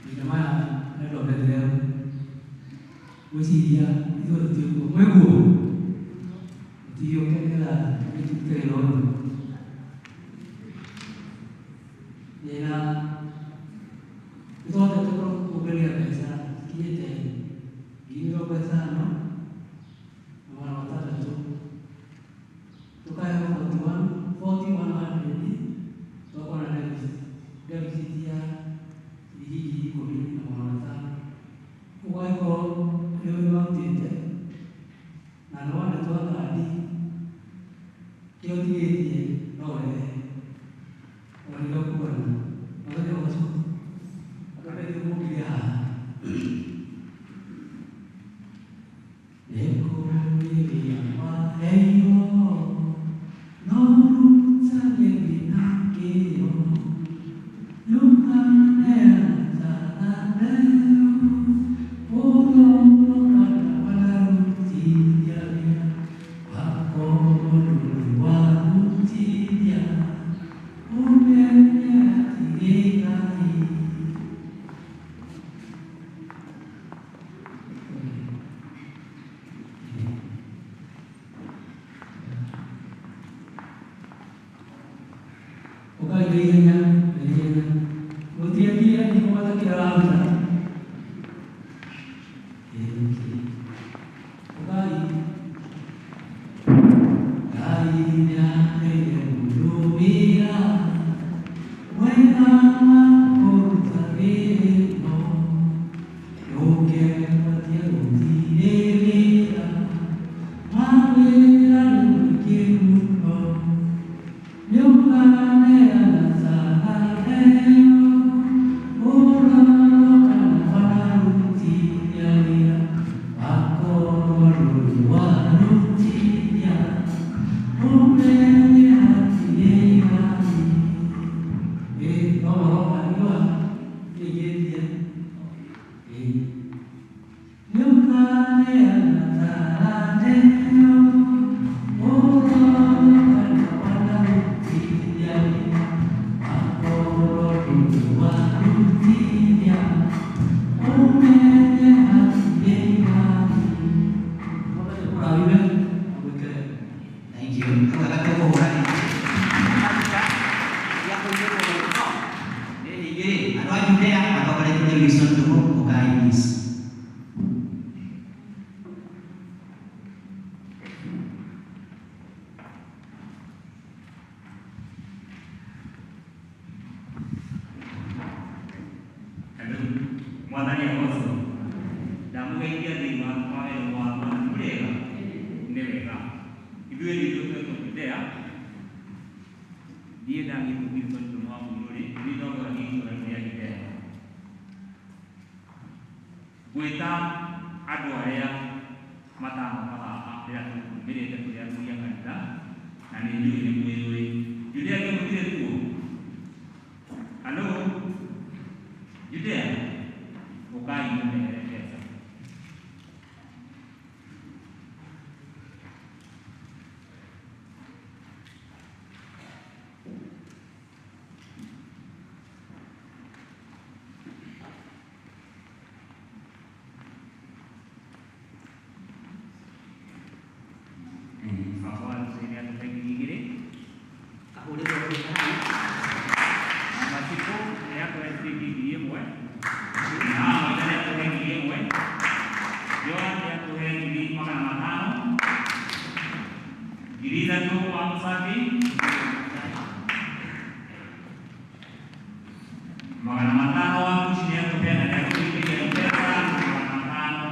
Maita maya ndendwo Bethlehem. Ngwĩciria ithuothe twĩkuo. Mwĩkuo? Mũtigĩũke nĩgetha tũkĩrute wĩra ũyũ. Ndĩna nĩtũhotete kũũngania mbeca cikinyĩte 5,600 tũkaheo 41 4100 twakorwo na deficit ya ciringi 10,500. Koguo angĩkorwo nĩ warutĩte na nĩ wanetwo kandi kĩrĩa ũtigĩtie no ũrehe o nĩkĩo ũkuona. Mwathani agocwo. Andũ aitũ mũkire haha. Nĩ kũrĩrĩa waheirwo no ũrutage wĩna kĩyo nĩũkaneana tarandeo ũrorwo kana wanarutithia wĩra wakorwo ndũrĩ warutithia ũmenye hatirĩ Ngai. Ũkai na ihenya na ihenya mũtiathire ndigũgwata kĩrĩa ũraruta. Ũkai. Ngai nĩaheire mũndũ wĩra mwega wa kũruta wĩra ndũngegwatia gũtirĩ wĩra mawĩra nĩ maingĩ mũno nĩũkaneana tarandeo ũrorwo kana wanarutithia wĩra wakorwo ndũrĩ warutithia ũmenye hatirĩ Ngai. Ĩ no maroka nĩwa kĩingĩtie. Ĩ nĩũkaneana tarandeo ũrorwo kana wanarutithia wĩra wakorwo ndũrĩ warutithia ũmenye hatirĩ Ngai. Mwathani akũrathime na gwĩke. Thank you. Hau gagatũ kũhũra rĩngĩ. Cia kũinĩrwo mũno. Nĩ igĩrĩ. Andũ a Judea matongoretio nĩ Wilson Ndung'u, ũkai please. Hello. Mwathani agocwo. Ndamũgeithia thĩinĩ wa wendo wa Mwathani mũrĩega? Nĩ wega. Ithuĩ nĩ ithuĩ twetwo Judea. Niĩ ndagĩtwo Wilson Ndung'u wa Mũirũrĩ, nĩ ndongoragia itũũra rĩu rĩa Judea. Ngwĩta andũ arĩa matanoka haha rĩrĩa tũkumĩrĩte tũrĩ athuri a kanitha na nĩ njũĩ nĩ mwĩyũĩ. Judea kĩ mũtirĩ kuo? Hello? Judea? Ũkai mũmehere mbeca. Baba wa Lucy nĩ atũhe 2,000. Kahũrĩrwo rũhĩ hau. Mama Cibũ nĩ atũhe ciringi 1,000. Na Maitha nĩ atũhe 1,000. Joan nĩ atũhe 1,500. 3,000 wa Mũcabi. 500 wa Kushi nĩ atũhe na nĩ atũigĩire mbeca 500.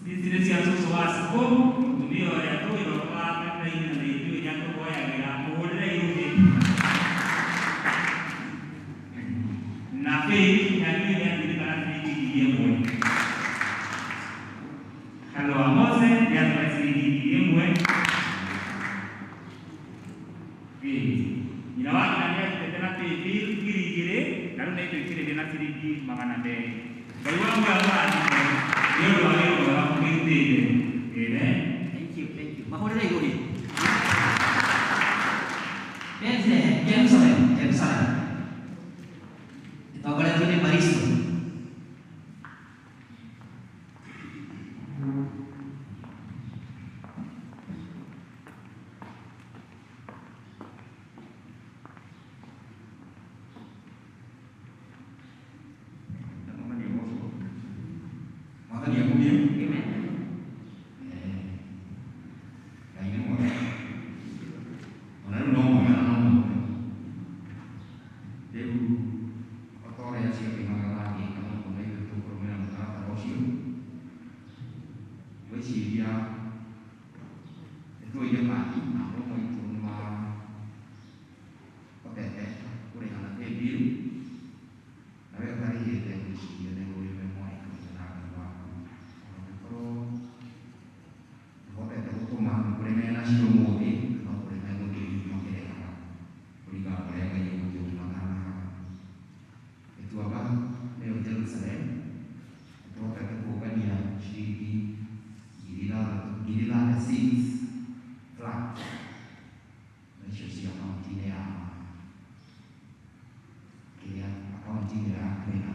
Ici nĩ cia cũcũ wa Cibũ, mũtumia ũrĩa tũgĩrokaga kanitha-inĩ na nĩ njũĩ nĩ atũhoyagĩra. Mũhũrĩre irũhĩ. Na Faith nĩ njũĩ nĩ atirikana ciringi 1,000. Hello wa Mose nĩ atũhe ciringi 1,000. Nĩaitĩrĩria na ciringi 200. Ngai wa muoyo amũrathime nĩ ũndũ wa wĩra mwega mũrutĩte. Amen. Thank you, thank you. Mahũrĩre igũrũ. Bethlehem, Jerusalem, Jerusalem. Ĩtongoretio nĩ Baristo. Mwathani akumio. Amen. Ngai nĩ mwega. Ona rĩu no mwega na no mwega. Rĩu o ta ũrĩa acio angĩ magĩka no kuona ithuĩ tũkũrũmĩrĩra mũtaratara ũcio. Ngwĩciria nĩ tuoire kandi na andũ amwe aitũ nĩ mahotete kũrĩha na paybill na we ũtarĩhĩte ngwĩciria nĩ ũrĩ we mwarĩ kanitha na Ngai waku. Ona ũngĩkorwo ndũhotete gũtũma nĩ kũrĩ menacio ũmũthĩ na no kũrĩ megũthiĩ hihi makĩrĩhaga kũringana na ũrĩa Ngai egũthiĩ ũkĩmatanahaga. Gĩtuamba nĩyo Jerusalem nĩtũhotete kũngania ciringi 6,000, 36,000 flat na icio ci akaunti-inĩ ya kĩrĩa akaunti-inĩ ya Kwĩna.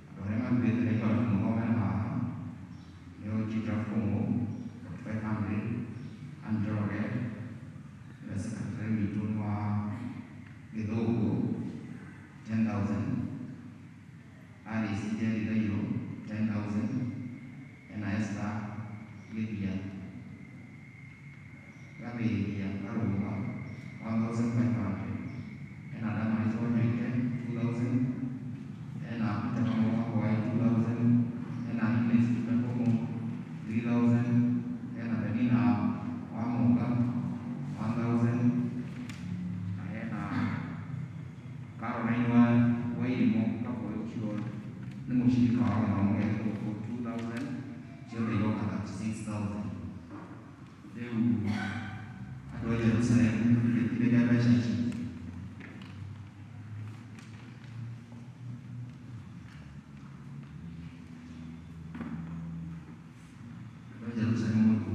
Andũ arĩa marutĩte nĩ ngwenda mũthome na haha nĩo Jitra Kũng'ũ 4500, Anne Njoroge nĩwe secretary witũ nĩ wa Gĩthũngũ 10,000, Alice Njeri Thairũ 10,000, ena Esther Gĩthia Gathĩithia Karũga 1,500, ena Damaris Wanyoike 2,000, ena Peter Kamau Kahwaĩ 2,000, ena Agnes Kibe 3,000, ena Penina Wamũnga 1,000, na hena Caroline wa Wairimu Kabũĩ ũcio nĩ mũcirika wa gĩthomo gĩa Gĩthũngũ 2,000, ciothe igoka 36,000. Rĩu andũ a Jerusalem nĩtũrĩkĩrĩria mbeca ici. Andũ a Jerusalem mwĩkũ?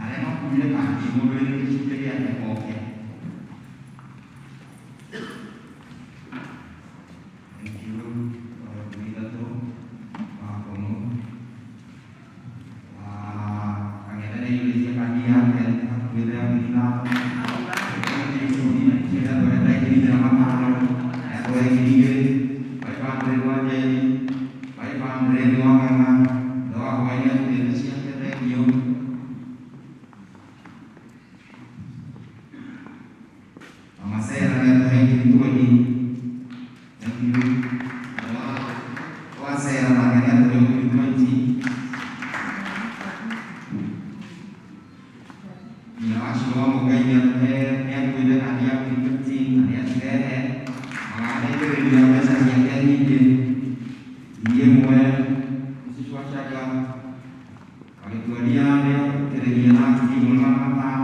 Arĩa makuire kandi mũndũ wĩna gĩcunjĩ gĩake oke. Thank you. Ithatũ wa Kũng'ũ wa Kang'ethe nĩ aiyũrĩtie kandi yake akuĩte ya 5,000. Atwarĩte 4,500, atware 2,000, 500 wa Njeri, 500 wa Ng'ang'a, na wa Hwaĩ nĩatũrĩte ciake, thank you. Mama Sera nĩatũhe 20,000, thank you. Wa Sera nake nĩatũhe 20,000. Nyina wa Ciro wa Mũngai nĩatũhe nĩakuĩte kandi ya 15,000 na nĩacirehe maganaitĩrĩria mbeca ciake nyingĩ 1,000. Mrs. Wachaka agĩtuonia nĩatũitĩrĩria na 1,500.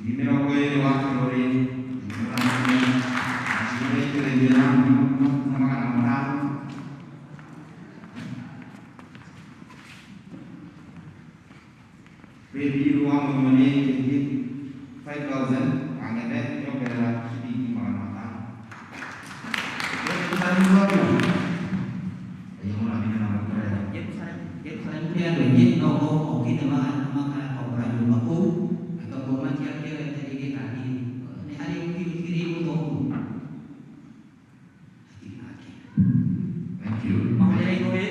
20,000 wa Kĩrũrĩ nacio nĩaitĩrĩria na 500. Paybill wa Mũnyua nĩaikĩtie 5,000, Kang'ethe nĩongerera ciringi 500. Jerusalem Ngai amũrathime na amũkorere. Jerusalem, Jerusalem kũrĩ andũ aingĩ no gũkorwo mokĩte magakombora nyũmba kũu atongo matiakĩoete rĩngĩ kandi nĩ harĩ ngiri gũthũku. Hatirĩ nake. Thank you. Mahũrĩre igũrũ.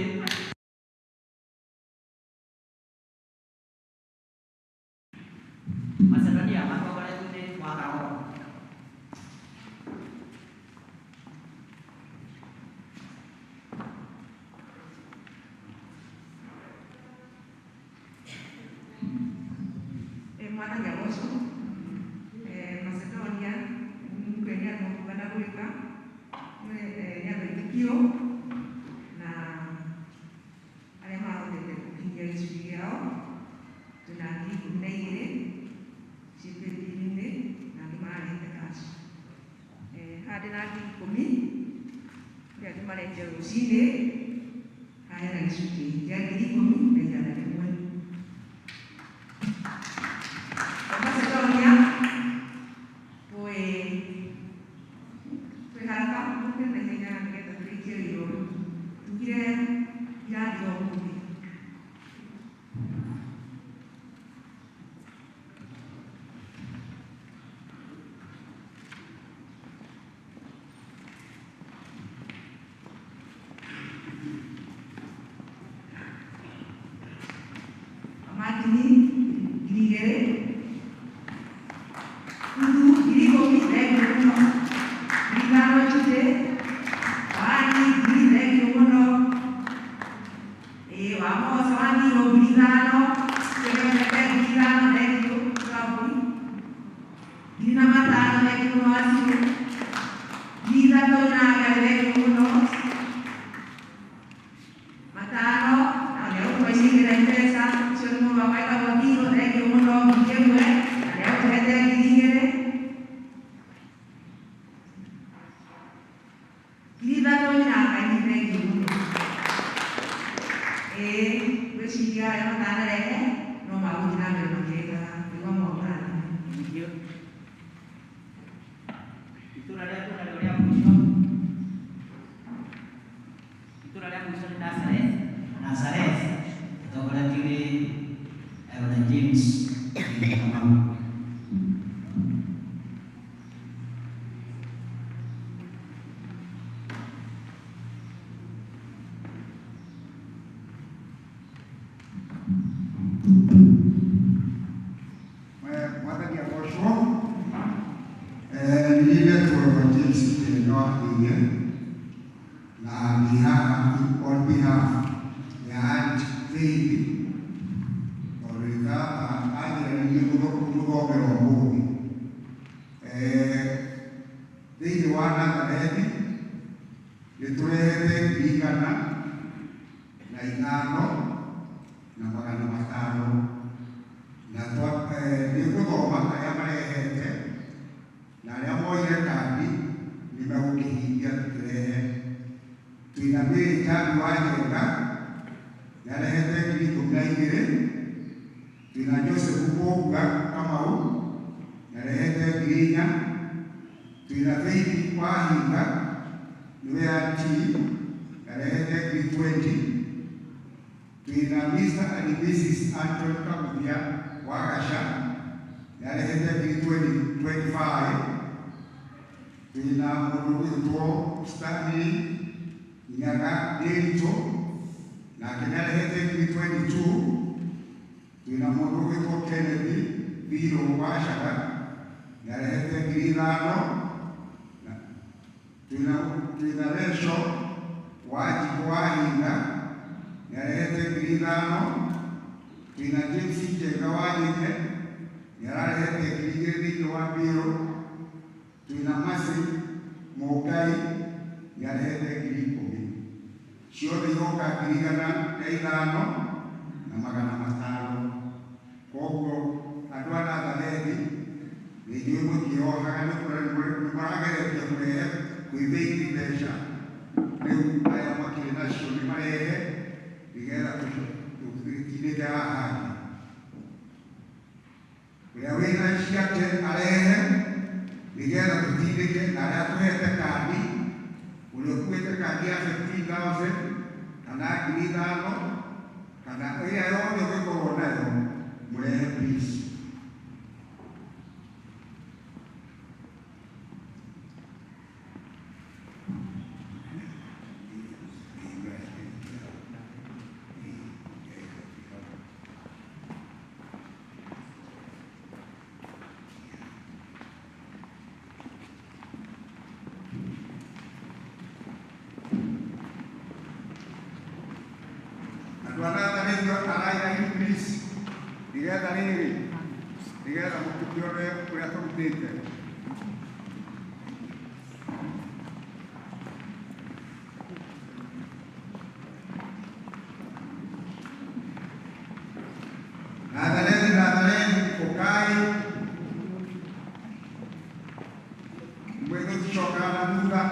Macedonia matongoretio nĩ Wakaroro. Mwathani agocwo. Macedonia nĩ andũ kuga na gwĩka nĩ andũ aingĩ biũ na arĩa mahotete gũkinyia marehire rũcinĩ haha hena gĩcunjĩ kĩa 10,100. Macedonia twĩ twĩ haraka mũke na ihenya nĩgetha tũrĩkie wĩra ũyũ tugire irathira ũmũthĩ. Martini 2,000, Udu 10,000, thengiũ mũno, 5,000 Jude, Wani 1,000, thengiũ mũno, ĩĩ wa Moco wa Ngiro 5,000, Kĩgemete 5,000, thengiũ wa mbũri, 4,500, thengiũ mũno acio, 3,000 Nyangarĩ, thengiũ mũno, 5 na nĩegũtũhaicĩire mbeca ũcio nĩ mũndũ wakwa wĩtagwo Ngiro, thengiũ mũno, 1,000 na nĩegũtũhete 2,000. 3,000 Nyangarĩ, thengiũ mũno. Ĩĩ ngwĩciria arĩa matanarehe no magũthiĩ na mbere makĩrehaga nĩguo mwamũrathime. Thank you. Itũra rĩa tũnarĩo rĩa mũico. Itũra rĩa mũico nĩ Nazareth. Nazareth ĩtongoretio nĩ Elder James Kamau. Mwathani agocwo. Niĩ ndetwo James Kĩenyo wa Thĩinĩ na ndĩ haha on behalf ya Aunt Faith tondũ nĩ tata anjĩranirie kũmũthomera ũmũthĩ. Thĩinĩ wa Nazarethi nĩ tũrehete 105,500 na nĩ ngũthoma arĩa marehete na arĩa moire kandi nĩ megũkĩhingia tũkĩrehe. Twĩna Mary Njambi wa Njenga nĩarehete 12,000. Twĩna Joseph Mũgua Kamau nĩarehete 4,000. Twĩna Faith wa Hinga nĩwe auntie nĩarehete 20,000. Twĩna Mr and Mrs Anton Kabuthia wa Gaca nĩarehete 25,000. Twĩna mũndũ ũgwĩtwo Stanley Nyaga Ndĩritũ nake nĩarehete 22,000. Twĩna mũndũ ũgwĩtwo Kennedy Thirũ wa Caga nĩarehete 5,000. Twĩna Resho wa Njikũ wa Hinga nĩarehete 5,000. Twĩna James Njenga wa Nyene nĩararehete 2,000 thĩinĩ wa mbĩrũ. Twĩna Mercy Mũngai nĩarehete 10,000. Ciothe igoka 105,500. Koguo andũ a Nazarethi nĩ inyuĩ mũtiĩohaga nĩ mũrageretie kũrehe kwĩ thĩinĩ mbeca rĩu arĩa makĩrĩ nacio nĩ marehe nĩgetha tũtindĩke haha hangĩ. Ũrĩa wĩna ciake arehe nĩgetha tũtindĩke na arĩa tũhete kandi ũrĩa ũkuĩte kandi ya 15,000 kana 5,000 kana ĩrĩa yothe ũngĩkorwo nayo mũrehe please. Andũ a Nazarethi araira please nĩgetha rĩrĩ nĩgetha mũkĩone ũrĩa tũrutĩte. Nazarethi, Nazarethi, ũkai mwĩgũticokaga na thutha.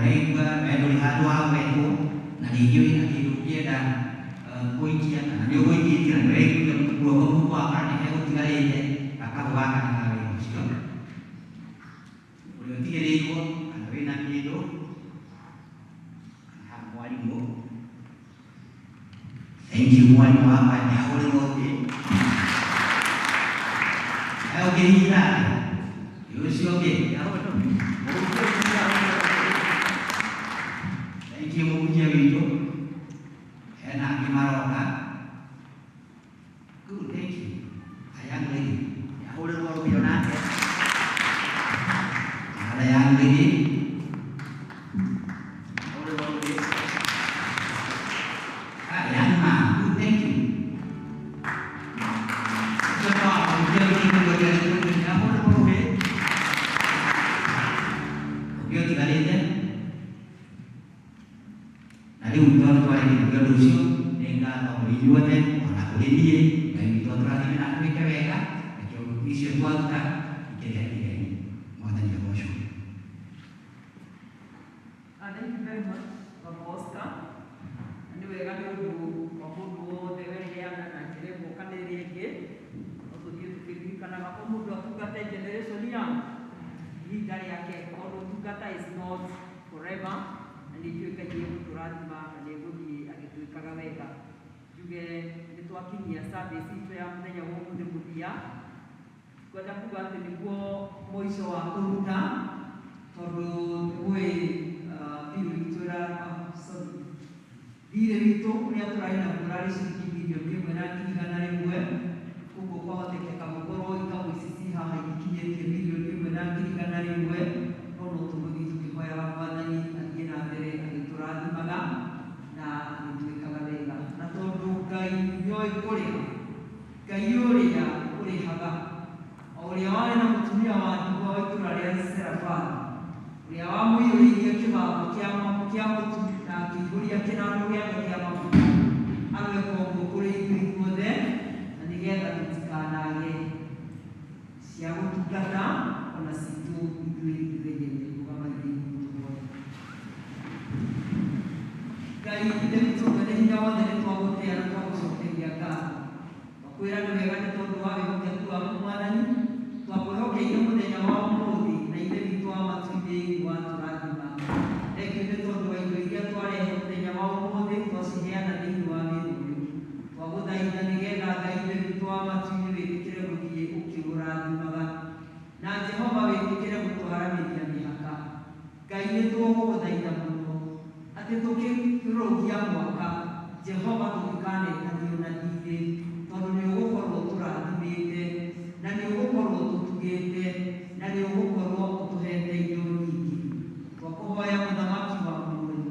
ũraigua we ndũrĩ handũ wa gwetwo na rĩngĩ wĩna kĩndũ ũngĩenda kũikia kana nĩ ũgũikĩtie na nĩũraiguire guoko mũhuko wakora nĩ hegũtigarĩte gakabũ gaka nĩ ka wĩra ũcio. Ũrĩa ũtigĩrĩirwo kana wĩna kĩndũ kana haha mwarimũ. Thank you mwarimũ wakwa nĩ ahũrĩrwo thĩ. Ũngĩhinda ũcio ũngĩ thank you mũhunjia witũ hena angĩ maroka. Good, thank you. A young lady ahũrĩrwo rũhĩ onake. Another young lady ahũrĩrwo rũhĩ. Ah, young man, good, thank you. Ũcio no mũhunjia witũ nĩguo ahũrĩrwo rũhĩ. Ũngĩ ũtigarĩte na rĩu tondũ twarĩkĩrĩria ũndũ ũcio nĩ ngatho kũrĩ inyuothe ona kũrĩ niĩ. Ngai witũ atũrathime na atwĩke wega nakĩo icio twaruta ikĩrehe kĩgeni. Mwathani agocwo. Thank you very much, Baba Oscar. Na nĩ wega nĩ ũndũ wa mũndũ wothe weheana na njĩra ĩmwe kana ĩrĩa ĩngĩ. No tũthiĩ tũkĩririkanaga o mũndũ atungate generation ya ihinda rĩake tondũ ũtungata is not forever na nĩ njũĩ Ngai nĩ egũtũrathima na nĩ egũthiĩ agĩtwĩkaga wega. Njuge nĩ twakinyia service itũ ya mũthenya wa ũmũthĩ mũthia. Ngwenda kuga atĩ nĩguo mũico wa kũruta tondũ nĩmũĩ thirĩ witũ sorry thirĩ witũ ũrĩa tũrarĩ naguo ũrarĩ ciringi 1,100,000. Koguo kwahotekeka gũkorwo ikabũ ici ci haha itikinyĩtie 1,100,000 no no tũgũthiĩ tũkĩhoyaga Mwathani athiĩ na mbere agĩtũrathimaga na agĩtwĩkaga wega. Na tondũ Ngai nĩoĩ kũrĩha, Ngai ũrĩa ũrĩhaga o ũrĩa warĩ na mũtumia wa ndigwa wa itũũra rĩa Serafathi ũrĩa wamũiyũrĩirie kĩbabo kĩa mũtu na akĩihũria kĩnandũ gĩake kĩa maguta aroeka ũguo kũrĩ ithuĩ ithuothe na nĩgetha tũtikanage cia gũtungata ona citũ ithuĩ ithuĩ rũgama-inĩ tũhoe. Ngai Ithe witũ mwene hinya wothe nĩ twagũtĩa na twagũcokeria ngatho. Twakwĩra nĩ wega nĩ tondũ wa wĩhokeku waku Mwathani. Twakwĩhokeire mũthenya wa ũmũthĩ na Ithe witũ wa matu-inĩ watũrathima. Thengiũ nĩ tondũ wa indo iria twarehe mũthenya wa ũmũthĩ twaciheana thĩinĩ wa wĩra ũyũ. Twagũthaitha nĩgetha Ngai Ithe witũ wa matu-inĩ wĩtĩkĩre gũthiĩ ũkĩũrathimaga. Na Jehova wĩtĩkĩre gũtwaramĩria mĩhaka. Ngai nĩ tũgũgũthaitha mũno atĩ tũkĩrũgia mwaka Jehova tũtikanetanio na thirĩ tondũ nĩ ũgũkorwo ũtũrathimĩte na nĩ ũgũkorwo ũtũtugĩte na nĩ ũgũkorwo ũtũhete indo nyingĩ. Twakũhoya mũthamaki wa muoyo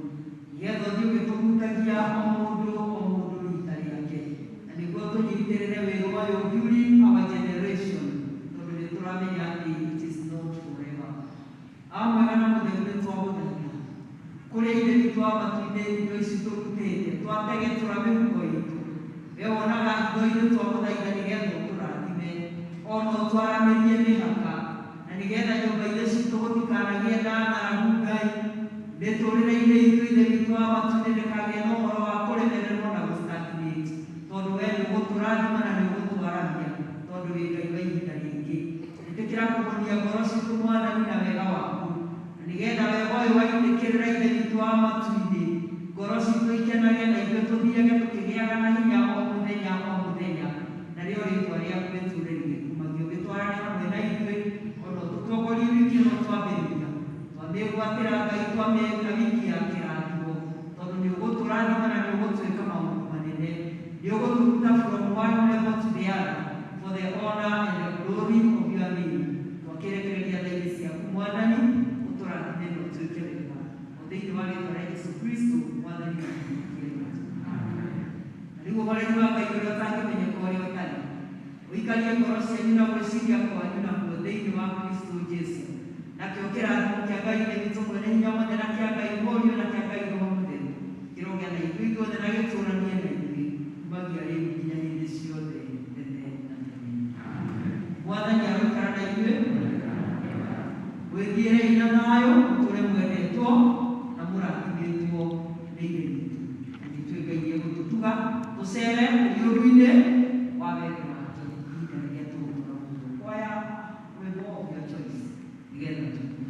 nĩgetha ũthiĩ ũgĩtũhutagia o mũndũ rita rĩake na nĩguo tũnyitĩrĩre wĩra ũyũ during our generation tondũ nĩ tũramenya atĩ it is not forever. Amwega na mũtheru nĩ twagũthaitha kũrĩa Ithe witũ wa matu-inĩ indo ici tũrutĩte twategetũra mĩhuko itũ we wonaga hitho-inĩ twagũthaitha nĩgetha ũtũrathime ona ũtwaramĩrie mĩhaka na nĩgetha nyũmba-inĩ citũ gũtikanagĩe na ng'aragu Ngai mĩtũrĩre-inĩ itũ Ithe witũ wa matu-inĩ ndĩkagĩe na ũhoro wa kũremererwo na gũ-stagnate tondũ we nĩ ũgũtũrathima na nĩ ũgũtwaramia tondũ wĩ Ngai wa ihinda rĩngĩ. Ĩtĩkĩra kũhonia ngoro citũ Mwathani na wega waku na nĩgetha wega ũyũ waitĩkĩrĩra Ithe witũ wa matu-inĩ ngoro citũ ikenage na ithuĩ tũthiage tũkĩgĩaga na hinya o mũthenya o mũthenya na rĩo rĩtwa rĩaku rĩtũũre rĩgĩkumagio gĩtwarane hamwe na ithuĩ ona ũtũtongorie wiki ĩno twambĩrĩria twamĩgwatĩra Ngai twamĩka wiki ya kĩrathimo tondũ nĩ ũgũtũrathima na nĩ ũgũtwĩka maũndũ manene nĩ ũgũtũruta from one level to the other for the honor and the glory of your name. Twakĩrekereria tha-inĩ ciaku Mwathani ũtũrathime na ũtwĩke wega o thĩinĩ wa rĩtwa rĩa Jesũ Kristo Mwathani na Mũhonokia witũ. Na rĩu ũhoreri wa Ngai ũrĩa ũtangĩmenyeka ũrĩa ũtarĩ ũikarie ngoro cianyu na gwĩciria kwanyu nakuo thĩinĩ wa Kristo Jesũ nakĩo kĩrathimo kĩa Ngai Ithe witũ mwene hinya wothe na kĩa Ngai Mũriũ na kĩa Ngai Roho Mũtheru kĩrogĩa na ithuĩ ithuothe na gĩtũũranie na ithuĩ kumagia rĩu nginya hĩndĩ ciothe tene na tene. Mwathani aroikara na ithuĩ. Mwĩthiĩrei na thayũ mũtũũre mwendetwo. Nĩgetha tũkue.